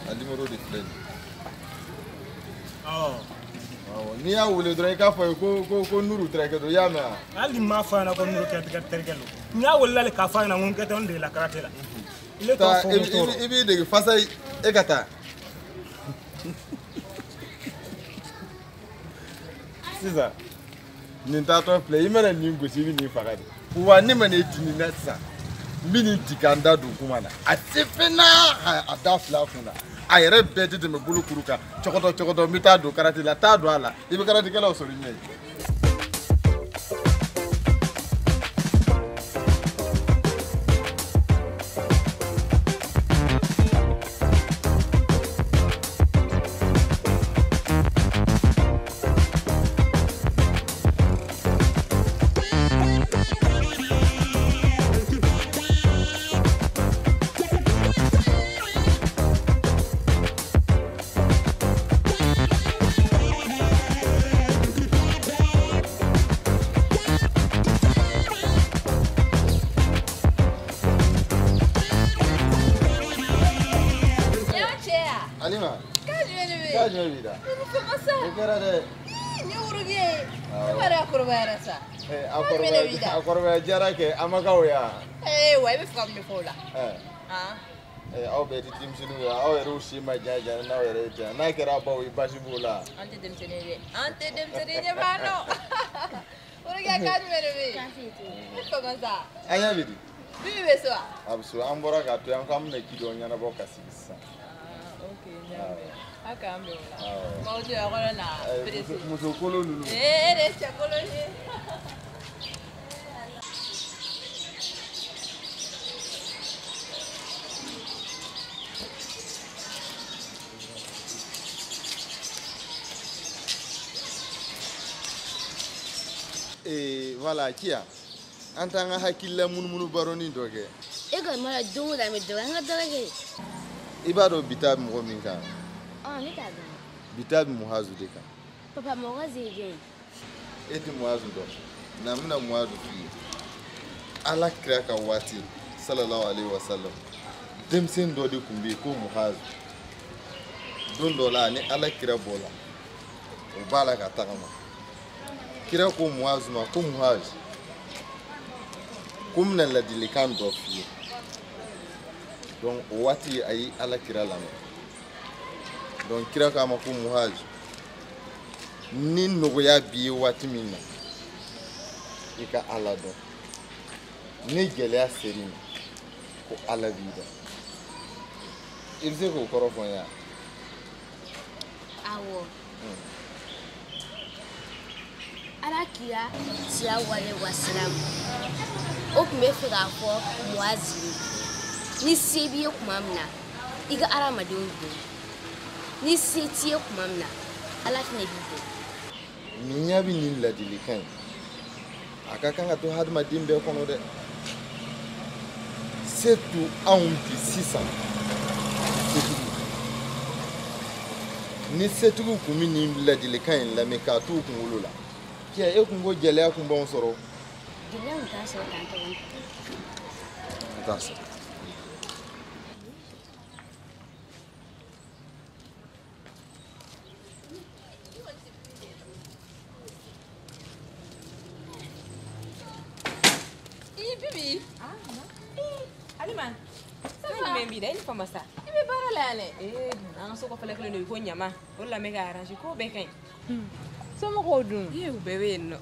Speaker 5: a numéro de filɛ nin ye.
Speaker 4: Awɔ.
Speaker 5: N'i y'a wele dɔrɔn i k'a fɔ a ye ko ko ko Nuru terikɛ don i y'a mɛn wa.
Speaker 4: Hali n m'a fɔ a ɲɛna ko Nuru terikɛ don n y'a wele hali k'a fɔ a ɲɛna ko n kɛtɔ n degela karate la. Ile t'o fɔ ko tɔɔrɔ.
Speaker 5: I b'i dege fasa e ka taa. Sisan nin taatɔ filɛ i mana nin gosi i bɛ nin faga de wa ne mana e ci nin na sisan n bɛ nin ci ka n da don kuma na a tɛ fɛn na a da fila kun na. A yɛrɛ bɛɛ tɛ tɛmɛ bolo kuru kan cɔgɔtɔ cɔgɔtɔ n bɛ taa don karate la taa don a la i bɛ karatekɛlaw sɔrɔ i ɲɛ ye. A kɔrɔbaya jara kɛ a ma k'aw ye wa?
Speaker 2: Wa i bɛ fɛ ka mun de fɔ o la?
Speaker 5: Aw bɛɛ tɛ denmisɛnninw ye aw yɛrɛw si ma jan jan n'aw yɛrɛ ye jan n'a kɛra baw ye baasi b'o la.
Speaker 2: An tɛ denmisɛnnin ye dɛ an tɛ denmisɛnnin ye b'a dɔn. Orokiya kan jumɛn de bɛ yen? E fama sa.
Speaker 5: An ɲɛ bɛ di?
Speaker 2: Bibi bɛ so wa?
Speaker 5: A bɛ so an bɔra k'a to yan k'an bɛna ci dɔ ɲɛnabɔ ka sigi sisan.
Speaker 2: Ok n y'a mɛn.
Speaker 10: A k'an bɛn o la. Maaw tɛ yɔrɔ na pressé.
Speaker 5: Muso kolon ninnu.
Speaker 10: Ee e de ye cɛ kolon ye.
Speaker 5: Voilà, Kia. An t'an ka hakilila munumunu baronin dɔ kɛ.
Speaker 1: E kɔni mana don o don an bɛ dɔ kɛ, an ka dɔ kɛ.
Speaker 5: I b'a dɔn bi ta bɛ mɔgɔ min kan?
Speaker 1: Ne t'a dɔn.
Speaker 5: Bi ta bɛ Muhazu de kan.
Speaker 1: Papa, Muhazu ye jɔn ye?
Speaker 5: E tɛ Muhazu dɔn. Na n bɛna Muhazu f'i ye. Ala kira ka waati, sallallahu alaihi wa sallam, denmisɛn dɔ de tun bɛ yen ko Muhazu. Don dɔ la, ni Ala kira bɔra, o b'a la ka tagama. Kira ko Muhazu ma ko Muhazu, ko n bɛna ladilikan dɔ f'i ye. Donc o waati a ye Ala kira lamɛn. Donc kira k'a ma ko Muhazu, ni nɔgɔya b'i ye waati min na, i ka Ala dɔn. Ni gɛlɛya ser'i ma, ko Ala b'i dɔn. I bɛ se k'o kɔrɔ fɔ n ye wa?
Speaker 1: Awɔ. Ala kira sallallahu alaihi wasallam, o tun bɛ fɛ k'a fɔ Muhazu ye, ni se b'i ye tuma min na, i ka hadamadenw bonya. Ni se t'i ye tuma min na, Ala fana b'i bonya.
Speaker 5: Nin ɲɛ bɛ nin ladilikan in, a ka kan ka to hadamaden bɛɛ kɔnɔ dɛ. Surtout anw bi sisan setigiw. Ni setigiw tun bɛ nin ladilikan in lamɛn k'a t'u kunkolo la, Kia, e kun ko gɛlɛya kun b'anw sɔrɔ.
Speaker 1: Gɛlɛya kun t'a sɔrɔ tan tɔgɔ.
Speaker 5: N t'a sɔrɔ.
Speaker 10: I Bibi.
Speaker 2: Ah, Alima. Ça va? Jumɛn b'i la? E ni fama sa.
Speaker 10: I bɛ baara la yan dɛ.
Speaker 2: Ee, an ka so kɔfɛla kelen don i ko ɲama. O de la n bɛ ka arranger ko bɛɛ ka ɲi.
Speaker 10: Somɔgɔw dun?
Speaker 2: Ee, u bɛɛ bɛ yen nɔ.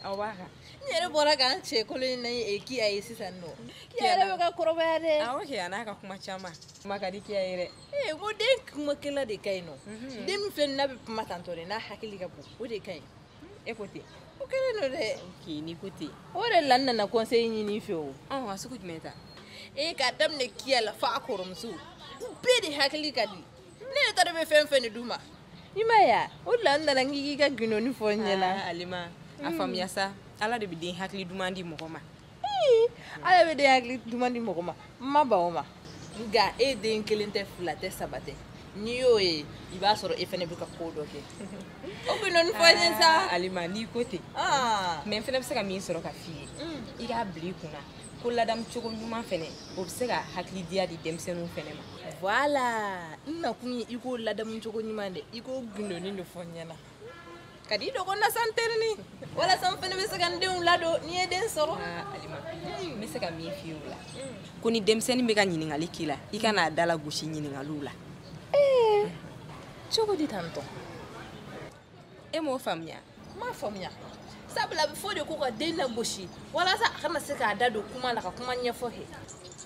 Speaker 2: Aw b'a kan.
Speaker 10: N yɛrɛ bɔra k'an cɛ kolon in na Kia ye sisan nɔ. Kia yɛrɛ bɛ ka kɔrɔbaya dɛ.
Speaker 2: Awɔ kɛ, a n'a ka kuma caman. Kuma ka di Kia ye dɛ.
Speaker 10: Ee, n ko den kumakɛla de ka ɲi nɔ. Den min filɛ nin n'a bɛ kuma tantɔ dɛ, n'a hakili ka bon, o de ka ɲi.
Speaker 2: E ko ten?
Speaker 10: O kɛlen don dɛ.
Speaker 2: Ok, n'i ko ten.
Speaker 10: O de la n nana conseil ɲini i fɛ o.
Speaker 2: A sugu jumɛn ta?
Speaker 10: Ee, k'a daminɛ Kia la f'a kɔrɔmuso. U bɛɛ de hakili ka di. Ne yɛrɛ t'a dɔn bɛ fɛn fɛn de d'u ma. I m'a ye wa? O de la n nana n k'i ka gundoni fɔ n ɲɛna.
Speaker 2: Alima, a faamuya sa, Ala de bɛ den hakili duman di mɔgɔ ma.
Speaker 10: Ee, Ala bɛ den hakili duman di mɔgɔ ma. N ma ban o ma. Nka e den kelen tɛ, fila tɛ, saba tɛ. N'i y'o ye, i b'a sɔrɔ e fana bɛ ka ko dɔ kɛ. O gundoni fɔ n ye sa.
Speaker 2: Alima, n'i ko ten. Mais n fana bɛ se ka min sɔrɔ ka f'i ye. I k'a bila i kunna ko ladamu cogo ɲuman fɛnɛ, o bɛ se ka hakilidiya di denmisɛnninw fɛnɛ ma.
Speaker 10: Voilà, n nakun ye i k'o ladamu cogo ɲuman dɛ, i k'o gundoni de fɔ n ɲɛna. Ka di dɔgɔ na san terini, walasa n fɛnɛ bɛ se ka n denw ladon n'i ye den sɔrɔ.
Speaker 2: Alima, n bɛ se ka min f'i ye o la, ko ni denmisɛnnin bɛ ka ɲininkali k'i la, i kana a da lagosi ɲininkaliw la.
Speaker 10: Ee, cogo di tantɔ?
Speaker 2: E m'o faamuya?
Speaker 10: N m'a faamuya. Sabula a bɛ fɔ de ko ka den lagosi walasa a kana se k'a da don kuma la ka kuma ɲɛfɔ kɛ.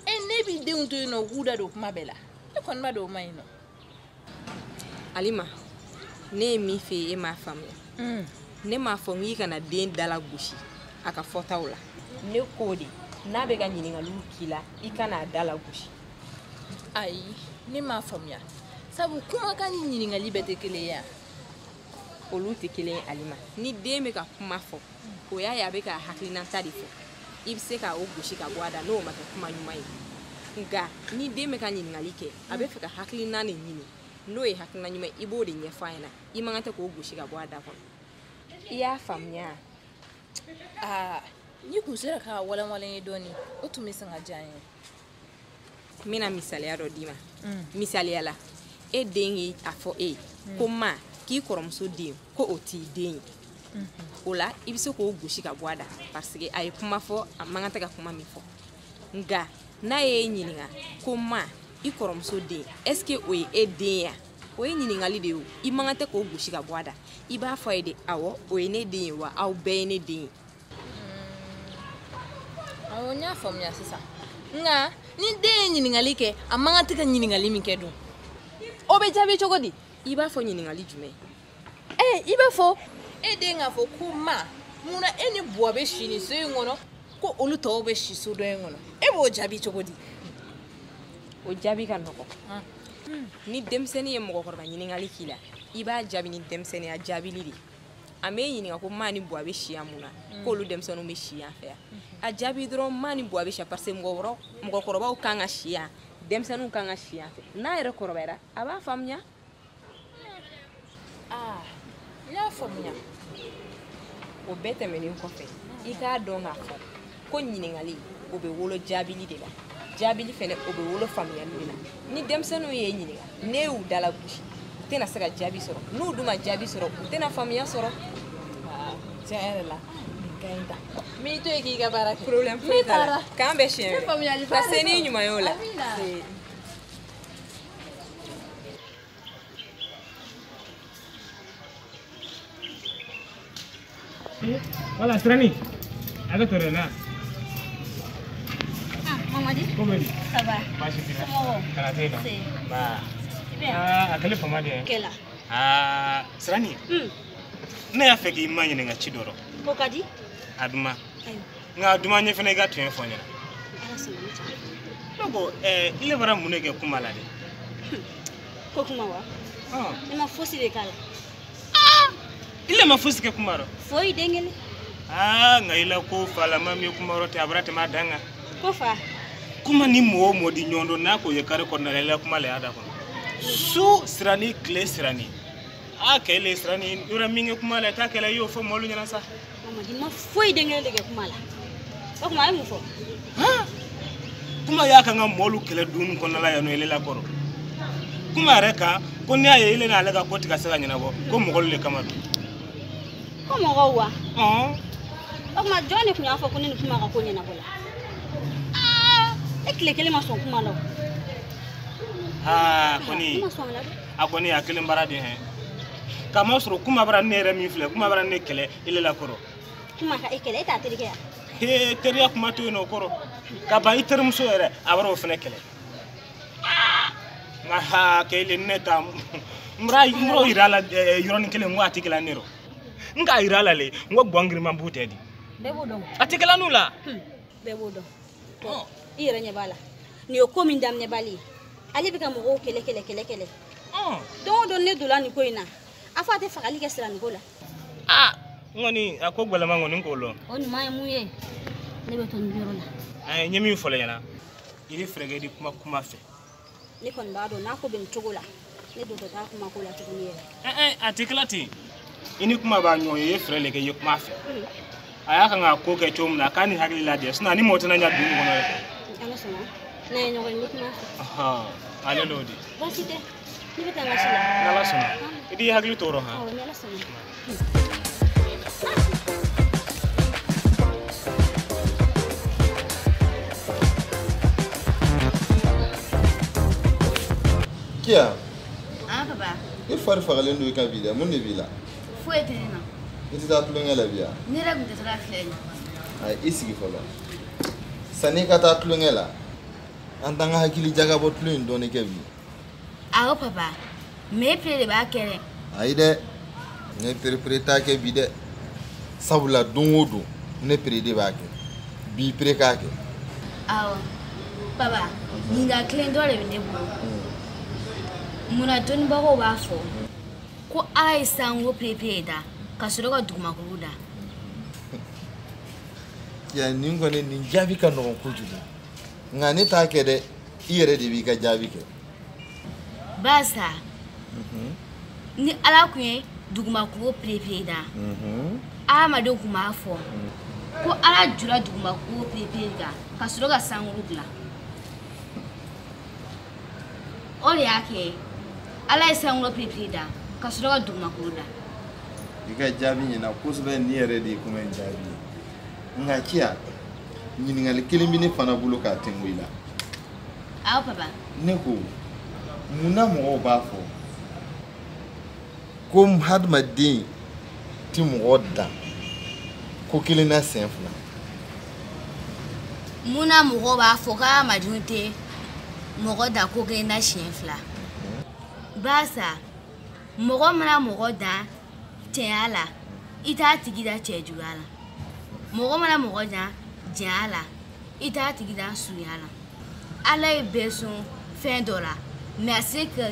Speaker 10: E ne b'i denw to yen nɔ u k'u da don kuma bɛɛ la. Ne kɔni b'a dɔn o ma ɲi nɔ.
Speaker 2: Alima, ne ye min f'i ye e m'a faamuya. Ne m'a fɔ n k'i kana den da lagosi a ka fɔtaw la. Ne k'o de, n'a bɛ ka ɲininkaliw k'i la, i kana a da lagosi.
Speaker 10: Ayi, ne m'a faamuya. Sabu kumakan ni ɲininkali bɛɛ tɛ kelen ye wa?
Speaker 2: Olu tɛ kelen ye Alima. Ni den bɛ ka kuma fɔ, o y'a ye a bɛ ka hakilinata de fɔ. I bɛ se ka o gosi ka bɔ a da n'o ma kɛ kuma ɲuman ye. Nka ni den bɛ ka ɲininkali kɛ, a bɛ fɛ ka hakilina de ɲini. N'o ye hakilina ɲuman ye, i b'o de ɲɛfɔ a ɲɛna. I man kan tɛ k'o gosi ka bɔ a da kɔnɔ. I y'a faamuya?
Speaker 10: Aa, n'i kun sera k'a walanwalan n ye dɔɔni, o tun bɛ sin ka diya n ye.
Speaker 2: N bɛna misaliya dɔ d'i ma. Misaliya la, e den ye a fɔ e ye ko ma k'i kɔrɔmuso den ko o t'i den ye. O la i bɛ se k'o gosi ka bɔ a da parce que a ye kuma fɔ a man kan tɛ ka kuma min fɔ. Nka n'a y'e ɲininka ko ma i kɔrɔmuso den est ce que o ye e den ye wa? O ye ɲininkali de ye o. I man kan tɛ k'o gosi ka bɔ a da. I b'a fɔ a ye de awɔ o ye ne den ye wa aw bɛɛ ye ne den ye.
Speaker 10: Awɔ, n y'a faamuya sisan. Nka ni den ye ɲininkali kɛ, a man kan tɛ ka ɲininkali min kɛ dun, o
Speaker 2: O bɛ jaabi cogo di? I b'a fɔ ɲininkali jumɛn? I b'a fɔ e den k'a fɔ ko ma munna e ni Buwa bɛ si nin so in kɔnɔ ko olu tɔw bɛ si so dɔ in kɔnɔ, e b'o jaabi cogo di? O jaabi ka nɔgɔn. Ni denmisɛnnin ye mɔgɔkɔrɔba ɲininkali k'i la, i b'a jaabi ni denmisɛnninya jaabili de ye. A m'e ɲininka ko ma ni Buwa bɛ si yan mun na, k'olu denmisɛnninw bɛ si yan fɛ yan. A jaabi dɔrɔn ma ni Buwa bɛ si yan parce que mɔgɔkɔrɔbaw kan ka si yan, denmisɛnninw kan ka si yan fɛ. N'a yɛrɛ kɔrɔbayara, a b'a faamuya. N y'a faamuya. O bɛɛ tɛmɛnen kɔfɛ, i k'a dɔn k'a fɔ ko ɲininkali o bɛ wolo jaabili de la, jaabili fɛnɛ o bɛ wolo faamuyali de la. Ni denmisɛnninw y'e ɲininka, n'e y'u dala gosi, u tɛna se ka jaabi sɔrɔ. N'u dun ma jaabi sɔrɔ, u tɛna faamuya sɔrɔ. Tiɲɛ yɛrɛ la, nin ka ɲi ta. N b'i to yen k'i ka baara kɛ. Problème foyi t'a la. K'an bɛn siɲɛ wɛrɛ. Ka se n'i ɲuman ye o la.
Speaker 4: Voilà, Sirani. A ka tɔɔrɔ na.
Speaker 7: Ah, Mamadi.
Speaker 4: Ko bɛ di?
Speaker 7: Ça va.
Speaker 4: Baasi t'i la.
Speaker 7: Somɔgɔw?
Speaker 4: Kana tɛ yen nɔ.
Speaker 7: Se.
Speaker 4: Ba.
Speaker 7: I bɛ yan?
Speaker 4: Ah, a kɛlen fama de ye.
Speaker 7: Kɛla.
Speaker 4: Ah, Sirani. Ne y'a fɛ k'i ma ɲininka ci dɔ rɔ.
Speaker 7: O ka di?
Speaker 4: A duman.
Speaker 7: Ayiwa.
Speaker 4: Nka a duman ɲɛ fana i ka tiɲɛ fɔ n ɲɛna.
Speaker 7: Ala sɔnna ne tiɲɛ.
Speaker 4: Ne ko i le bɔra mun de kɛ kuma la dɛ?
Speaker 7: Ko kuma wa? Ne ma fosi de k'a la.
Speaker 4: I le ma fosi kɛ kuma rɔ?
Speaker 7: Foyi den kelen.
Speaker 4: Ah, nka i la ko falama min ye kuma rɔ ten a bɔra tɛmɛ a dan kan.
Speaker 7: Ko fa?
Speaker 4: Kuma ni mɔgɔ o mɔgɔ di ɲɔgɔn dɔn n'a k'o ye kari kɔnɔna la i la kuma la y'a da kɔnɔ. Su sirani tile sirani. A kɛ le sirani yɔrɔ min kɛ kuma la i t'a kɛla i y'o fɔ mɔlu ɲɛna sa.
Speaker 7: Mamadi ma foyi den kelen de kɛ kuma la. O tuma a ye mun fɔ?
Speaker 4: Kuma y'a kan ka mɔlu kɛlɛ dumuni kɔnɔna la yan nɔ ile la kɔrɔ. Kuma yɛrɛ kan ko n'i y'a ye ile n'ale ka ko ti ka se ka ɲɛnabɔ ko mɔgɔlu de kama don.
Speaker 7: Ko mɔgɔw wa? O tuma jɔn de tun y'a fɔ ko ne ni kuma ka ko ɲɛnabɔ la? E tile kelen ma sɔn kuma la o.
Speaker 4: Aa kɔni.
Speaker 7: Ne ma sɔn a la dɛ.
Speaker 4: A kɔni a kelen baara de hɛn. K'a ma sɔrɔ kuma bara ne yɛrɛ min filɛ kuma bara ne kɛlɛ ile la kɔrɔ.
Speaker 7: Kuma ka e kɛlɛ e t'a terikɛ ya?
Speaker 4: Hee teriya kuma to yen nɔ o kɔrɔ. Ka ban i terimuso yɛrɛ a bɔra o fana kɛlɛ. Nka haa kɛ ile ne ta n bɔra yira a la yɔrɔnin kelen n ko a tɛ kɛla ne rɔ. N k'a yira a la le n ko guwan girinman b'u tɛ di.
Speaker 7: Bɛɛ b'o dɔn.
Speaker 4: A tɛ kɛla n'u la.
Speaker 7: Bɛɛ b'o dɔn. I yɛrɛ ɲɛ b'a la. Nin ye ko min daminɛbali ye. Ale bɛ ka mɔgɔw kɛlɛ kɛlɛ kɛlɛ kɛlɛ. Don o don ne donna nin ko in na, a fɔ a tɛ fagali kɛ sirani ko la.
Speaker 4: Aa n kɔni a ko gɛlɛman kɔni n k'o lɔn.
Speaker 7: O ɲuman ye mun ye? Ne bɛ to nin yɔrɔ la.
Speaker 4: N ye min fɔ ɲɛna, i bɛ fɛɛrɛ kɛ i bɛ kuma kuma fɛ.
Speaker 7: Ne kɔni b'a dɔn n'a ko bɛ nin cogo la, ne dontɔ t'a kuma ko la tuguni yɛrɛ.
Speaker 4: A tɛ kɛla ten. I ni kuma b'a ɲɔgɔn ye, i ye fɛɛrɛ de kɛ i ye kuma fɛ. A y'a kan ka ko kɛ cogo min na a k'a ni hakili lajɛ sinon a ni mɔgɔ tɛna ɲɛ dugu kɔnɔ dɛ.
Speaker 7: Ala sɔnna n'an ye ɲɔgɔn ye n bɛ kuma fɛ.
Speaker 4: Ale n'o di.
Speaker 7: Baasi tɛ ne bɛ taa n ka si la.
Speaker 4: N'Ala sɔnna i t'i hakili to o rɔ han.
Speaker 7: Awɔ ni Ala sɔnna.
Speaker 5: Kia.
Speaker 1: Ah papa.
Speaker 5: I fari fagalen don i ka bi dɛ, mun de b'i la?
Speaker 1: Foyi tɛ ne na.
Speaker 5: I tɛ taa tulonkɛ la bi yan?
Speaker 1: Ne yɛrɛ tun tɛ taga filɛ nin ye.
Speaker 5: Ayi i sigi fɔlɔ. Sanni i ka taa tulonkɛ la, an t'an ka hakili jagabɔ tulon in dɔɔni kɛ bi.
Speaker 1: Awɔ papa, mais e pere de b'a kɛ dɛ.
Speaker 5: Ayi dɛ, ne perepere t'a kɛ bi dɛ. Sabula don o don ne pere de b'a kɛ. Bi pere k'a kɛ.
Speaker 1: Awɔ papa, ɲininkali kelen dɔ de bɛ ne bolo. Munna dɔnnibagaw b'a fɔ ko Ala ye sango perepere da ka sɔrɔ ka dugumakolo da?
Speaker 5: Kia nin kɔni nin jaabi ka nɔgɔn kojugu. Nka ne t'a kɛ dɛ, i yɛrɛ de b'i ka jaabi kɛ.
Speaker 1: Barisa ni Ala kun ye dugumakolo perepere da, hadamadenw kun b'a fɔ ko Ala jɔra dugumakolo perepere kan ka sɔrɔ ka sankolo dilan. O de y'a kɛ Ala ye sankolo perepere da ka sɔrɔ ka dugumakolo da.
Speaker 5: I ka jaabi ɲɛna kosɛbɛ, nin yɛrɛ de ye kuma in jaabi ye. Nka Kia, ɲininkali kelen bɛ ne fana bolo k'a tɛnku i la.
Speaker 1: Awɔ papa.
Speaker 5: Ne ko munna mɔgɔw b'a fɔ ko hadamaden ti mɔgɔ dan ko kelen na siɲɛ fila?
Speaker 1: Munna mɔgɔw b'a fɔ ko hadamadenw tɛ mɔgɔ dan ko kelen na siɲɛ fila? Barisa mɔgɔ mana mɔgɔ dan cɛya la, i t'a tigi da cɛjuguya la. Mɔgɔ mana mɔgɔ dan jɛya la, i t'a tigi da sunya la. Ala ye bɛɛ sɔn fɛn dɔ la, mais a se ka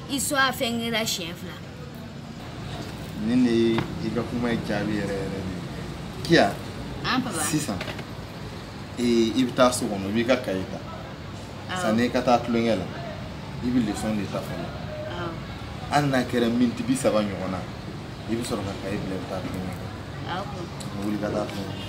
Speaker 1: i sɔn a fɛn kelen la siɲɛ fila.
Speaker 5: Nin de ye i ka kuma ye jaabi yɛrɛ yɛrɛ de ye. Kiya.
Speaker 1: An papa.
Speaker 5: Sisan i bɛ taa so kɔnɔ, i b'i ka kaye ta. Sanni i ka taa tulonkɛ la, i bɛ leçon de ta fɔlɔ. Hali n'a kɛra miniti 30 ɲɔgɔn na, i bɛ sɔrɔ ka kaye bila i bɛ taa tulonkɛ kɛ. Wuli ka taa tulonkɛ kɛ.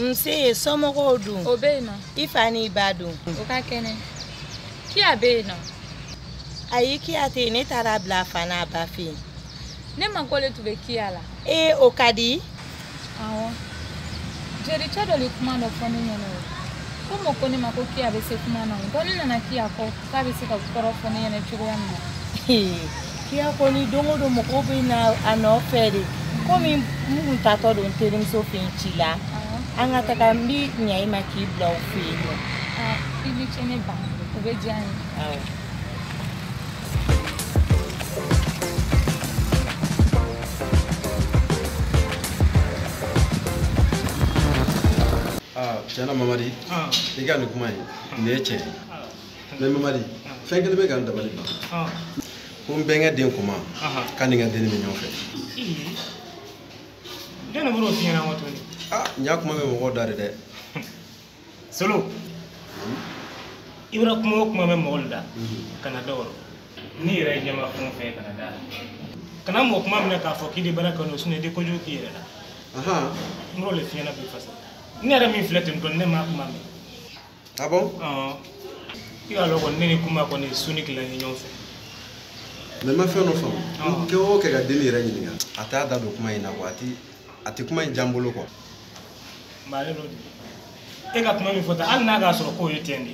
Speaker 11: Nse somɔgɔw dun?
Speaker 12: O bɛ yen nɔ.
Speaker 11: I fa n'i ba dun?
Speaker 12: O ka kɛnɛ. Kiya bɛ yen nɔ?
Speaker 11: Ayi, Kiya tɛ yen, ne taara bila a fa n'a ba fɛ yen.
Speaker 12: Ne ma ko le tun bɛ Kiya la.
Speaker 11: Ee, o ka di?
Speaker 12: Awɔ. Jelicɛ dɔ de kuma dɔ fɔ ne ɲɛna o. Ko mɔ ko ne ma ko Kiya bɛ se kuma na o. Donc ne nana Kiya kɔ k'a bɛ se ka kɔrɔ fɔ ne ɲɛna cogoya min na.
Speaker 11: Kiya kɔni don o don mɔgɔw bɛ na a nɔfɛ de. Komi n kun taatɔ don n terimuso fɛ yen ci la. An ka taga n bi ɲa i ma k'i bila o fɛ yen nɔ.
Speaker 12: I ni ce ne ba, o bɛ diya n ye.
Speaker 11: Awɔ.
Speaker 6: Tiɲɛna Mamadi, i ka nin kuma in, nin ye tiɲɛ ye. Mais Mamadi, fɛn kelen bɛ ka n dabali ban. Ko n bɛnkɛ den kuma, k'a ni n ka denni bɛ ɲɔgɔn fɛ.
Speaker 4: Den de b'o f'i ɲɛna kɔ tuguni.
Speaker 6: N y'a kuma mɛn mɔgɔw da de dɛ.
Speaker 4: Solo, i bɛna kuma o kuma mɛn mɔgɔw da, kana da o rɔ. N'i yɛrɛ ye ɲɛma fɛn o fɛn ye, kana da la. Kana mɔgɔ kuma minɛ k'a fɔ k'i de baara kɛ n'o sinon i tɛ kojugu k'i yɛrɛ la. N b'o de f'i ɲɛna bi fasa. Ne yɛrɛ min filɛ ten tɔ, ne m'a kuma mɛn.
Speaker 6: Ah bon?
Speaker 4: I k'a lɔn kɔni ne ni kuma kɔni su ni tile ye ɲɔgɔn fɛ.
Speaker 6: Mais n ma fɛn dɔ faamu. N kɛ o kɛ ka denni yɛrɛ ɲininka, a t'a da don kuma in na quoi, a tɛ kuma in diya n bolo quoi.
Speaker 4: Mɛ ale n'o de e ka kuma min fɔ tan, hali n'a k'a sɔrɔ k'o ye tiɲɛ de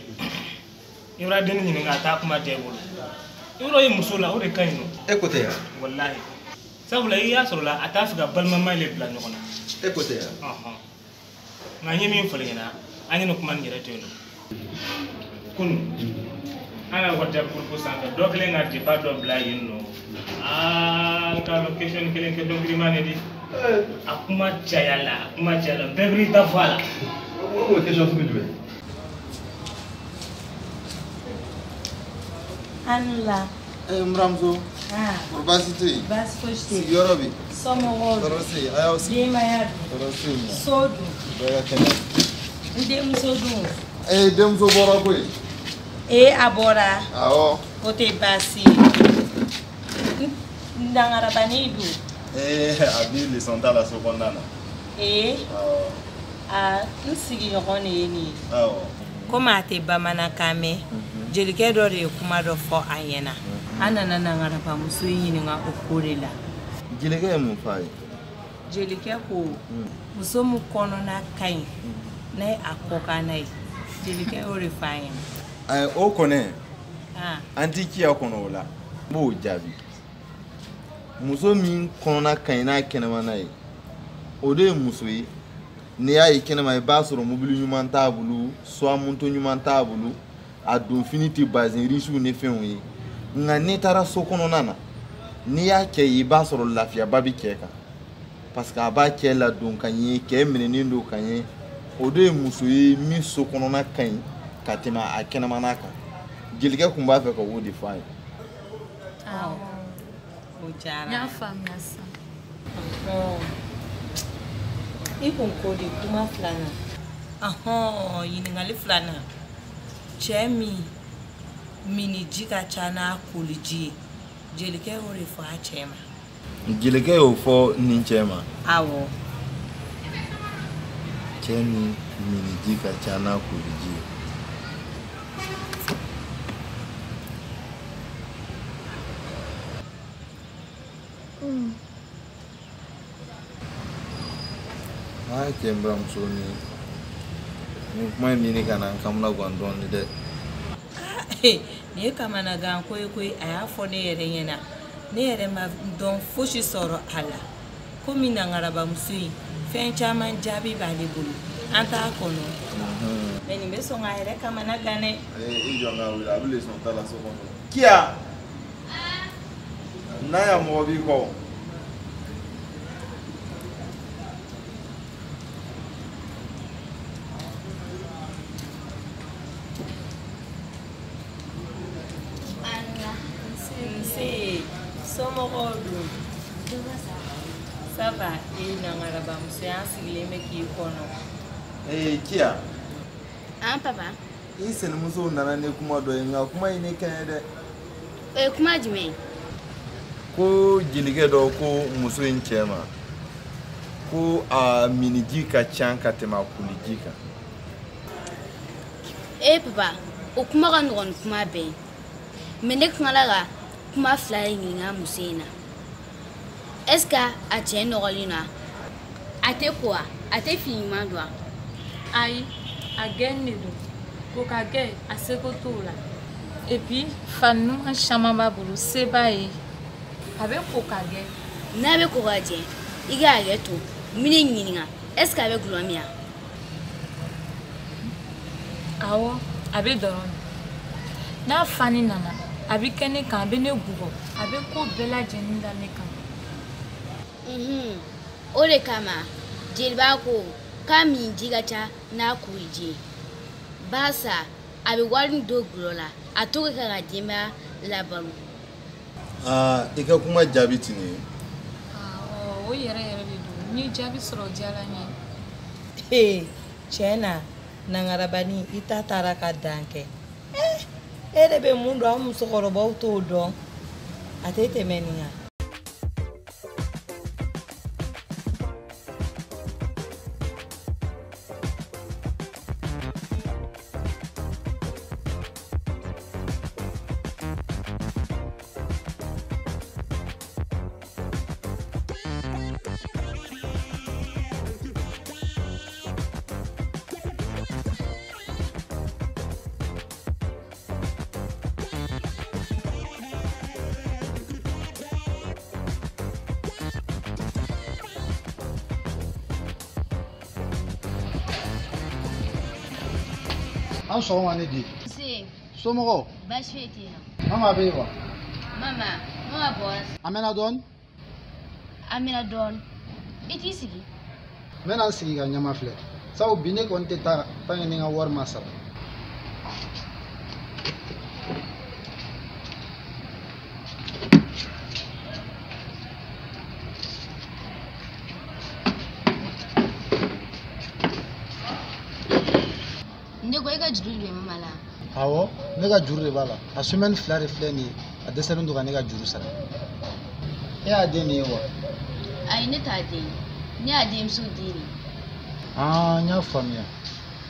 Speaker 4: ye, i b'a denni ɲininka a t'a kuma diya i bolo. I b'a dɔn i muso la o de ka ɲi nɔ.
Speaker 6: E ko tɛ yan?
Speaker 4: Walahi. Sabula i y'a sɔrɔ la a t'a fɛ ka balimama de bila ɲɔgɔn na.
Speaker 6: E ko tɛ yan?
Speaker 4: Nka n ye min fɔ ɲɛna, an ye nin kuma nin yɛrɛ to yen nɔ. Kunun an ka WhatsApp groupe sanfɛ, dɔ kelen ka débat dɔ bila yen nɔ. Aa, n t'a dɔn question kelen kɛ dɔnkilima de di. A kuma cayala, a kuma cayala, bɛɛ b'i ta fɔ a la.
Speaker 6: O ye question sugu jumɛn?
Speaker 11: An la.
Speaker 5: N buramuso. Kɔri baasi tɛ yen?
Speaker 11: Baasi fosi tɛ yen.
Speaker 5: Sigiyɔrɔ bɛ?
Speaker 11: Somɔgɔw dun?
Speaker 5: Tɔɔrɔ tɛ yen, a y'aw sigi.
Speaker 11: Denbaya dun?
Speaker 5: Tɔɔrɔ tɛ yen.
Speaker 11: So dun?
Speaker 5: Bɛɛ ka kɛnɛ.
Speaker 11: N denmuso dun?
Speaker 5: Denmuso bɔra koyi.
Speaker 11: A bɔra?
Speaker 5: Awɔ.
Speaker 11: O tɛ baasi ye. N dangarabani dun?
Speaker 5: A b'i leçon ta la so kɔnɔna na. Awɔ.
Speaker 11: Aa, n sigiɲɔgɔn de ye nin ye.
Speaker 5: Awɔ.
Speaker 11: Komi a tɛ bamanankan mɛn, jelikɛ dɔ de ye kuma dɔ fɔ a ɲɛna. An nana nangarabamuso ɲininka o ko de la.
Speaker 5: Jelikɛ ye mun f'a ye?
Speaker 11: Jelikɛ ko muso min kɔnɔna ka ɲi n'a ye a kɔkanna ye, jelikɛ y'o de f'a ɲɛna.
Speaker 5: O kɔni, an ti Kiya kɔnɔ o la. N b'o jaabi. Muso min kɔnɔna ka ɲi n'a kɛnɛmana ye, o de ye muso ye. N'i y'a ye kɛnɛma, i b'a sɔrɔ mobili ɲuman t'a bolo, soit moto ɲuman t'a bolo, a donfini tɛ bazin risiw ni fɛnw ye. Nka n'i taara so kɔnɔna na, n'i y'a cɛ ye, i b'a sɔrɔ lafiyaba bɛ cɛ kan. Parce que a b'a cɛ ladon ka ɲɛ, cɛ minɛnen don ka ɲɛ. O de ye muso ye min so kɔnɔna ka ɲi ka tɛmɛ a kɛnɛmana kan. Jelikɛ tun b'a fɛ ka o de fɔ a ye.
Speaker 11: Awɔ. O diyara.
Speaker 12: N y'a faamuya sisan.
Speaker 11: I kun ko de kuma filanan. Ɲininkali filanan. Cɛ min Miniji ka ca n'a koliji ye. Jelikɛ y'o de fɔ a cɛ ma.
Speaker 5: Jelikɛ y'o fɔ nin cɛ ma?
Speaker 11: Awɔ.
Speaker 5: Cɛ min miniji ka ca n'a koliji ye. Aa cɛ n buramuso nin kuma in bɛ ka na n kamana gan dɔɔnin dɛ.
Speaker 11: Nin ye kamanagan ko ye koyi, a y'a fɔ ne yɛrɛ ɲɛna. Ne yɛrɛ ma dɔn fosi sɔrɔ a la. Komi nangarabamuso in fɛn caman jaabi b'ale bolo, an t'a kɔnɔ. Mɛ nin bɛ sɔn k'a yɛrɛ kamana gan dɛ.
Speaker 5: I jɔ n ka wele, a bɛ leçon ta la so kɔnɔ. Kiya! N'a ya mɔgɔ b'i kɔ.
Speaker 11: Nse, somɔgɔw dun? Ça va, e nangarabamuso y'an sigilen bɛ k'i kɔnɔ.
Speaker 5: Ee Kiya.
Speaker 1: An papa.
Speaker 5: I sinamuso nana ni kuma dɔ ye nka kuma in ne ka ɲi dɛ.
Speaker 1: O ye kuma jumɛn ye?
Speaker 5: Ko jelikɛ dɔ ko muso in cɛ ma ko a miniji ka ca ka tɛmɛ a koliji kan.
Speaker 1: Ee papa, o kuma ka nɔgɔn ni kuma bɛɛ ye. Mɛ ne kumala ka kuma fila de ɲininka muso in na. Est ce que a cɛ nɔgɔlen don wa? A tɛ ko wa? A tɛ fini ɲuman don wa?
Speaker 12: Ayi, a gɛn de don. Ko ka gɛn, a seko t'o la. Et puis fani ɲuman caman b'a bolo, se b'a ye. A bɛ ko ka gɛn.
Speaker 1: N'a bɛ ko ka jɛ, i ka hakɛ to, n bɛ ne ɲininka, est ce que a bɛ gulɔ min wa?
Speaker 12: Awɔ, a bɛ dɔrɔn min. N'a fani nana, a bɛ kɛ ne kan, a bɛ ne bugɔ, a bɛ ko bɛɛ lajɛlen da ne kan.
Speaker 1: O de kama jeliba ko k'a minji ka ca n'a koliji ye. Barisa a bɛ wari min don gulɔ la, a t'o kɛ k'a ka denbaya labalo.
Speaker 5: Aa i ka kuma jaabi ti nin ye.
Speaker 12: Awɔ, o yɛrɛ yɛrɛ de don. N ye jaabi sɔrɔ o diyara n ye.
Speaker 11: Ee tiɲɛ na, nangarabani i ta taara ka dan kɛ. E de bɛ mun dɔn, an musokɔrɔbaw t'o dɔn. A tɛ tɛmɛ nin kan.
Speaker 13: An sɔgɔma ne di.
Speaker 1: Nse.
Speaker 13: Somɔgɔw?
Speaker 1: Baasi foyi tɛ yen nɔ.
Speaker 13: Mama bɛ yen wa?
Speaker 1: Mama bɔra.
Speaker 13: A mɛnna dɔɔni?
Speaker 1: A mɛnna dɔɔni. I t'i sigi?
Speaker 13: N bɛna n sigi ka ɲɛma filɛ. Sabu bi ne kɔni tɛ taa tant que ni n ka wari ma sara.
Speaker 1: Ne ko e ka juru de bɛ mama la.
Speaker 13: Awɔ, ne ka juru de b'a la. A semaine 2 de filɛ nin ye, a dɛsɛlen don ka ne ka juru sara. E y'a den de ye wa?
Speaker 1: Ayi, ne t'a den ye. Ne y'a denmuso den de ye.
Speaker 13: Aa, n y'a faamuya.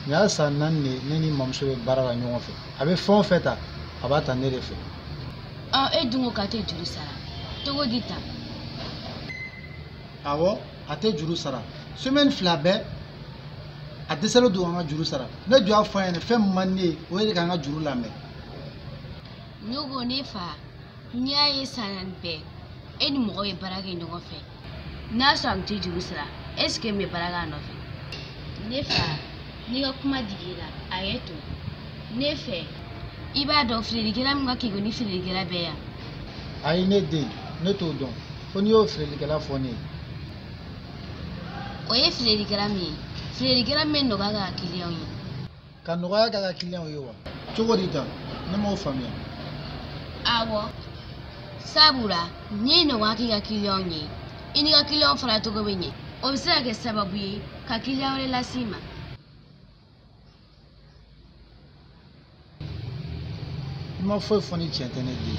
Speaker 13: Nin y'a san 4 de ye ne ni mamuso bɛ baara la ɲɔgɔn fɛ. A bɛ fɛn o fɛn ta, a b'a ta ne de fɛ.
Speaker 1: Ɔ, e dun ko k'a tɛ juru sara. Cogo di tan?
Speaker 13: Awɔ, a tɛ juru sara. Semaine 2 bɛɛ a dɛsɛlen don k'an ka juru sara. Ne jɔ y'a fɔ a ɲɛna fɛn min man di ne ye, o ye de k'an ka juru lamɛn.
Speaker 1: Ne ko ne fa, n'i y'a ye san 4 bɛɛ, e ni mɔgɔ ye baara kɛ ɲɔgɔn fɛ. N'a sɔrɔ a tun tɛ juru sara, est ce que n bɛ baara k'a nɔfɛ? Ne fa, n'i ka kuma digir'i la, a ye to. Ne fɛ, i b'a dɔn feerelikɛla min ka kegun ni feerelikɛla bɛɛ yan.
Speaker 13: Ayi ne den, ne t'o dɔn. Fo n'i y'o feerelikɛla fɔ ne ye.
Speaker 1: O ye feerelikɛla min ye, feerelikɛla min bɛ nɔgɔya k'a ka kiliyanw ye.
Speaker 13: Ka nɔgɔya k'a ka kiliyanw ye wa? Cogo di tan? Ne m'o faamuya.
Speaker 1: Awɔ, sabula n'i ye nɔgɔya k'i ka kiliyanw ye, i n'i ka kiliyanw fara cogo bɛ ɲɛ. O bɛ se ka kɛ sababu ye ka kiliyan wɛrɛ las'i ma.
Speaker 13: N Ma foyi fɔ ni tiɲɛ tɛ ne den.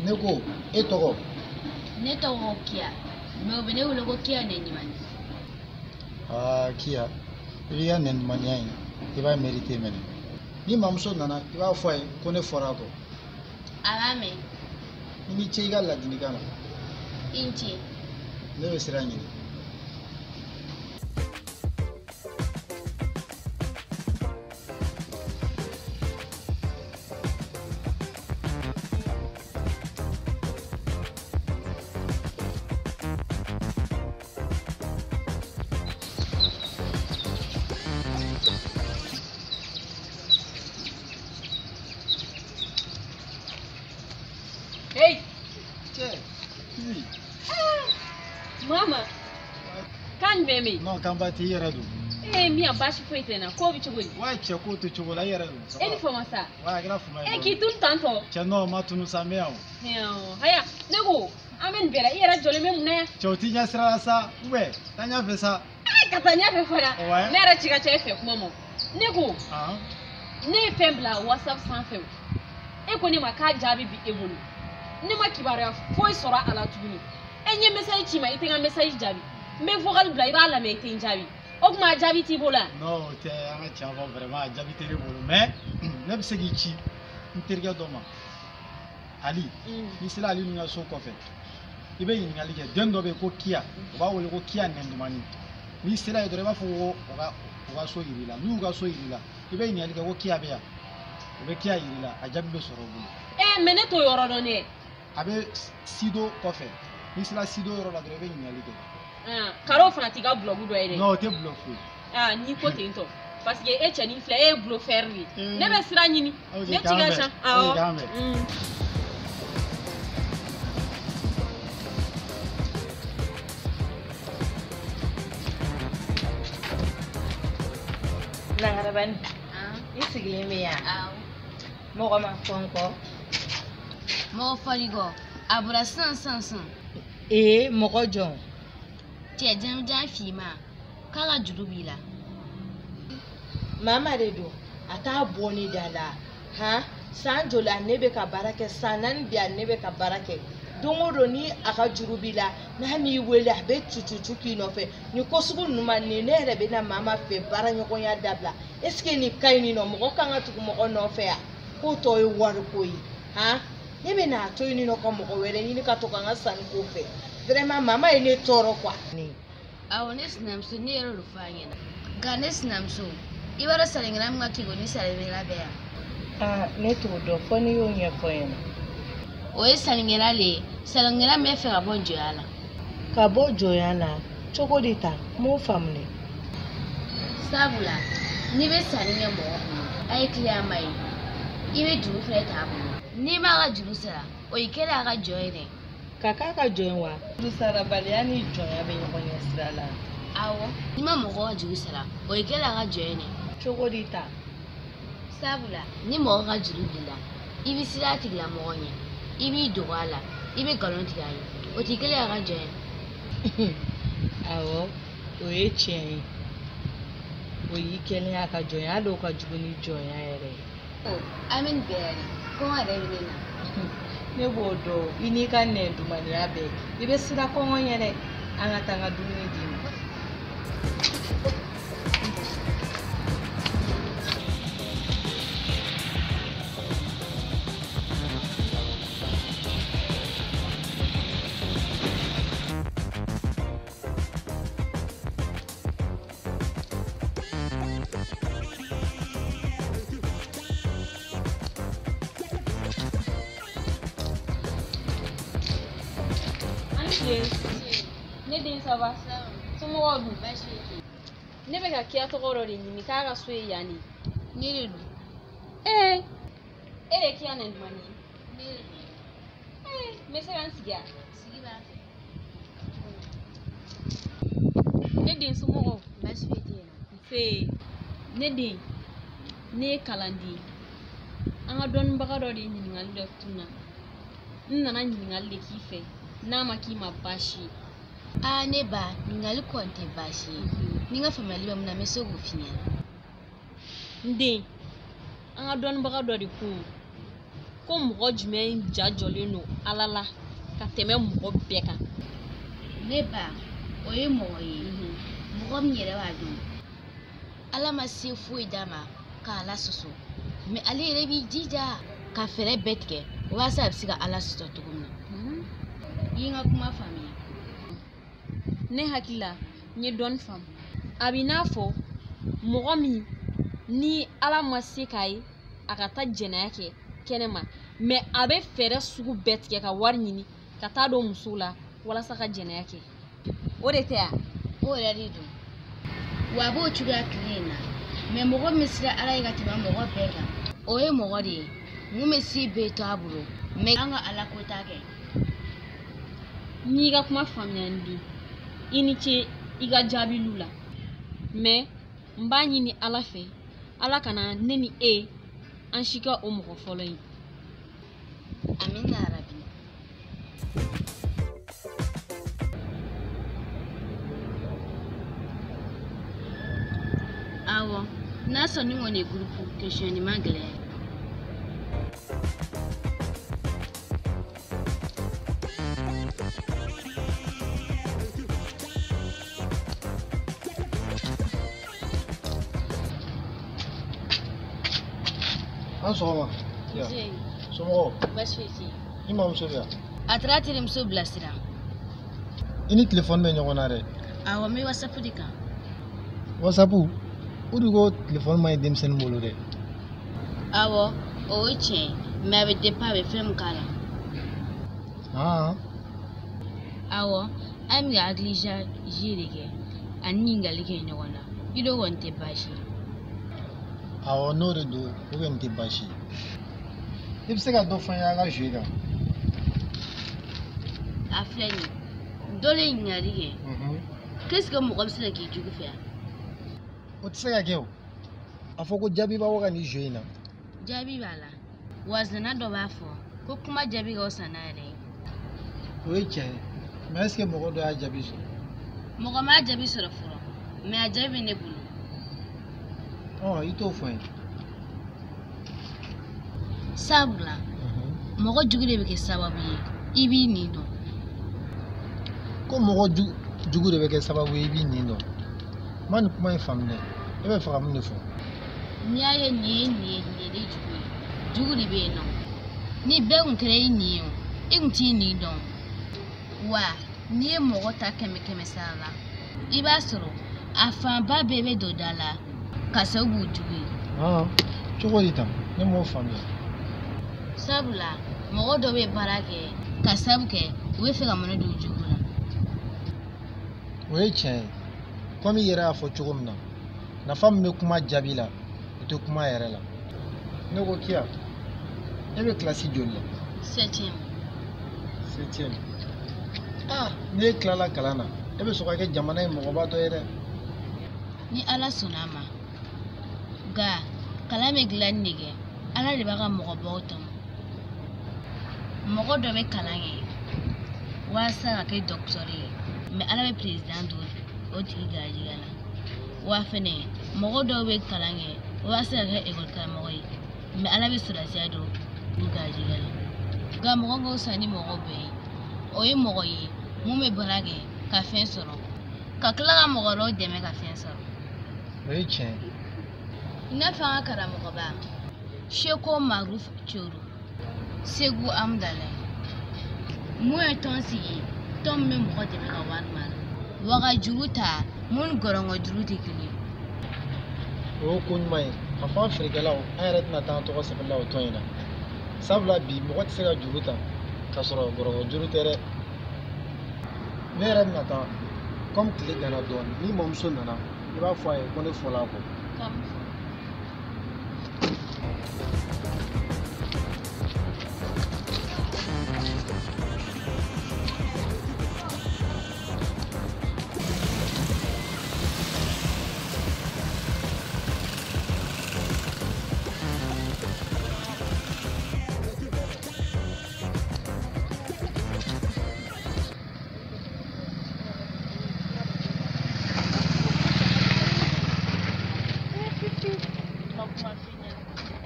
Speaker 13: Ne ko e tɔgɔ?
Speaker 1: Ne tɔgɔ ko Kiya, mais u bɛ ne wele ko Kiya Nɛnɲumanni.
Speaker 13: Aa Kiya, i b'i ka nɛnɲumanya in, i b'a mérité mɛnɛ. Ni mamuso nana, i b'a fɔ a ye ko ne fɔra a kɔ.
Speaker 1: A b'a mɛn.
Speaker 13: I ni ce i ka ladilikan na.
Speaker 1: I ni ce.
Speaker 13: Ne bɛ sira ɲini.
Speaker 12: Hey!
Speaker 13: Cɛ, Fifi.
Speaker 12: Mama, kan jumɛn bɛ yen?
Speaker 13: Non, kanba tɛ, i yɛrɛ don.
Speaker 12: Ee, min baasi foyi tɛ n na, ko bɛ cogo di?
Speaker 13: Wa cɛ, ko tɛ cogo la, i yɛrɛ don.
Speaker 12: E ni fama sa?
Speaker 13: Wa a kɛra fama ye.
Speaker 12: E k'i tunu tan tɔ?
Speaker 13: Cɛ, non, ma tunu sa, n bɛ yan o.
Speaker 12: Haya, ne ko an bɛ nin bɛɛ la, i yɛrɛ jɔlen bɛ mun na yan?
Speaker 13: Cɛ, o t'i ɲɛ sira la sa, ou bien taa ɲɛfɛ sa.
Speaker 12: Ee, ka taa ɲɛfɛ fana.
Speaker 13: Ouais.
Speaker 12: Ne yɛrɛ ci ka ca e fɛ kuma ma. Ne ko, ne ye fɛn bila WhatsApp sanfɛ o. E ko ne ma k'a jaabi bi e bolo. Ne ma kibaruya foyi sɔrɔ a la tuguni. E ɲɛ message ci ma, i tɛ n ka message jaabi. N bɛ vocal bila, i b'a lamɛn, i tɛ n jaabi. O tuma a jaabi t'i bolo wa?
Speaker 13: Non, o tɛ, an ka tiɲɛ fɔ vraiment a jaabi tɛ ne bolo, mais ne bɛ se k'i ci n terikɛ dɔ ma. Ali, n'i sera Ali ninnu ka so kɔfɛ, i bɛ ɲininkali kɛ, den dɔ bɛ yen ko Kiya, u b'a wele ko Kiya Nɛndumani. N'i sera yen dɔrɔn, i b'a fɔ ko u ka so yir'i la. N'u y'u ka so yir'i la, i bɛ ɲininkali kɛ ko Kiya bɛ yan. U bɛ Kiya yir'i la, a jaabi bɛ sɔrɔ o bolo.
Speaker 12: Ee, mais ne t'o yɔrɔ dɔn dɛ.
Speaker 13: A bɛ Sido kɔfɛ. N'i sera Sido yɔrɔ la dɔrɔn, i bɛ ɲininkali kɛ.
Speaker 12: Karo fana t'i ka bulɔku dɔ ye dɛ.
Speaker 13: Non, o tɛ bulɔku ye.
Speaker 12: Aa, n'i ko ten tɔ, parce que e cɛnin filɛ, e ye bulofɛri de ye. Ne bɛ sira ɲini. Ne ci ka ca. Awɔ.
Speaker 13: Ok, k'an bɛn.
Speaker 11: Nangarabani, i sigilen bɛ yan. Mɔgɔ ma fɔ n kɔ.
Speaker 1: Mɔgɔ fɔl'i kɔ, a bɔra sisan sisan sisan.
Speaker 11: Ee, mɔgɔ jɔn?
Speaker 1: Cɛ jamujan finman, k'a ka juru b'i la.
Speaker 11: Mama de don, a t'a bɔ ne da la. Han, san joli a ne bɛ ka baara kɛ, san 4 bi a ne bɛ ka baara kɛ. Don o don ni a ka juru b'i la, n'a m'i wele a bɛ cucucu k'i nɔfɛ. Nin ko sugu ninnu ma nin, ne yɛrɛ bɛ na mama fɛ baara ɲɔgɔnya dabila. Est ce que nin ka ɲi nin nɔ, mɔgɔ kan ka tugu mɔgɔ nɔfɛ yan? K'o tɔ ye wariko ye. Han, ne bɛ n'a to yen nɔ ka mɔgɔ wɛrɛ ɲini ka to ka n ka sanni k'o fɛ. Vraiment mama ye ne tɔɔrɔ quoi.
Speaker 1: Awɔ, ne sinamuso, ne yɛrɛ de fɔ a ɲɛna. Nka ne sinamuso, i b'a dɔn sannikɛla min ka kegun ni sannikɛla bɛɛ yan?
Speaker 11: Aa, ne t'o dɔn, fo n'i y'o ɲɛfɔ n ɲɛna.
Speaker 1: O ye sannikɛla le ye, sannikɛla min bɛ fɛ ka bɔ jɔnya la.
Speaker 11: Ka bɔ jɔnya la cogo di tan? N m'o faamu dɛ.
Speaker 1: Sabula n'i bɛ sanni kɛ mɔgɔ kun, a ye kiliyan ma ye, i bɛ juru fɛnɛ t'a bolo. N'i m'a ka juru sara, o y'i kɛlen a ka jɔn ye dɛ.
Speaker 11: Ka k'a ka jɔn ye wa? Juru sarabaliya ni jɔnya bɛ ɲɔgɔn ɲɛ sira la.
Speaker 1: Awɔ, n'i ma mɔgɔ ka juru sara, o y'i kɛlen a ka jɔn ye dɛ.
Speaker 11: Cogo di tan?
Speaker 1: Sabula ni mɔgɔ ka juru b'i la, i bɛ siran a tigilamɔgɔ ɲɛ, i b'i dogo a la, i bɛ nkalon tigɛ a ye, o t'i kɛlen a ka jɔn ye.
Speaker 11: Awɔ, o ye tiɲɛ ye. O y'i kɛlen a ka jɔn ye, hali o ka jugu ni jɔnya yɛrɛ ye.
Speaker 1: An bɛ nin bɛɛ la dɛ, kɔngɔ yɛrɛ bɛ ne na.
Speaker 11: Ne b'o dɔn, i n'i ka nɛn dumaniya bɛɛ, i bɛ siran kɔngɔ ɲɛ dɛ. An ka taa n ka dumuni d'i ma.
Speaker 12: Ne den, ça va? Somɔgɔw dun? Ne bɛ ka Kiya tɔgɔ dɔ de ɲini k'a ka so ye yan de.
Speaker 1: Ne de don.
Speaker 12: Ee, e de ye Kiya Nɛndumani ye?
Speaker 1: Ne de don.
Speaker 12: Ee, n bɛ se ka n sigi yan?
Speaker 1: Sigi b'a fɛ.
Speaker 12: Ne den, somɔgɔw?
Speaker 1: Baasi foyi tɛ yen.
Speaker 12: Nse. Ne den, ne ye kalanden ye. An ka dɔnnibaga dɔ de ye ɲininkali dɔ tun na. N nana ɲininkali de k'i fɛ, n'a ma k'i ma baasi ye.
Speaker 1: Aa, ne ba, ɲininkali kɔni tɛ baasi ye. Ni n ka faamuyali bɛ mun na, n bɛ se k'o f'i ɲɛna.
Speaker 12: N den, an ka dɔnnibaga dɔ de ko Ko mɔgɔ jumɛn ja jɔlen don Ala la ka tɛmɛ mɔgɔ bɛɛ kan?
Speaker 1: Ne ba, o ye mɔgɔ ye, mɔgɔ min yɛrɛ b'a dɔn Ala ma se foyi d'a ma k'Ala sɔsɔ, mɛ ale yɛrɛ b'i jija ka fɛɛrɛ bɛɛ tigɛ walasa a bɛ se ka Ala sɔsɔ cogo min na. I ye n ka kuma faamuya?
Speaker 12: Ne hakili la, n ye dɔɔnin faamu. A b'i n'a fɔ mɔgɔ min ni Ala ma se k'a ye a ka taa jɛnɛya kɛ kɛnɛma, mɛ a bɛ fɛɛrɛ sugu bɛɛ tigɛ ka wari ɲini ka taa don musow la walasa ka jɛnɛya kɛ. O de tɛ yan?
Speaker 1: O yɛrɛ de don. Wa a b'o cogoya kelen in na, mɛ mɔgɔ min sera Ala ye ka tɛmɛ mɔgɔ bɛɛ kan, o ye mɔgɔ de ye mun bɛ se bɛɛ to a bolo, mɛ an ka Ala ko t'a kɛ.
Speaker 12: N'i y'i ka kuma faamuya n den, i ni ce i ka jaabiliw la, mɛ n b'a ɲini Ala fɛ, Ala kana ne ni e an si ka o mɔgɔ fɔlɔ ye.
Speaker 1: Amina yarabi. Awɔ, n'a sɔrɔ ni kɔni ye gurupu question nin man gɛlɛn.
Speaker 13: An sɔgɔma. Somɔgɔw?
Speaker 1: Baasi foyi tɛ yen.
Speaker 13: I mamuso bɛ yan?
Speaker 1: A taara terimuso bilasira.
Speaker 13: I ni telefɔni bɛ ɲɔgɔn na dɛ.
Speaker 1: Awɔ, n bɛ WhatsApp de kan.
Speaker 13: WhatsApp? O de ko telefɔni man ɲi denmisɛnnin bolo dɛ.
Speaker 1: Awɔ, o ye tiɲɛ ye, mɛ a bɛ dépend a bɛ fɛn min k'a la. Awɔ, an bɛ ka hakili jeu de kɛ ani ɲininkali kɛ ɲɔgɔn na. I n'o kɔni tɛ baasi ye.
Speaker 13: Awɔ, n'o de don, o kɔni tɛ baasi ye. I bɛ se ka dɔ fɔ n ye a ka jeu kan?
Speaker 1: A filɛ nin ye, dɔ de ye ɲininkali kɛ. Qu'est-ce que mɔgɔ bɛ se ka k'i jugu fɛ yan?
Speaker 13: O tɛ se ka kɛ o. A fɔ ko jaabi b'aw ka nin jeu in na.
Speaker 1: Jaabi b'a la. Wa zana dɔ b'a fɔ ko kuma jaabi ka fisa n'a yɛrɛ ye.
Speaker 13: O ye tiɲɛ ye, mɛ est-ce que mɔgɔ dɔ y'a jaabi sɔrɔ?
Speaker 1: Mɔgɔ m'a jaabi sɔrɔ fɔlɔ, mɛ a jaabi bɛ ne bolo.
Speaker 13: Ɔ, i t'o fɔ n ye.
Speaker 1: Sabula, mɔgɔ jugu de bɛ kɛ sababu ye i b'i nin dɔn.
Speaker 13: Ko mɔgɔ jugu de bɛ kɛ sababu ye i b'i nin dɔn. N ma nin kuma in faamu dɛ. E bɛ fɛ ka mun de fɔ?
Speaker 1: N'i y'a ye nin ye nin ye nin ye de jugu ye, jugu de bɛ yen nɔ. Ni bɛɛ kun kɛra i nin ye o, i kun t'i nin dɔn. Wa n'i ye mɔgɔ ta 100 sara la, i b'a sɔrɔ a fanba bɛɛ bɛ don da la ka sababu b'u jugu ye.
Speaker 13: Cogo di tan? Ne m'o faamuya.
Speaker 1: Sabula mɔgɔ dɔ bɛ baara kɛ ka sababu kɛ u bɛ fɛ ka mɔnɛ don jugu la.
Speaker 13: O ye tiɲɛ ye. Komi i yɛrɛ y'a fɔ cogo min na, nafa min bɛ kuma jaabi la, o tɛ kuma yɛrɛ la. Ne ko Kiya, e bɛ kilasi joli la?
Speaker 1: 7e.
Speaker 13: 7e. Ah, n'e tilala kalan na, e bɛ sɔrɔ ka kɛ jamana in mɔgɔba dɔ ye dɛ.
Speaker 1: Ni Ala sɔnna a ma. Nka kalan bɛ dilanni de kɛ, Ala de b'a ka mɔgɔbaw tɔmɔ. Mɔgɔ dɔ bɛ kalan kɛ walasa ka kɛ dɔgɔtɔrɔ ye, mɛ Ala bɛ président don o tigi garijɛgɛ la. Wa fɛnɛ mɔgɔ dɔw bɛ kalan kɛ walasa ka kɛ ekɔli karamɔgɔ ye, mɛ Ala bɛ sɔrɔsiya don u garijɛgɛ la. Nka mɔgɔ ka fisa ni mɔgɔ bɛɛ ye, o ye mɔgɔ ye mun bɛ baara kɛ ka fɛn sɔrɔ, ka tila ka mɔgɔ wɛrɛw dɛmɛ ka fɛn sɔrɔ.
Speaker 13: O ye tiɲɛ ye.
Speaker 1: I n'a fɔ an ka karamɔgɔba Seko Maruf Coro, Segu Amudalayi, mun ye tɔn sigi, tɔn min bɛ mɔgɔ dɛmɛ ka wari mara, wa ka juru ta mun ni gɔrɔngɔ juru tɛ kelen ye.
Speaker 13: O ye ko ɲuman ye. A fɔ an feerekɛlaw, an yɛrɛ tɛna taa an tɔgɔ sɛbɛn la o tɔn in na. Sabula bi mɔgɔ tɛ se ka juru ta k'a sɔrɔ gɔrɔngɔ juru tɛ dɛ. Ne yɛrɛ bɛna taa, komi tile ganna dɔɔnin, ni mamuso nana, i b'a fɔ a ye ko ne fɔla a kɔ.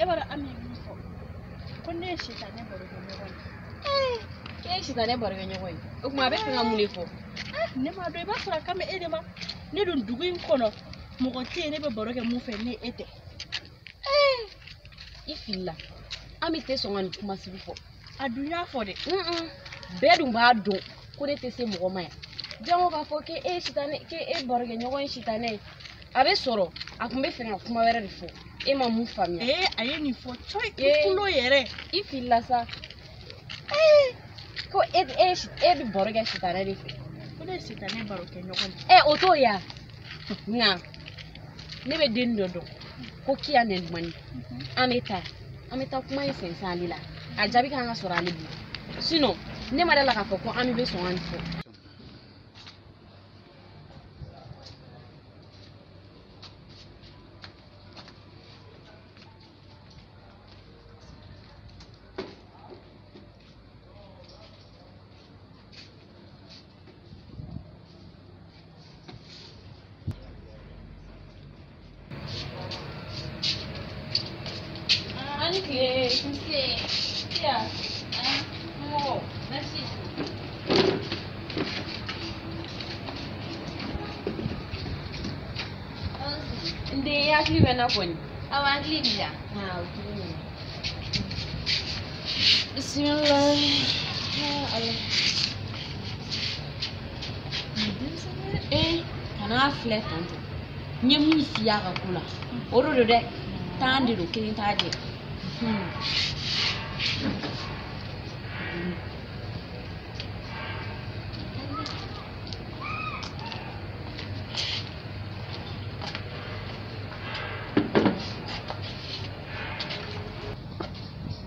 Speaker 10: E b'a dɔn Ami ye min fɔ ko ne ye
Speaker 14: sitanɛ barokɛɲɔgɔn ye.
Speaker 12: K'e ye sitanɛ barokɛɲɔgɔn ye. O tuma a bɛ fɛ ka mun de fɔ?
Speaker 14: Ne m'a dɔn, i b'a sɔrɔ a kan bɛ e de ma. Ne dun dugu in kɔnɔ, mɔgɔ tɛ yen ne bɛ baro kɛ mun fɛ ni e tɛ.
Speaker 12: I filila. An bɛ tɛ sɔn ka nin kuma sugu fɔ.
Speaker 14: A dun y'a fɔ dɛ.
Speaker 12: Bɛɛ dun b'a dɔn ko ne tɛ se mɔgɔ ma yan. Jango k'a fɔ k'e ye sitanɛ, k'e barokɛɲɔgɔn ye sitanɛ ye. A bɛ sɔrɔ a tun bɛ fɛ ka kuma wɛrɛ de fɔ. E ma mun faamuya.
Speaker 14: A ye nin fɔ cɔyi i tulo yɛrɛ.
Speaker 12: I filila sa. Ko e bɛ baro kɛ sitanɛ de fɛ.
Speaker 14: Ko ne ye sitanɛ barokɛɲɔgɔn ye.
Speaker 12: O t'o ye wa? Nka ne bɛ den dɔ dɔn ko Kiya Nɛnumani. An bɛ taa kuma in sɛnsɛn ale la. A jaabi kan ka sɔrɔ ale bolo. Sinon ne ma da la k'a fɔ ko Ami bɛ sɔn ka nin fɔ. N den, i hakili bɛ n na kɔni.
Speaker 1: Awɔ, hakili b'i la.
Speaker 12: O cogo ɲɛna. Bisimilahi. Ala. Kana filɛ tantɔ. N ye min f'i y'a ka ko la, o de don dɛ. Tan de don, kelen t'a jɛ.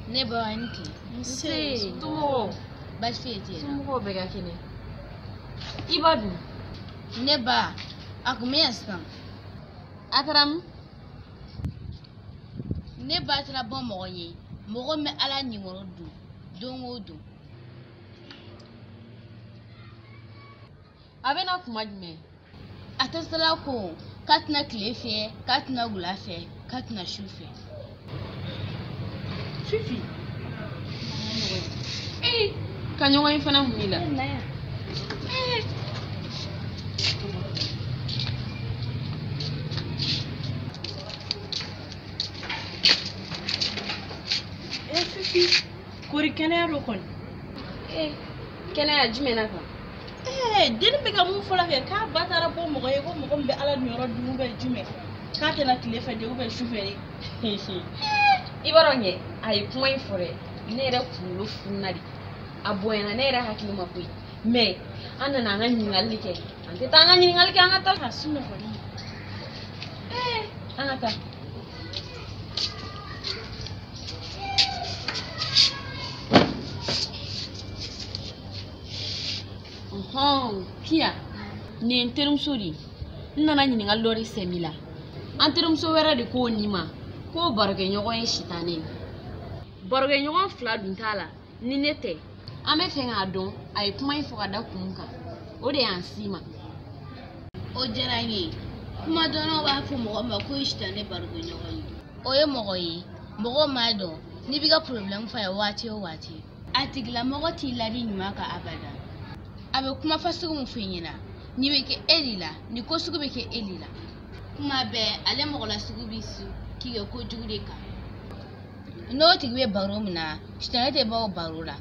Speaker 1: Ne ba a ni tile.
Speaker 12: Nse, somɔgɔw?
Speaker 1: Baasi foyi tɛ yen.
Speaker 12: Somɔgɔw bɛɛ ka kɛnɛ. I ba dun?
Speaker 1: Ne ba, a kun bɛ yan sisan.
Speaker 12: A taara min?
Speaker 1: Ne ba taara bɔ mɔgɔ ye, mɔgɔ min bɛ Ala nimoro dun don o don.
Speaker 12: A bɛ na kuma jumɛn?
Speaker 1: A tɛ sira ko k'a tɛna tile fɛ, k'a tɛna wula fɛ, k'a tɛna su fɛ.
Speaker 14: Fifi.
Speaker 12: Ka ɲɔgɔn ye fana mun b'i la?
Speaker 14: Fifi, kori kɛnɛya dɔ kɔni.
Speaker 12: Kɛnɛya jumɛn na kan?
Speaker 14: Denni bɛ ka mun fɔ la kɛ k'a ba taara bɔ mɔgɔ ye ko mɔgɔ min bɛ Ala niyɔrɔ dun bɛ jumɛn k'a tɛna tile fɛ de ou su fɛ de.
Speaker 12: I b'a dɔn kɛ a ye kuma in fɔ dɛ, ne yɛrɛ kunkolo fununa de. A bonyana ne yɛrɛ hakili ma koyi. Mais an nana an ka ɲininkali kɛ. An tɛ taa an ka ɲininkali kɛ, an ka taa.
Speaker 14: A sunɔgɔli.
Speaker 12: An ka taa. Kiya, nin ye n terimuso de ye. N nana ɲininkali dɔ de sɛm'i la. An terimuso wɛrɛ de k'o nin ma k'o barokɛɲɔgɔn ye sitanɛ ye. Barokɛɲɔgɔn fila dun t'a la ni ne tɛ. An bɛ fɛ k'a dɔn a ye kuma in fɔ ka da kun kan. O de y'an s'i ma.
Speaker 1: O diyara n ye. Kuma dɔnnaw b'a fɔ mɔgɔ ma ko sitanɛ barokɛɲɔgɔn ye. O ye mɔgɔ ye, mɔgɔ m'a dɔn n'i b'i ka problème f'a ye waati o waati. A tigilamɔgɔ t'i ladi ɲuman kan abada. A bɛ kuma fasugu min f'i ɲɛna, nin bɛ kɛ e de la, nin ko sugu bɛ kɛ e de la. Kuma bɛɛ ale mɔgɔ la sugu b'i su k'i kɛ kojugu de kan. N'o tigi bɛ baro min na, sitanɛ tɛ bɔ o baro la.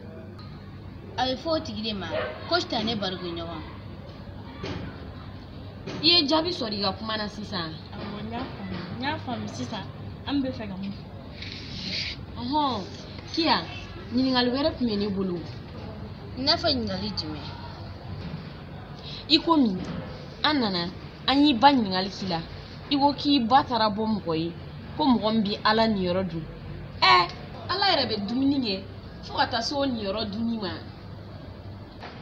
Speaker 1: A bɛ fɔ o tigi de ma ko sitanɛ barokɛɲɔgɔn.
Speaker 12: I ye jaabi sɔrɔ i ka kuma na sisan?
Speaker 14: Awɔ, n y'a faamu. N y'a faamu sisan. An bɛ fɛ ka mun fɔ?
Speaker 12: Kiya, ɲininkali wɛrɛ tun bɛ ne bolo.
Speaker 1: I n'a fɔ ɲininkali jumɛn?
Speaker 12: I komi an nana an y'i ba ɲininkali k'i la. I ko k'i ba taara bɔ mɔgɔ ye ko mɔgɔ min bɛ Ala niyɔrɔ dun. Ala yɛrɛ bɛ dumuni kɛ fo ka taa se o niyɔrɔ dunni ma.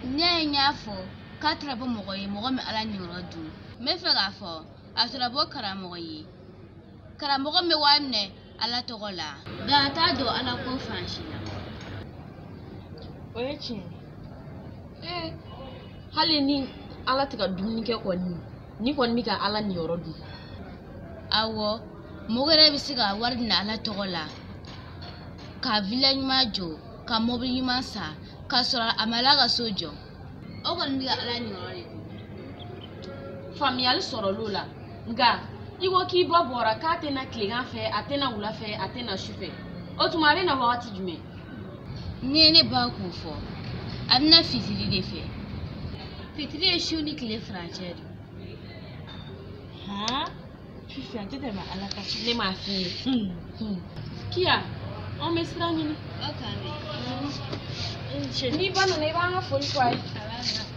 Speaker 1: Ne ye n y'a fɔ k'a taara bɔ mɔgɔ ye mɔgɔ min Ala niyɔrɔ dun. N bɛ fɛ k'a fɔ a taara bɔ karamɔgɔ ye. Karamɔgɔ min bɛ wari minɛ Ala tɔgɔ la. Nka a t'a dɔn Ala ko fan si la.
Speaker 14: O ye tiɲɛ ye.
Speaker 12: Hali ni Ala tɛ ka dumuni kɛ kɔni, ni kɔni bɛ ka Ala niyɔrɔ dun.
Speaker 1: Awɔ, mɔgɔ yɛrɛ bɛ se ka wari minɛ Ala tɔgɔ la. Ka villa ɲuman jɔ, ka mobili ɲuman san, k'a sɔrɔ a ma ala ka so jɔ. O kɔni bɛ ka ala niyɔrɔ de dun.
Speaker 12: Faamuyali sɔrɔl'o la, nka i ko k'i ba bɔra k'a tɛna tilegan fɛ, a tɛna wula fɛ, a tɛna su fɛ. O tuma a bɛ na wagati jumɛn?
Speaker 1: N'i ye ne ba k'o fɔ, a bɛna fitiri de fɛ. Fitiri ye su ni tile furancɛ de.
Speaker 14: Han, Fifi, an tɛ tɛmɛ ala kan.
Speaker 12: Ne m'a f'i ye. Kiya, anw bɛ sira ɲini.
Speaker 1: O k'an bɛn.
Speaker 12: N'i ba nana, i b'an ka foli fɔ a ye.
Speaker 1: A b'a mɛn.